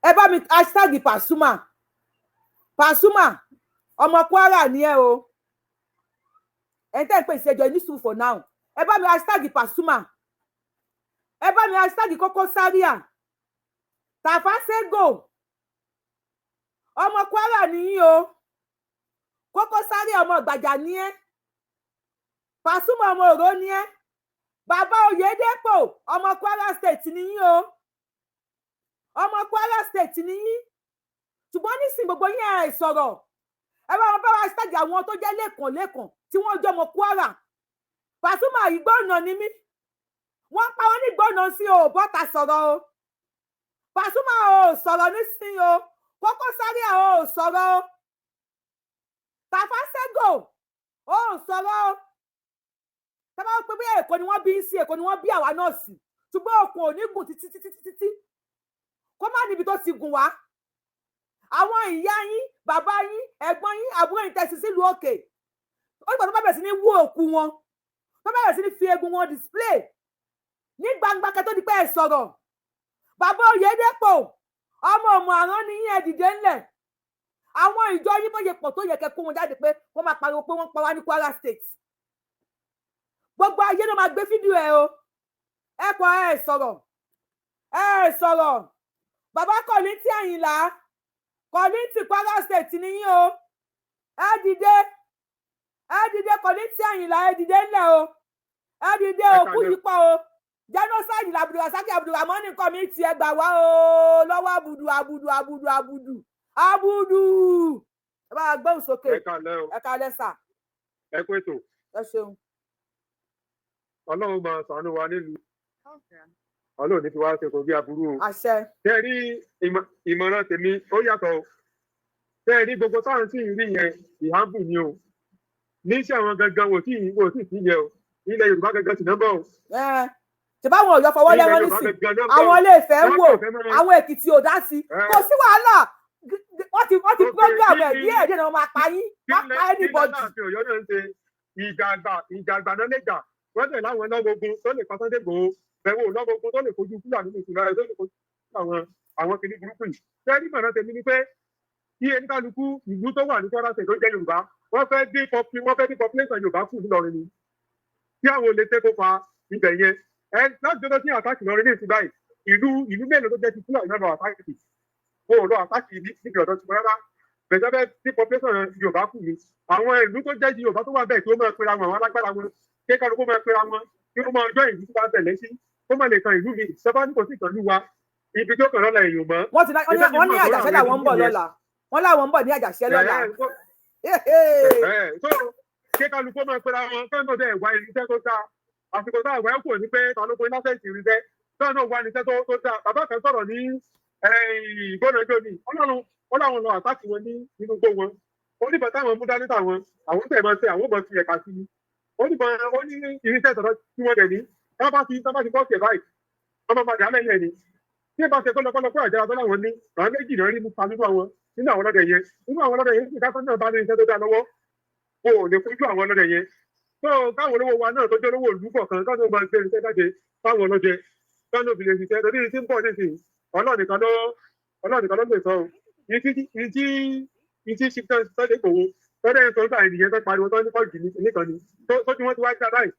ẹ bá mi hashtag Pasuma. Pasuma, ọmọ Kwara ni ẹ o. Ẹ tẹ́ ń pè sí ẹjọ́ ní sùúrù for now. Ẹ bá mi hashtag Pasuma, ẹ bá mi hashtag Koko Zaria, Tafasego, ọmọ Kwara nìyí o. Koko Zaria, ọmọ Gbàjà ni ẹ. Pasuma, ọmọ Òró ni ẹ. Bàbá Oyèdèpọ̀, ọmọ Kwara State nìyí o, ọmọ Kwara State nìyí. Ṣùgbọ́n nísìnyí, gbogbo yín ẹ sọ̀rọ̀. Ẹ bá wọn bá wa hashtag àwọn tó jẹ́ lẹ́kàn lẹ́kàn tí wọ́n jọ ọmọ Kwara. Pasuma, ìgbọ́nà ni mí, wọ́n pa wọ́n ní gbọ́nà sí o, bọ́ta sọ̀rọ̀ o. Pasuma o, sọ̀rọ̀ nísìnyí o. Koko Zaria o, sọ̀rọ̀ o. Tafasego o, sọ̀rọ̀ o. Tábà wọ́n pé bí Èkó ni wọ́n bí sí, Èkó ni wọ́n bí àwa náà sí, ṣùgbọ́n okùn ò ní gùn títí títí títí kó má níbi tó ti gùn wá. Àwọn ìyá yín, bàbá yín, ẹ̀gbọ́n yín, àbúrò yín tẹ̀sí sílùú òkè, ó nígbà tó bá bẹ̀rẹ̀ sí ní wú òkú wọn, tó bá bẹ̀rẹ̀ sí ní fi eegun wọn display ní gbangba kẹ́ tó di pé ẹ sọ̀rọ̀. Bàbá Oyèdèpọ̀, ọmọ ọmọ àrán ni yín, ẹ dìde ńlẹ̀. Àwọn ìjọ yín bóye pọ̀ tó yẹ kẹ́ kó wọn jáde pé wọ́n máa pariwo pé wọ́n pa wá ní Kwara State, gbogbo ayé ló máa gbé fídíò ẹ o. Ẹ kọ, ẹ sọ̀rọ̀, ẹ sọ̀rọ̀. Bàbá Kọ̀lìntì Àyìnlá, Kọ̀lìntì, Kwara State ni yín o. Ẹ dìde, ẹ dìde. Kọ̀lìntì Àyìnlá, ẹ dìde ńlẹ̀ o, ẹ dìde. Ẹ Òkú káalẹ́. yìí pọ̀ o. Genocide Abdulrasaki Abdulrahman commit, ẹ gbà wá o lọ́wọ́ abudu abudu abudu abudu abudu. Ẹ bá wa gbóhùn sókè. Ẹ káalẹ́ o. Ẹ káalẹ́ sà. Ẹ kú ètò. Ẹ ṣeun. Ọlọ́run máa ṣàánú wa nílùú. Ọlọ́run ní fi wá ṣe kò bí aburú o. Àṣẹ. Tẹ́ ẹ rí ìmọ̀ràn tèmi ó yàtọ̀ o. Tẹ́ ẹ rí gbogbo táwọn sì ń rí yẹn, ìhábù ni o. Níṣẹ́ àwọn gangan wò tí wò tí sí yẹ o. Ilẹ̀ Yorùbá gangan sì náà bọ̀ o. Ẹ ṣe báwọn Ọ̀yọ́ fọwọ́ Ilẹ̀ lẹ́rán Yorùbá nísìn, gangan náà bọ̀ àwọn o. Ilé Ifẹ̀ ń Wọ́n wò, kàn fẹ́ máa àwọn Èkìtì ò dá sí, kò sí wàhálà. Wọ́n ti Ok, program kí ẹ̀ ni díẹ̀ díẹ̀ ni wọ́n máa pa yín, wọ́n kí pa lẹ anybody. láàfin Ọ̀yọ́ náà ń ṣe ìjà àgbà náà lè jà. Wọ́n tẹ̀ láwọn lọ́mọ ogun tó lè pa Sunday Igboho, bẹ̀wò lọ́mọ ogun tó lè kojú Fúlàní ní ìtura tó lè kojú àwọn kìnnì burúkú yìí. Tẹ́lí mọ̀nà tèmi ni pé kí ẹnikálukú ìlú tó wà ní Kwara State tó jẹ́ Yorùbá, wọ́n fẹ́ dín population Yorùbá kù nílọrin ni, kí àwọn olè tẹ́ kó fa ibẹ̀ yẹn. Ẹ láti tó sí attack Ìlọrin ní ìsìn báyìí, ìlú mélòó tó jẹ́ ti Fúlàní náà lọ attack? Wọn ò lọ attack níbi ọ̀dọ́ tiwọn rárá. Bẹ̀sẹ̀ bẹ́ẹ̀ tí population Yorùbá kù ni àwọn ìlú tó jẹ́ ti Yorùbá tó wà bẹ́ẹ̀ kí ó máa pera wọn, àwọn alágbára wọn, kí kálukú máa pera wọn, kí ó máa jọ ìlú tó bá tẹ̀lé sí, kó má lè kan ìlú mi sọfá ní kò sí ìtọ́jú wa ibi tó kàn lọ́la èèyàn mọ́. Wọ́n ti wọ́n ní Ìfẹ́ mi wọ́n ní mọ̀ tó Àjàṣẹ́ àwọn làwọn ń bọ̀ ẹni yẹn. lọ́la, wọ́n láwọn ń bọ̀ ní Àjàṣẹ́ lọ́la. So kí kálukú máa pera wọn, kí wọ́n dẹ̀ wá irinṣẹ́ tó dáa. Àsìkò tá àwẹ̀ kò ní pé ta ló fún iná sẹ́ẹ̀sì irinṣẹ́ táwọn náà wá irinṣẹ́ tó dáa. Bàbá kan sọ̀rọ̀ ní ìgbónájọ́ ni ọlọ́run wọ́n láwọn lọ attack wọn ní inú igbó wọn. Ó ní bàtà àwọn mú dání táwọn àwọn tẹ̀ máa ṣe àwọn mọ̀ sí ẹ̀ka sí i. Ó ní bọn ó ní irinṣẹ́ tọ̀dọ̀ tí wọ́n dẹ̀ ní tá bá ti kọ́ sí ẹ̀ báyìí, wọ́n máa padà lẹ́yìn ẹ̀ ní tí ẹ bá ṣe kọ́lọ́kọ́lọ́ pé àjẹrà tó láwọn ní àwọn méjì náà rí mú pa nínú àwọn ọlọ́dẹ yẹn nínú àwọn ọlọ́dẹ yẹn. Sì náà bá ní irinṣẹ́ tó dáa lọ́wọ́, wọn ò lè fojú àwọn ọlọ́dẹ yẹn tó. Káwọn olówó wa náà tó jẹ́ olówó ìlú kọ̀ọ̀kan káwọn máa gbé irinṣẹ́ jáde fáwọn ọlọ́dẹ, káwọn òbí lè ṣiṣẹ́, torí tí ń bọ̀ nísìnyí, Ọlọ́run nìkan ló lè sọ o. Ìtí ṣe Sunday Igboho tọ́lẹ̀ ń sọ nípa ènìyàn tó pariwo tó ní kọ́ọ̀jì nìkan ni tó tí wọ́n ti wá já báyìí,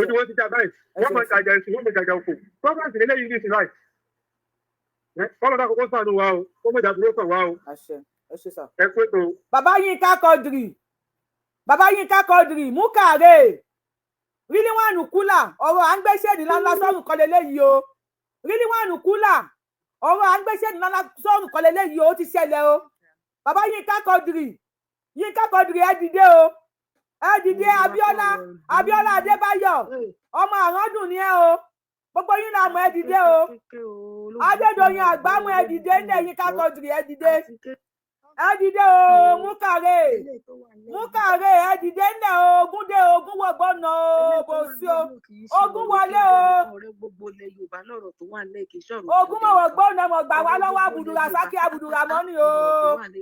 ojú wọn ti já báyìí. Wọ́n mọ̀ jàjà ẹ̀sìn, wọ́n mọ̀ jàjà òkò gọ́ọ̀mẹ̀ntì lélẹ́yìí ní ìsìn báyìí. Kọ́lọ́ náà kókó ṣàánú wa o, kó mọ̀jà dúró kàn wá o. Àṣẹ, ẹ ṣe sà. Ẹ pé tó. Bàbá Yínká Quadri, bàbá Yínká Quadri, mú kàrè Rílíwánù Kúlà, ọ̀rọ̀ à ń gbé ṣéènì ńláńlá sọ́run kan lélẹ́yìí o. Rílíwánù Kúlà, ọ̀rọ̀ à ń gbé ṣéènì ńláńlá sọ́run kan lélẹ́yìí o, ó ti ṣẹlẹ̀ o. Bàbá Yínká Quadri, Yínká Quadri, ẹ dìde o, ẹ dìde. Abíọ́lá, Abíọ́lá Adébáyọ̀, ọmọ àràndùn ni ẹ o, gbogbo yín là mọ̀. Ẹ dìde o. Adédọ̀yìn àgbámú, ẹ dìde ńlẹ̀. Yínká Quadri, ẹ dìde, ẹ dìde o. Mú kàrè, mú kàrè, ẹ dìde ńlẹ̀ o. Ogún dé, ogún wọ̀gbọ́nà o, bò sí o, ogún wọlé o. Ogún mọ̀wọ̀ gbọ́nà mọ̀ gbà wá lọ́wọ́ Abudulrasaki Abudulramoni o.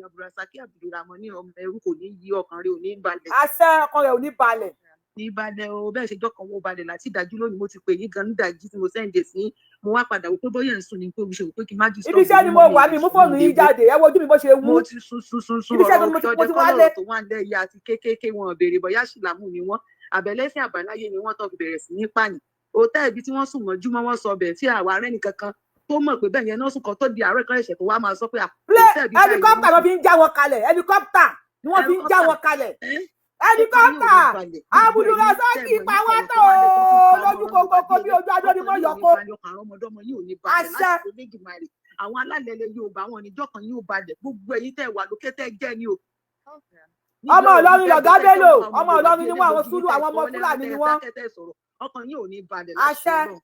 Abdulrasaki Abdulramoni, ọmọ ẹrú kò ní yí, ọkàn rẹ ò ní balẹ̀. Àṣẹ, ọkàn rẹ ò ní balẹ̀. Ní balẹ̀ o, bẹ́ẹ̀ ṣe jọ́kan wo balẹ̀ láti ìdájú lónìí. Mo ti pè yín gan nídàjí tí mo send sí, mo wá padà wò pé bóyá ń sùn ní pé mo ṣe wò pé kí n má disturb Ibi iṣẹ́ ni yín mo mọ́ mi wà, mi mú fóònù yín jáde, ẹ wo ojú mi bó ṣe wú. Mo ti sùn sùn sùn sùn. Ibi iṣẹ́ Ọ̀rọ̀ ni mo ti òkè mo ọdẹ ti kọ́ wálé. lọ̀rọ̀ tó wà nílẹ̀ yìí àti kéékèèké, wọn ò béèrè bóyá ṣìlámù ni wọ́n, àbẹ̀lẹ́sìn àbáláyé ni wọ́n tó fi bẹ̀rẹ̀ sí ní pààyàn. Òtẹ́ ibi tí wọ́n sùn mọ́júmọ́, wọ́n sọ bẹ̀ tí àwa rẹ́ nìkankan tó mọ̀ pé bẹ́ẹ̀ yẹn náà sùn kan tó di àárọ̀ kan ẹ̀ṣẹ̀ tó wá máa sọ pé Plé òtẹ́ ibi báyìí ni wọ́n helicopter ló sùn. fi ń já wọn kalẹ̀, helicopter ni wọ́n fi ń já wọn kalẹ̀, helicopter. Abudulrasaki pa wá tó o lójú kokoko bí ojú adóni mọ́ yọkó. Àṣẹ. Àwọn alálẹ̀ ilẹ̀ Yorùbá, àwọn oníjọ́ kan yóò balẹ̀. Gbogbo ẹ̀yin tẹ́ wà lókè tẹ́ jẹ́ ni o. Ọmọ Ìlọrin lọ̀gá Bello, ọmọ Ìlọrin ni wọ́n, àwọn Sùlù, àwọn ọmọ Fúlàní ni wọ́n. Ọkàn yín ò ní balẹ̀ láṣẹ Àṣẹ. Ọlọ́run.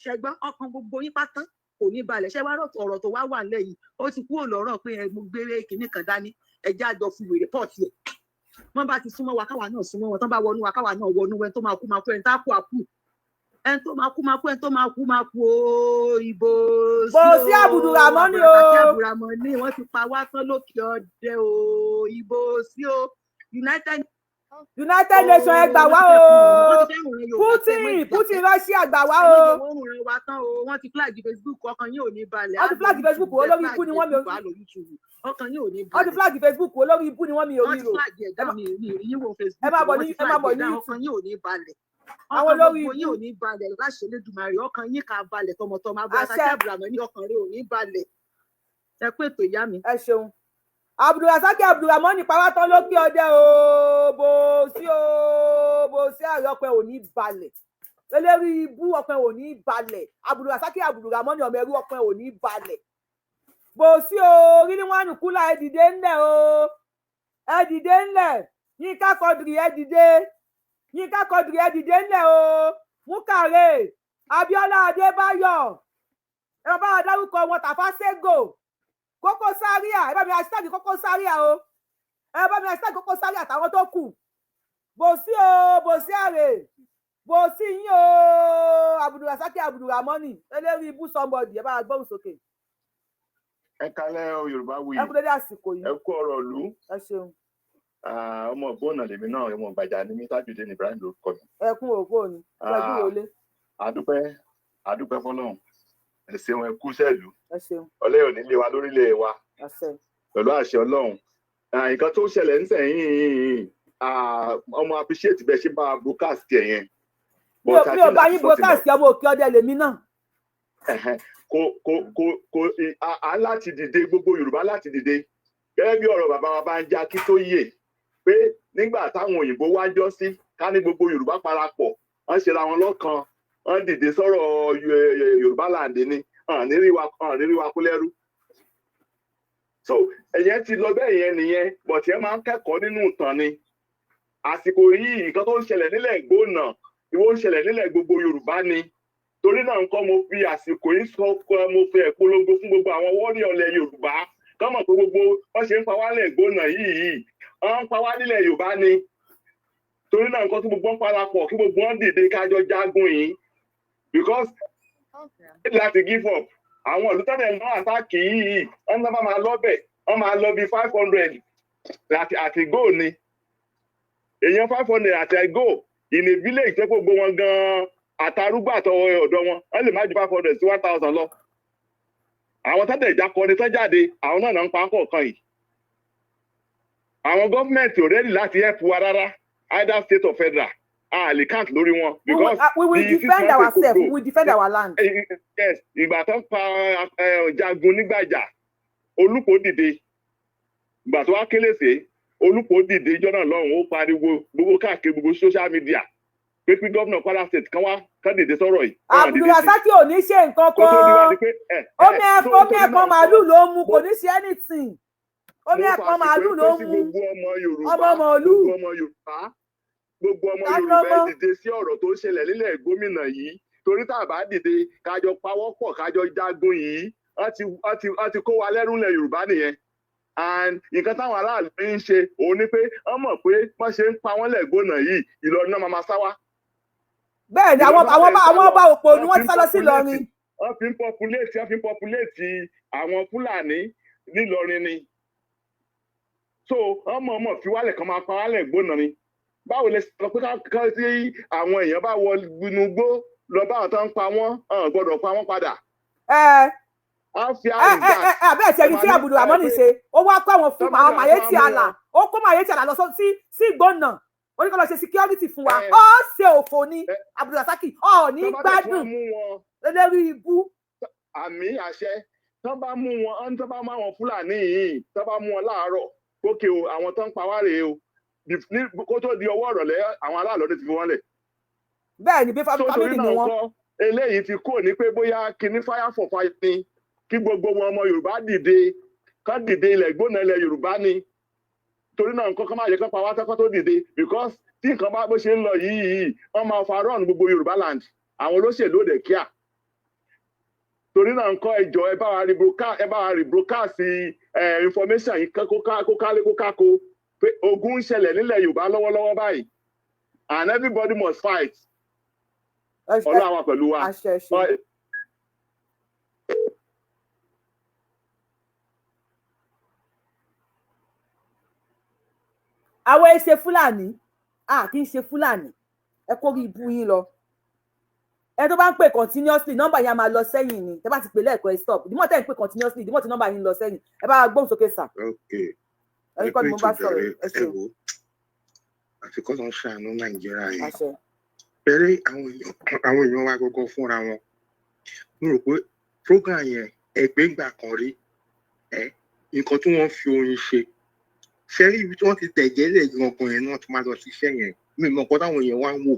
Ṣẹgbọn, ọkàn gbogbo yín pátá kò ní balẹ̀. Ṣé wàá ọ̀rọ̀ tó wá wà nílẹ̀ yìí, ó ti kúrò lọ́rọ̀ pé ẹ mo gbére kinní kan dání, ẹ jẹ́ àjọ fi wèrè pọ̀ tiẹ̀. Wọ́n bá ti súnmọ́ wa, káwa náà súnmọ́ wọn. Tán bá wọnú wa, káwa náà wọnú. Ẹni tó máa kú máa kú, ẹni tá kú á kú, ẹni tó máa kú máa kú, ẹni tó máa kú máa kú o. Ìbò Bò sí Abudulramoni o. Abdulrasaki Abdulramoni, wọ́n ti pa wá tán lókè ọdẹ o. Ìbò sí o. United United Nations, ẹ gbà wá o. Putin, Putin, Russia, gbà wá Ẹ o. má jẹ́ wọ́n rùn wa tán o. Wọ́n ti flag Facebook, ọkàn yín ò ní balẹ̀. Wọ́n ti flag Facebook, olórí ikú ni wọ́n, mi ò á lọ YouTube, ọkàn yín ò ní Wọ́n ti balẹ̀. flag Facebook, olórí ibú ni wọ́n, mi ò Wọ́n rí ti o. flag ẹ̀dá mi mi ì yín wo Facebook. Ẹ máa bọ̀ Wọ́n ní ti ẹ máa flag bọ̀ ní ẹ̀dá, YouTube. ọkàn yín ò ní balẹ̀. Àwọn Ọkàn olórí gbogbo yín ibú. ò ní balẹ̀ láṣẹ Elédùmarè. Ọkàn yín kà balẹ̀ tọmọtọmọ. Abdulrasaki Àṣẹ. Abdulramoni, ọkàn rẹ ò ní balẹ̀. Ẹ pé ètò ìyá mi. Ẹ ṣeun. Abdulrasaki Abdulramoni pa wá tán lókè ọdẹ o. Bò sí o, bò sí ààrẹ, ọpẹ ò ní balẹ̀. Eléri ibú, ọpẹ ò ní balẹ̀. Abdulrasaki Abdulramoni, ọmọ ẹrú, ọpẹ ò ní balẹ̀. Bò sí o. Rílíwánù Kúlà, ẹ dìde ńlẹ̀ o, ẹ dìde ńlẹ̀. Yínká Quadri, ẹ dìde. Yínká Quadri, ẹ dìde ńlẹ̀ o. Múkàrè Abíọ́lá Adébáyọ̀, ẹ bá wa dárúkọ wọn. Tàfà Ségò, Kókó Zaria, ẹ bá mi hashtag Kókó Zaria o. Ẹ bá mi hashtag Kókó Zaria àtàwọn tó kù. Bòsí o, bòsí àrè, bòsí yín o. Abdulrasaki Abdulramoni, eléyìí ibú somebody, ẹ bá wa gbóhùn sókè. Ẹ kalẹ́ o, Yorùbá Wuyì. Ẹ kú dédé àsìkò yìí. Ẹ kú ọ̀rọ̀ ìlú. Ẹ ṣeun. Ah, ọmọ ògbónà lèmi náà, ọmọ ìgbàjà ni mí. Tájúdé ní Ibrahim lórúkọ mi. Ẹ kún òkú òní ẹ kú òlé. Àdúpẹ́, àdúpẹ́ fọ́lọ́run. Ẹ ṣeun, ẹ kú sẹ́ẹ̀lú. Ẹ ṣeun. Ọlẹ́yìn ò ní lé wa lórílẹ̀ wa. Àṣẹ. Pẹ̀lú àṣẹ Ọlọ́run. Ah, nǹkan tó ṣẹlẹ̀ ń sẹ̀yìn, ọmọ appreciate bẹ́ẹ̀ ṣe bá a broadcast ẹ̀ yẹn. Mi ò bá yín broadcast, ọmọ òkè ọdẹ lèmi náà. Ẹ̀hẹ́n. Kò à láti dìde, gbogbo Yorùbá láti dìde, gẹ́gẹ́ bí ọ̀rọ̀ bàbá wa bá ń já kí tó yè pé nígbà táwọn òyìnbó wá jọ sí ká ní gbogbo Yorùbá parapọ̀, wọ́n ṣera wọn lọ́kan, wọ́n dìde sọ̀rọ̀ Yorùbá land ni hàn ní rí wa, hàn ní rí wa kó lẹ́rú. So ẹ̀yẹn ti lọ bẹ́ẹ̀ yẹn nìyẹn, but ẹ máa ń kẹ́kọ̀ọ́ nínú ìtàn ni. Àsìkò yìí, nǹkan tó ń ṣẹlẹ̀ nílẹ̀ Ìgbónà, ìwọ ń ṣẹlẹ̀ nílẹ̀ gbogbo Yorùbá ni. Torí náà nǹkan, mo fi àsìkò yìí sọ, mo fi ẹ̀ polongo fún gbogbo àwọn warrior ilẹ̀ Yorùbá kọ́ mọ̀ pé gbogbo wọ́n ṣe ń pa wá lẹ̀ Ìgbónà yìí, wọ́n ń pa wá nílẹ̀ Yorùbá ni. Torí náà nǹkan, tí gbogbo wọn parapọ̀, kí gbogbo wọn dìde, kájọ jagun yìí, because láti give up àwọn ìlú tẹ́lẹ̀ náà attack yìí, wọ́n náà máa lọ́bẹ̀, wọ́n máa lọ bí 500 àti go ni èèyàn 500 àti go in a village tó gbogbo wọn gan-an, àtàrúgbà àtọwọ́ ọ̀dọ́ wọn, wọ́n lè má ju 500 sí 1,000 lọ. Àwọn tẹ́tẹ̀ ìjákọni tó jáde, àwọn náà ń pa kọ̀ọ̀kan yìí. Àwọn gọ́ọ̀mẹ̀ntì ò ready láti help wa rárá, either state or federal. A lè count lórí wọn. Because we will the six defend months ourselves. ago, We will defend our land. Yes, ìgbà tó ń pa jagun nígbàjà, Olùkó dìde. Ìgbà tó wá kélèsè, Olùkó dìde ìjọ náà lọ́hùn, ó pariwo gbogbo káàkiri gbogbo social media pé kí gómìnà Kwara State kan wá kán dìde sọ̀rọ̀ yìí. Wọ́n dìde sí. Abdulrasaki ò ní ṣe nǹkan Kó tó di wá kan. di pé ẹ Omi so ẹ̀fọn, omi torí ẹ̀pọ̀n náà màálù ló ń mu, kò ní ṣe anything. Omi mo ẹ̀pọ̀n fàsìkò màálù yìí ló pé ń sí mu. gbogbo ọmọ Yorùbá, Ọmọ màálù. gbogbo ọmọ Yorùbá, gbogbo ọmọ Ta Yorùbá, ẹ lọmọ? dìde sí ọ̀rọ̀ tó ń ṣẹlẹ̀ nílẹ̀ gómìnà yìí, torí tá a bá dìde, kájọ pawọ́pọ̀, kájọ jagun yìí, wọ́n ti kó wa lẹ́rú nílẹ̀ Yorùbá nìyẹn. And nǹkan táwọn aráàlú ń ṣe òun ni pé wọ́n mọ̀ pé wọ́n ṣe ń pa wọ́n lẹ́gbọ̀nà yìí, Ìlọrin náà máa sá wá. Bẹ́ẹ̀ ni, àwọn Ìlọrin náà àwọn fẹ́ ọba sá àwọn lọ. ọba òpònú Wọ́n wọ́n fi ti ń sá lọ sí populate Ìlọrin. Wọ́n fi ń populate àwọn Fúlàní nílọrin ni. So wọ́n mọ̀ mọ̀ fi wálẹ̀ kan máa pa wálẹ̀ gbóná ni. Báwo lè sọ pé ká tí àwọn èèyàn bá wọ inú gbó lọ bá àwọn tó ń pa wọ́n, ọ̀n gbọ́dọ̀ pa wọ́n padà. Ẹ Á fi ẹ àrùn ẹ gbà. ẹ abẹ́ẹ̀ tí ẹni tí Abdulramoni ṣe, ó wá kó àwọn fún àwọn Miyetti Allah, ó kó Miyetti Allah lọ sí Ìgbónà, ó ní kó lọ ṣe security fún wa. Ó ṣe òfò ni Abdulrasaki, ó ní Tó bá dẹ̀ tún wá gbádùn mú wọn, lórí ibú. Àmì àṣẹ. Tán bá mú wọn, tán bá mú àwọn Fúlàní yìí, tán bá mú wọn láàárọ̀ ókè o, àwọn tán ń pa wá rèé o. Kó tó di ọwọ́ ìrọ̀lẹ́, àwọn aráàlú ti fi wọ́n lẹ̀. Bẹ́ẹ̀ ni, bí So torí family ni náà wọ́n. kọ́, eléyìí ti kúrò ní pé bóyá kinní fire for fire ni. Kí gbogbo wọn ọmọ Yorùbá dìde, kán dìde, ilẹ̀ gbóná ilẹ̀ Yorùbá ni. Torí náà nǹkan kan máa yẹ kán pa wá tán kán tó dìde, because tí nǹkan bá bó ṣe ń lọ yìí, wọ́n máa fa run gbogbo Yorùbá land. Àwọn olóṣèlú ò dẹ̀ kíá. Torí náà nǹkan, ẹ jọ̀ọ́, ẹ bá wa rebroadcast information yìí kó kálé kó kákó pé ogun ń ṣẹlẹ̀ nílẹ̀ Yorùbá lọ́wọ́lọ́wọ́ báyìí and everybody must fight. Ọlọ́run wà pẹ̀lú wa. Àṣẹ ṣe. Àwọn ẹ ṣe Fúlàní, a kì í ṣe Fúlàní. Ẹ kó rí ibú yín lọ. Ẹ tó bá ń pè continuously, nọ́mbà yẹn á máa lọ sẹ́yìn ni. Tẹ́ bá ti pè lẹ́ẹ̀kan, ẹ stop. Ìdímọ̀ tẹ́ ń pè continuously, ìdímọ̀ tí nọ́mbà yín ń lọ sẹ́yìn. Ẹ bá gbóhùn sókè sà. Ok. Ẹ̀yin Ẹ kọ́ kú ni mo ètò bá sọ̀rọ̀. jàre. Ẹ Ẹ ṣeun. wò ó, àfi kọ́ ló ń ṣàánú Nàìjíríà yẹn. Àṣẹ. Pẹ̀lú àwọn èèyàn wa gangan fúnra wọn, mo rò pé program yẹn ẹgbẹ́ ìgbà kan rí ẹ, nǹkan tí wọ́n fi oyin ṣe ṣe rí, ibi tí wọ́n ti tẹ̀jẹ́ lẹ̀ gangan yẹn náà ti máa lọ ṣiṣẹ́ yẹn. Mi mọ̀ nǹkan táwọn èèyàn wá ń wò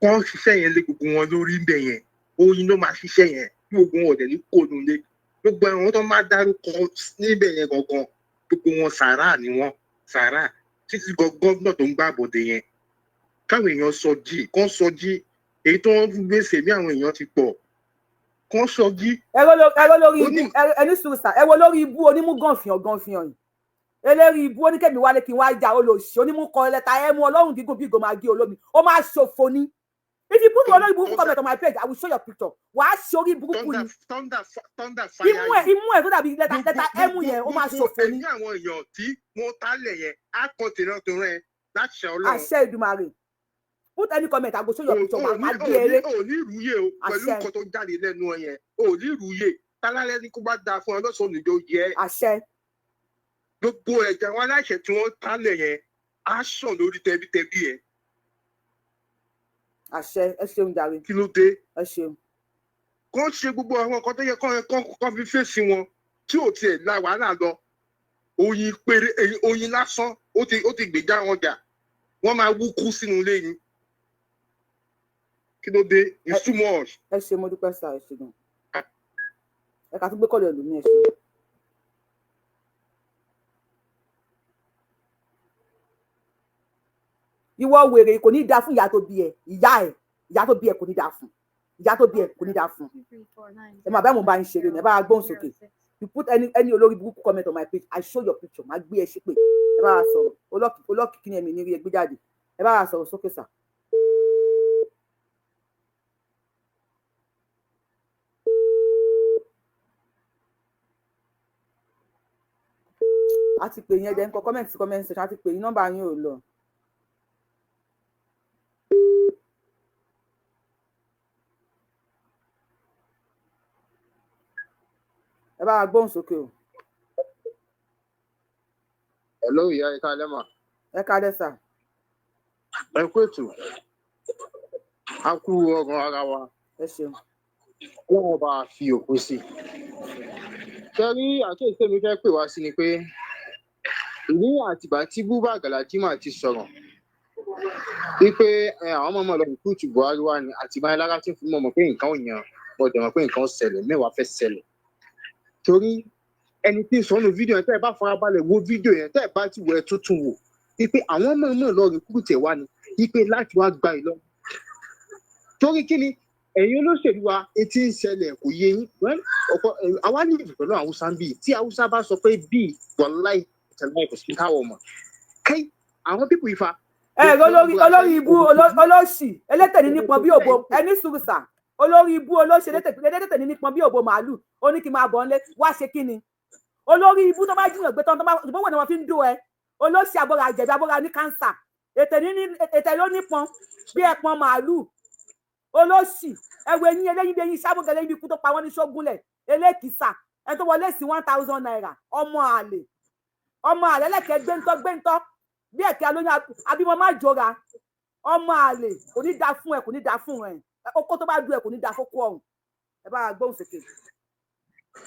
kọ́ ṣiṣẹ́ yẹn lé gbogbo wọn lórí ń bẹ̀ yẹn. Oyin ló máa ṣiṣẹ́ yẹn bí gbogbo wọn ò dẹ̀ ní kó nulẹ̀. Gbogbo àwọn tó máa dárúkọ níbẹ̀ yẹn gangan, gbogbo wọn sàrà ni wọn, sàrà títí gọ́vnà tó ń gbà bọ̀dẹ̀ yẹn. Káwọn èèyàn sọ jí, kán sọ jí. Èyí tó ń gbèsè bí àwọn èèyàn ti pọ̀, kán sọ jí. Ẹ wo lórí ibú ẹni sùúrù sà. Ẹ wo lórí ibú onímú gànfìàn gànfìàn yìí, eléri ibú oníkẹ́mi wálé kí n wá jà. Olóṣì onímú kọ lẹ́tà ẹ mú ọlọ́run gígùn bí ìgò máa gé olómi, ó máa ṣòfò ni. If you put olórí burúkú comment on my page, I will show your picture. Wàá ṣe orí burúkú ni. Thunder, thunder fire. Imú ẹ, imú ẹ tó dàbí lẹ́tà ẹmú yẹn, ó máa ṣòfò ni. Ẹ̀mí àwọn èèyàn tí wọ́n tálẹ̀ yẹn á kọ́ tìrantìran ẹ láṣẹ Ọlọ́run. Àṣẹ Ìdùmarè. Put any comment, I go show your picture. Wàá gé eré. Ò ní ìrúyè o pẹ̀lú Àṣẹ. nǹkan tó jáde lẹ́nu ẹ yẹn. Ò ní ìrúyè tálálẹ́ ní kó bá dáa fún ẹ lọ́sàn-án níjó yẹ. Àṣẹ. Gbogbo ẹ̀jẹ̀ àwọn aláìṣẹ̀ tí wọ́n tálẹ̀ yẹn á sàn lórí tẹbítẹbí ẹ. Àṣẹ. Ẹ ṣeun jàre. Kí ló dé? Ẹ ṣeun. Kó ṣe gbogbo àwọn nǹkan tó yẹ kó fi fèsì wọn tí ò tiẹ̀ la wàhálà lọ. Oyin péré, oyin lásán, ó ti gbèjà wọn jà, wọ́n máa wú kú sínú ilé yín. Kí ló dé? It's too much. Ẹ ṣe, mo dúpẹ́ sá. Ẹ ṣe gan. Ẹ kà tún gbé kọ́lù ẹlòmíì. Ẹ ṣe. Ìwọ wèrè, kò ní í dáa fún ìyá tó bí ẹ. Ìyá ẹ, ìyá tó bí ẹ, kò ní í dáa fún ìyá tó bí ẹ, kò ní í dáa fún ẹ. Máa bá mo bá ń ṣeré ni. Ẹ bá gbóhùn sókè. You put any olórí burúkú comment on my page, I show your picture. Máa gbé ẹ ṣépè. Ẹ bá wa sọ̀rọ̀. Olókìkí ni ẹ̀mí ní rí ẹ gbé jáde. Ẹ bá wa sọ̀rọ̀ sókè sà. A ti pè yín, ẹ jẹ́ ń kọ comment sí comment section. A ti pè yín, nọ́mbà yín ò lọ. Ẹ bá wa gbóhùn sókè o. Hello, ìyá, ẹ káalẹ́ mà. Ẹ káalẹ́ sà. Ẹ kú ètò. A kú ọrùn ara wa. Ẹ ṣeun. Ọlọ́run bá a fi òkú sí i. Ṣé rí àkíyèsí mi fẹ́ pè wá sí ni pé ní àtìgbà tí Buba Galadima ti sọ̀rọ̀ wípé àwọn ọmọ ọmọ lọ rìkúùtù Buhari wá ní àtìgbà yẹn lára tí ń fi mọ̀ mọ̀ pé nǹkan ò yàn, mo dẹ̀ mọ̀ pé nǹkan ó ṣẹlẹ̀, mẹ́wàá fẹ́ ṣẹlẹ̀, torí ẹni tí ń sọ nù fídíò yẹn, tẹ́ ẹ bá farabalẹ̀ wo fídíò yẹn, tẹ́ ẹ bá ti wọ ẹ tuntun wò wípé àwọn mọ̀ọ́mọ̀ lọ rìkúùtù ẹ̀ wá ni wípé láti wá gba ìlọ. Torí kí ni ẹ̀yin olóṣèlú wa etí ń ṣẹlẹ̀ kò yé yín? Well, ọ̀pọ̀ àwa ní ìlú pẹ̀lú Haúsá ń bì. Tí Haúsá bá sọ pé bíi wàláì tẹ̀láì, kò sí káwọ̀ mọ̀ kẹ́ àwọn pípù ifá. Ẹ olórí, olórí ibú, olóṣì, elétè ní nípọn bí òbò. Ẹni sùúrù sà. Olórí ibú, olóṣì, elétè ní nípọn bí òbò màálù. Ó ní kí n máa bọ̀ ńlé wá ṣe kí ni? Olórí ibú, tó bá jìyàn gbé tán, tó bá ìbówó ni wọ́n fi ń dó ẹ. Olóṣì, àbọ̀rà àjẹ̀bí, àbọ̀rà ní kánsà. Ètè ní ètè ló nípọn bí ẹpọn màálù. Olóṣì, ẹwọ eyín eléyín bí eyín sábògẹ lẹ́yìn bí ikú tó pa wọ́n ní ṣógúnlẹ̀. Elékìsà, ẹ tó wọlé sí ₦1,000. Ọmọ àlè, ọmọ àlè, ẹlẹ́kẹ̀ẹ́ gbẹ́ntọ́ gbẹ́ntọ́ bí ẹ̀kẹ́ alóyún abímọ má jọra. Ọmọ àlè, kò ní da fún ẹ, kò ní da fún ẹ. Okó tó bá du ẹ, kò ní da fókó ọ̀hún. Ẹ bá wa gbóhùn sókè.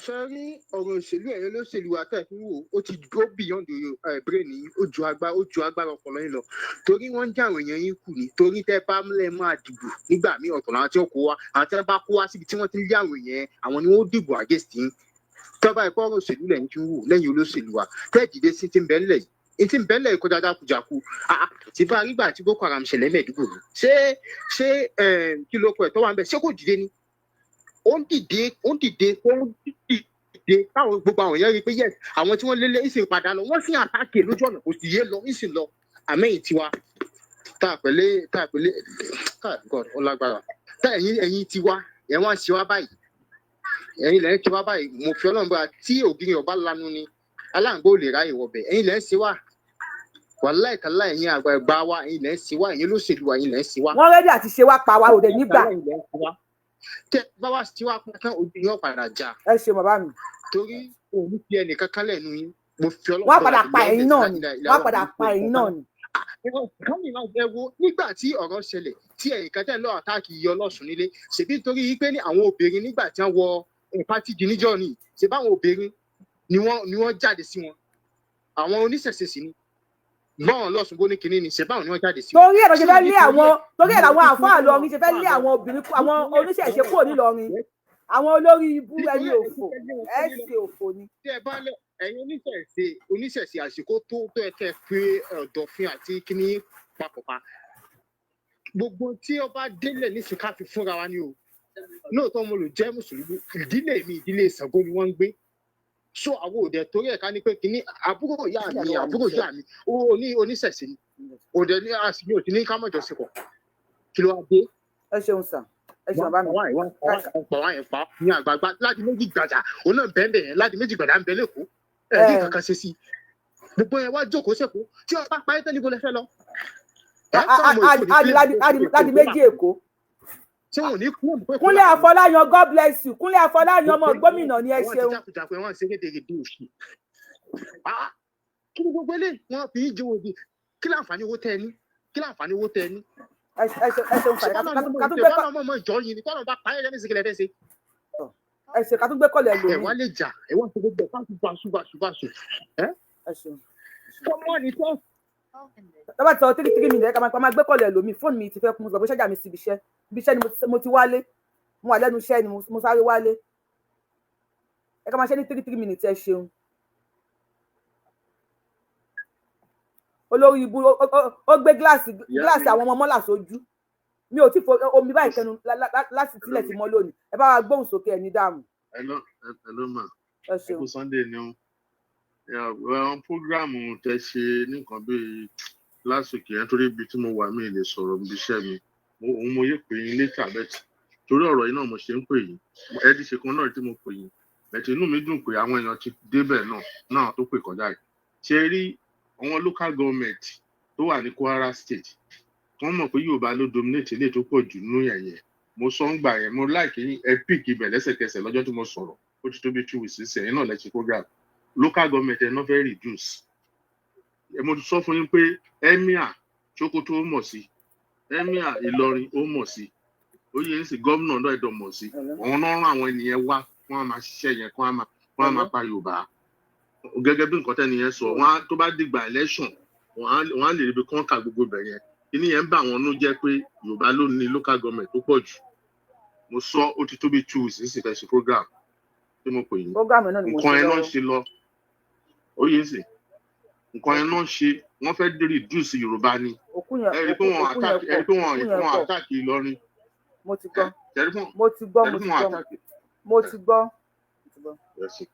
Ṣe rí ọ̀rọ̀ òṣèlú, ẹ̀yọ́ olóṣèlú wa tẹ̀ fún wò, ó ti go beyond your brain yín. Ó ju agbára ọpọlọ yín lọ, torí wọ́n ń já àwọn èèyàn yín kù ní. Torí tẹ́ bá múlẹ̀ máa dìbò nígbà míì, ọ̀tọ̀ làwọn tí ó kó wa. Àwọn tí wọ́n bá kó wá síbi tí wọ́n ti ń lé àwọn èèyàn, àwọn ni wọ́n dìbò against yín. Tọ́ba ẹ̀kọ́ ọ̀rọ̀ òṣèlú lẹ́yìn tí ń wò lẹ́yìn olóṣèlú wa tẹ́ dìde sí ti ń bẹ́ ńlẹ̀ yìí, ti ń bẹ́ ńlẹ̀ yìí kọjá jákujàku. Ah, ah, tí bá rígbà tí Boko Haram ṣẹlẹ̀ mẹ́ẹ̀ẹ́dúgbò, ṣé kí ló kọ ẹ̀ tó wà ń bẹ̀, ṣé kò dìde ni? Ó ń dìde, ó ń dìde, ó ń dìde. Táwọn gbogbo àwọn èèyàn rí i pé yes, àwọn tí wọ́n lélẹ̀ ìsìn padà lọ, wọ́n sì ń attack lójú ọ̀nà, kò sì yé lọ, ìsìn lọ. Àmẹ́yìn tiwa tá a pẹ̀lẹ́, tá a pẹ̀lẹ́, tá a God, ó lágbára. Tá ẹ̀yin tiwa ẹ̀ wọ́n á ṣe wá báyìí, ẹ̀yin lẹ́yìn tiwa báyìí. Mo fi Ọlọ́run bá tí ògiri ọba lanu ni aláǹgbá ò lè ráyè wọbẹ̀. Ẹ̀yin lẹ́yìn ṣe wá, wàláì tàlá, ẹ̀yin àgbààgbà wa, ẹ̀yin lẹ́yìn ṣe wá, ẹ̀yin olóṣèlú wa, ẹ̀yin lẹ́yìn ṣe wá. Wọ́n ready àti ṣe wá pa wá, òde nígbà. Ẹ̀yin lẹ́yìn ṣe wá. Tẹ bá wá sí wá pọn tán, ojú yóò padà já. Ẹ ṣe, bàbá mi. Torí òun fi ẹnìkan kan lẹ́nu yín. Mo fi Ọlọ́run Wọ́n á padà pa ẹ̀yin náà ni, wọ́n á padà pa ẹ̀yin náà ni. Kámi máa ẹ wo nígbà tí ọ̀rọ̀ ṣẹlẹ̀ tí ẹ̀yìn kan tẹ̀ lọ attack iye ọlọ́sùn nílé, ṣèbí nítorí pé ní àwọn obìnrin nígbà tí wọ́n wọ pátí di níjọ́ ni, ṣèbí àwọn obìnrin ni wọ́n jáde sí wọn. Àwọn oníṣẹ̀ṣe sì ni bọ́ọ̀n lọ́sùn bó ní kinní ni, ṣèbí àwọn ni wọ́n jáde sí wọn. Torí ẹ̀ ló ṣe fẹ́ lé àwọn, torí ẹ̀ làwọn àfáà lọrin ṣe fẹ́ lé àwọn obìnrin àwọn oníṣẹ̀ṣe kúrò nílọrin. Àwọn olórí ibú, ẹni òfò, ẹ ṣe òfò ni. Tí ẹ bá lẹ ẹ̀yin oníṣẹ̀ṣe, àsìkò tó ẹ kẹ́ pé ọ̀dọ̀fin àti kíní papọ̀ pa. Gbogbo tí ó bá délẹ̀ nísìnyí, ká fi fúnra wa ni o. Lóòótọ́ mo lè jẹ́ mùsùlùmí, ìdílé mi, ìdílé Ṣàngó ni wọ́n ń gbé. So àwọn òde torí ẹ̀ ká ní pé kínní àbúrò ìyá mi ó ní oníṣẹ̀ṣe ni, òde ní àsìmí òtí ní ká mọ̀jọ́ sí pọ̀, kí ló wá dé? Ẹ ṣeun sà, ẹ ṣeun bàbá mi. Wọ́n pa wá yẹn pa ní àgbààgbà láti méjì gbàjà, òun náà bẹ́ẹ̀ bẹ́ẹ̀ láti méjì gbàjà ń bẹ lẹ́kọ̀ọ́, ẹ̀ ní kankan ṣe sí i. Gbogbo yẹn wá jókòó sẹ́kọ̀ọ́ tí wọ́n bá parí tán, níbo lẹ fẹ́ lọ? Láti méjì Èkó. Ṣé wọn ò ní kú pé Kúnlé Afọláyan, God bless you. Kúnlé Afọláyan, ọmọ gómìnà ni, ẹ Wọ́n ti ṣeun. jákujàku, wọ́n ṣe rédèrèdè òṣì. Ah, kí ni gbogbo eléyìí wọ́n fi í jẹ òbí? Kí láǹfààní owó tẹ ẹ ní? Kí láǹfààní owó tẹ ẹ ní? Ẹ ṣeun Ṣé fàyè kọ́nà ká tún gbé kọ́nà mọ̀ mọ̀ jọ yín ni kọ́nà bá parí ẹ̀ ní ìsìnkìlẹ̀ fẹ́ ṣe? Ẹ ṣe, ká tún gbé kọlẹ̀ Ẹ lómi. wá lè jà, ẹ wá ṣe gbogbo ẹ̀ fáṣù fáṣù fáṣù fáṣù. Ẹ ṣeun. Fọmọ ni tó. Tọ́ba ti sọ 3 3 minutes, ẹ ká máa gbé kọlẹ̀ lómi. Fóònù mi ti fẹ́ kún, sọ pé ṣájà mi sí ibiṣẹ́. Ibiṣẹ́ ni mo ti wálé, mo wà lẹ́nu iṣẹ́ ni, mo sáré wálé. Ẹ ká máa ṣe ní 3 3 minutes, ẹ ṣeun. Olórí ibu ó gbé gíláàsì gíláàsì àwọn ọmọ mọ́là sójú. Mi ò tí fo omi báyìí kẹnu láti tílẹ̀ tí mọ́ lónìí. Ẹ bá wa gbóhùn sókè, ẹ ní dààmú. Hello, hello ma. Ẹ Ẹ ṣeun. kú Sunday ni o. Àwọn program tẹ ṣe ní nǹkan bíi last week yẹn, torí ibi tí mo wà, mi lè sọ̀rọ̀ níbi iṣẹ́ mi. Òun mo yé pè yín later, but torí ọ̀rọ̀ yìí náà mo ṣe ń pè yín. Ẹ ti ṣe kan náà tí mo pè yín. But inú mi dùn pé àwọn èèyàn ti débẹ̀ náà tó pè kọjá yìí. Ṣé rí àwọn local government tó wà ní Kwara State, wọ́n mọ̀ pé Yorùbá ló dominate ilé tó pọ̀ jù nínú yẹn. Mo sọ ń gbà yẹn, mo like yín, ẹ pick ibẹ̀ lẹ́sẹ̀kẹsẹ̀ lọ́jọ́ tí mo sọ̀rọ̀. Ó ti tó bí 2 weeks sísìn, ẹ̀yin náà lẹ ṣe program. Local government ẹ̀ náà fẹ́ reduce. Ẹ mo sọ fún yín pé Emir Sokoto ó mọ̀ sí, Emir Ìlọrin ó mọ̀ sí, ó yẹ ń sì gómìnà náà ẹ̀dọ̀ mọ̀ sí. Àwọn náà rán àwọn ènìyàn wá, wọ́n á máa ṣiṣẹ́ yẹn, kí wọ́n á máa pa Yorùbá. Gẹ́gẹ́ bí nǹkan tẹ́ni yẹn sọ, wọ́n á tó bá dìgbà election, wọ́n á lè ríbi kọ́ńkà gbogbo ibẹ̀ yẹn. Kíní yẹn ń bà wọ́n nú jẹ́ pé Yorùbá ló ní local government tó pọ̀ jù. Mo sọ, ó ti tó bí 2 weeks nísìnyí fẹ́ ṣe program tí mo pè yín. Program náà ni mo Nǹkan ṣe yẹn náà lọ́wọ́. ṣe lọ, ó yẹ sí nǹkan yẹn náà ṣe, wọ́n fẹ́ reduce Yorùbá ni. Òkú yẹn Ẹ rí i pé òkú wọ́n òkú yẹn attack, ẹ pọ̀ rí i pé wọ́n òkú yẹn wọ́n pọ̀. attack Ìlọrin. Mo ti gbọ́. Ẹ rí i pé Mo ti gbọ́. ẹ rí Mo i pé ti wọ́n gbọ́. attack. Mo ti gbọ́, mo ti gbọ́. Yes sir.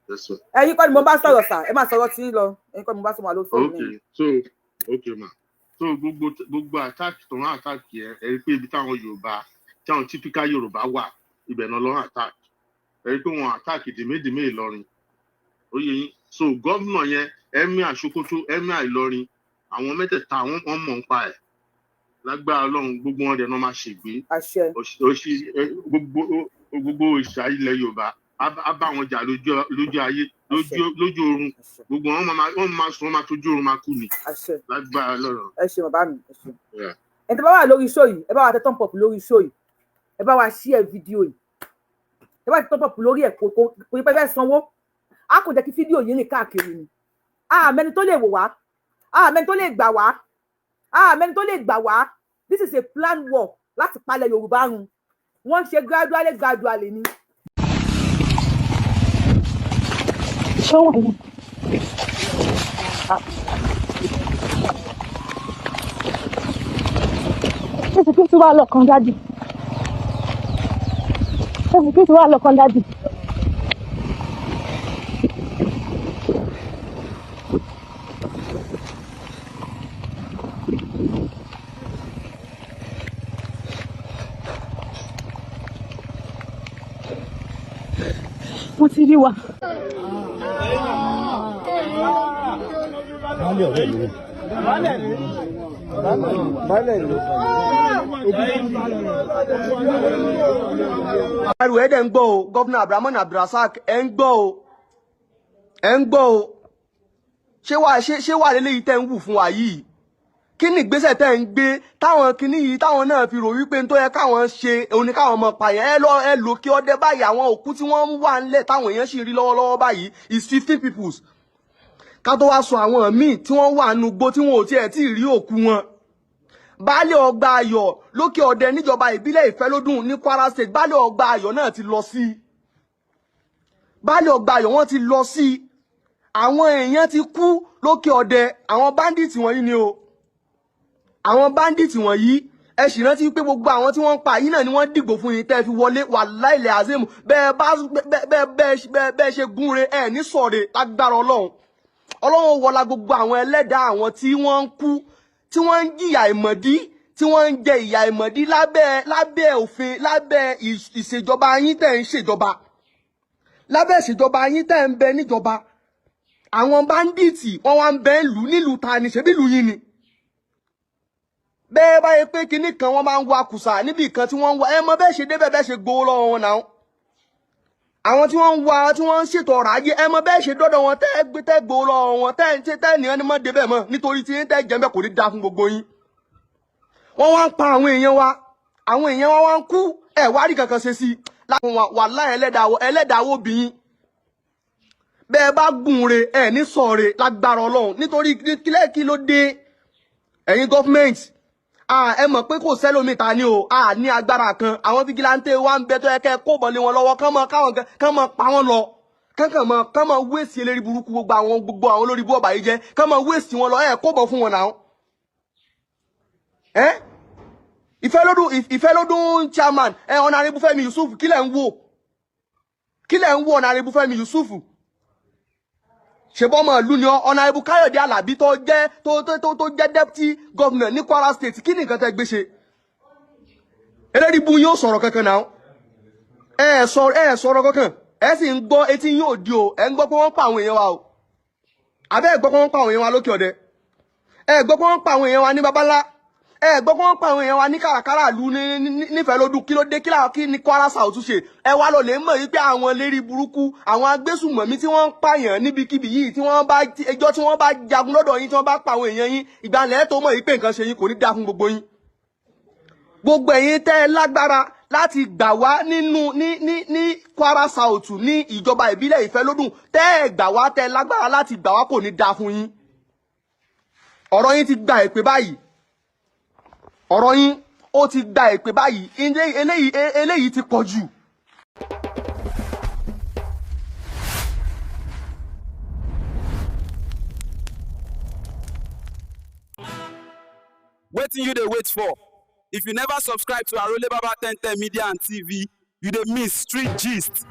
Yes sir. Ẹ̀yin kọ́ ni mo bá sọ̀rọ̀ sà, ẹ máa sọ̀rọ̀ tí ń lọ. Ẹ̀yin kọ́ ni mo bá sọ̀rọ̀, àlọ́ fóònù mi. Okay, so okay ma, so gbogbo attack tó ń attack yẹn, ẹ rí i pé ibi táwọn Yorùbá, táwọn typical Yorùbá wà, ibẹ̀ náà lọ́wọ́ attack. Ẹ rí i pé wọ́n attack dìmédìmé Ìlọrin, ó yẹ yín. So gómìnà yẹn, Emir Sokoto, Emir Ìlọrin, àwọn mẹ́tẹ̀ẹ̀ta, wọ́n mọ̀ ń pa ẹ̀. Lágbára Ọlọ́run, gbogbo wọn dẹ̀ náà máa ṣègbè. Àṣẹ. Gbogbo òṣà ilẹ̀ Yorùbá á bá wọn jà lójú ayé, lójú oorun. Gbogbo wọn máa sùn, wọn máa tójú oorun máa kú ni. Àṣẹ. Lágbára Ọlọ́run. Ẹ ṣe bàbá mi, ẹ ṣe. Yeah. Ẹni tó bá wà lórí show yìí, ẹ bá wa tẹ thumb up lórí show yìí, ẹ bá wa share fídíò yìí. Ẹ bá tẹ thumb up lórí ẹ, kò ní pẹ́ fẹ́ sanwó, a kò jẹ́ kí fídíò yìí rìn káàkiri ni. Àmẹ́ni tó lè wò wá, àmẹ́ni tó lè gbà wá, àmẹ́ni tó lè gbà wá. This is a planned war láti palẹ̀ Yorùbá run. Wọ́n ń ṣe gradually gradually ni. Ṣọ́wọ́n yìí. Ṣé security wà lọ́kàn daddy? Ṣé security wà lọ́kàn daddy? Wọ́n ti rí wa. Baálé ọ̀rẹ́ mi ni. Baálé ni. Ẹrù ẹ̀ dẹ̀ ń gbọ́ o. Governor Abdulrahman Abdulrasaq, ẹ̀ ń gbọ́ o, ẹ̀ ń gbọ́ o. Ṣé wàá ṣé wàá lélẹ́yìí tẹ́ ń wù fún wa yìí? Kí ni ìgbésẹ̀ tẹ́ ń gbé táwọn kinní yìí, táwọn náà fi rò wípé n tó yẹ káwọn ṣe òun ni káwọn ọmọ pààyàn? Ẹ lọ, ẹ lò kí ọdẹ báyìí, àwọn òkú tí wọ́n wà ńlẹ̀ táwọn èèyàn sì rí lọ́wọ́lọ́wọ́ báyìí is 15 peoples, ká tó wá sọ àwọn míì tí wọ́n wà nù gbó tí wọn ò tiẹ̀ tí ì rí òkú wọn. Baálé Ọgbà Ayọ̀ lókè ọdẹ níjọba ìbílẹ̀ Ìfẹ́lódùn ní Kwara State, baálé Ọgbà Ayọ̀ náà ti lọ sí. Baálé Ọgbà Ayọ̀, wọ́n ti lọ sí. Àwọn èèyàn ti kú lókè ọdẹ. Àwọn bandits wọ̀nyí ni o, àwọn bandits wọ̀nyí. Ẹ sì rántí pé gbogbo àwọn tí wọ́n ń pa yín náà ni wọ́n dìgbò fún yín tẹ́ fi wọlé. Wàláhì ilẹ̀ azeem, bẹ́ẹ̀ bá bẹ́ẹ̀ bẹ́ẹ̀ bẹ́ẹ̀ ṣe gúnre ẹ̀ ní sọ̀rẹ̀ lágbára Ọlọ́run. Ọlọ́run wọlá gbogbo àwọn ẹlẹ́dàá àwọn tí wọ́n ń kú, tí wọ́n ń jìyà ìmọ̀dí, tí wọ́n ń jẹ ìyà ìmọ̀dí lábẹ́ òfin, lábẹ́ ìṣèjọba yín tẹ̀ ń ṣèjọba, lábẹ́ ìṣèjọba yín tẹ̀ ń bẹ níjọba. Àwọn bandits wọ́n wá ń bẹ ń lù nílùú ta ni? Ṣebí ìlú yín ni? Bẹ́ẹ̀ báyìí pé kinní kan wọ́n máa ń wa kùsà níbi kan tí wọ́n ń wa, ẹ mọ bẹ́ẹ̀ ṣe débẹ̀, bẹ́ẹ̀ ṣe gbowó lọ́wọ́ wọn náà. Àwọn tí wọ́n ń wa, tí wọ́n ń ṣètò ọrọ̀ ajé, ẹ mọ bẹ́ẹ̀ ṣe dọ́dọ̀ wọn, tẹ́ gbé, tẹ́ gbowó lọ́wọ́ wọn, tẹ́ tẹ́ tẹ́ nìyẹn ni mọ́ débẹ̀ mọ́ nítorí tí tẹ́ jẹ́ bẹ́ẹ̀, kò ní dáa fún gbogbo yín. Wọ́n wá ń pa àwọn èèyàn wa, àwọn èèyàn wa wá ń kú, ẹ̀ wá rí kankan ṣe sí i láwọn wa. Wàláhì, ẹlẹ́dàá bí yín. Bẹ́ẹ̀ bá gùn re, ẹ̀ ní sọ̀re lágbára Ọlọ́run. Nítorí kílẹ̀ kí ló dé, ẹ̀yin government, ẹ mọ̀ pé kò sẹ́lómi ta ni o, a ní agbára kan. Àwọn vigilante wa ń bẹ tó yẹ kẹ́ kó bọ̀lé wọn lọ́wọ́, kán mọ káwọn kán mọ pa wọ́n lọ, kán kàn mọ kán mọ wéèsì eléri burúkú, gbogbo àwọn olórí bú ọ̀bà yìí jẹ́, kán mọ wéèsì wọn lọ. Ẹ̀ kó bọ̀ fún wọn náà. Ẹ́ Ìfẹ́lódún, Ìfẹ́lódún chairman, ẹ Honourable Fẹ́mi Yusuf, kí lẹ̀ ń wò? Kí lẹ̀ ń wò, Honourable Fẹ́mi Yusuf? Ṣèbọ́mọ ìlú ni ọ. Honourable Káyọ̀dé Alábí tó jẹ́ tó jẹ́ deputy governor ní Kwara State, kí ni nǹkan tẹ́ gbé ṣe? Eléyìí bu yóò sọ̀rọ̀ kankan náà. Ẹ sọ̀rọ̀, ẹ sọ̀rọ̀ kankan. Ẹ sì ń gbọ́, etí yóò di o. Ẹ ń gbọ́ pé wọ́n pa àwọn èèyàn wa o. Àbẹ́ ẹ gbọ́ pé wọ́n pa àwọn èèyàn wa lókè ọ̀dẹ? Ẹ gbọ́ pé wọ́n pa àwọn èèyàn wa ní Babalá? Ẹ gbọ́ pé wọ́n pa àwọn èèyàn wa ní kàràkàrà ìlú nífẹ̀ẹ́ lódún? Kí ló dé? Kí ni Kwara South ṣe? Ẹ wá lọ lè mọ̀ wípé àwọn lérí burúkú, àwọn agbésùmọ̀mí tí wọ́n ń pààyàn níbikíbi yìí, tí wọ́n bá ẹjọ́, tí wọ́n bá jagun lọ́dọ̀ yín, tí wọ́n bá pa àwọn èèyàn yín, ìgbàlẹ̀ tó mọ̀ wípé nǹkan ṣe yín. Kò ní dáa fún gbogbo yín. Gbogbo ẹ̀yin tẹ́ ẹ lágbára láti gbà wá nínú ní Kwara South, ní ìjọba ìbílẹ̀ Ìfẹ́lódùn, tẹ́ ẹ gbà wá, tẹ́ ẹ lágbára láti gbà wá, kò ní dáa fún yín. Ọ̀rọ̀ yín ti gba èpè báyìí. Ọ̀rọ̀ yín ó ti gba èpè báyìí. Eléyìí ti pọ̀ jù. Wetin you dey wait for? If you never subscribe to Arole Baba 1010 Media and TV, you dey miss street gist.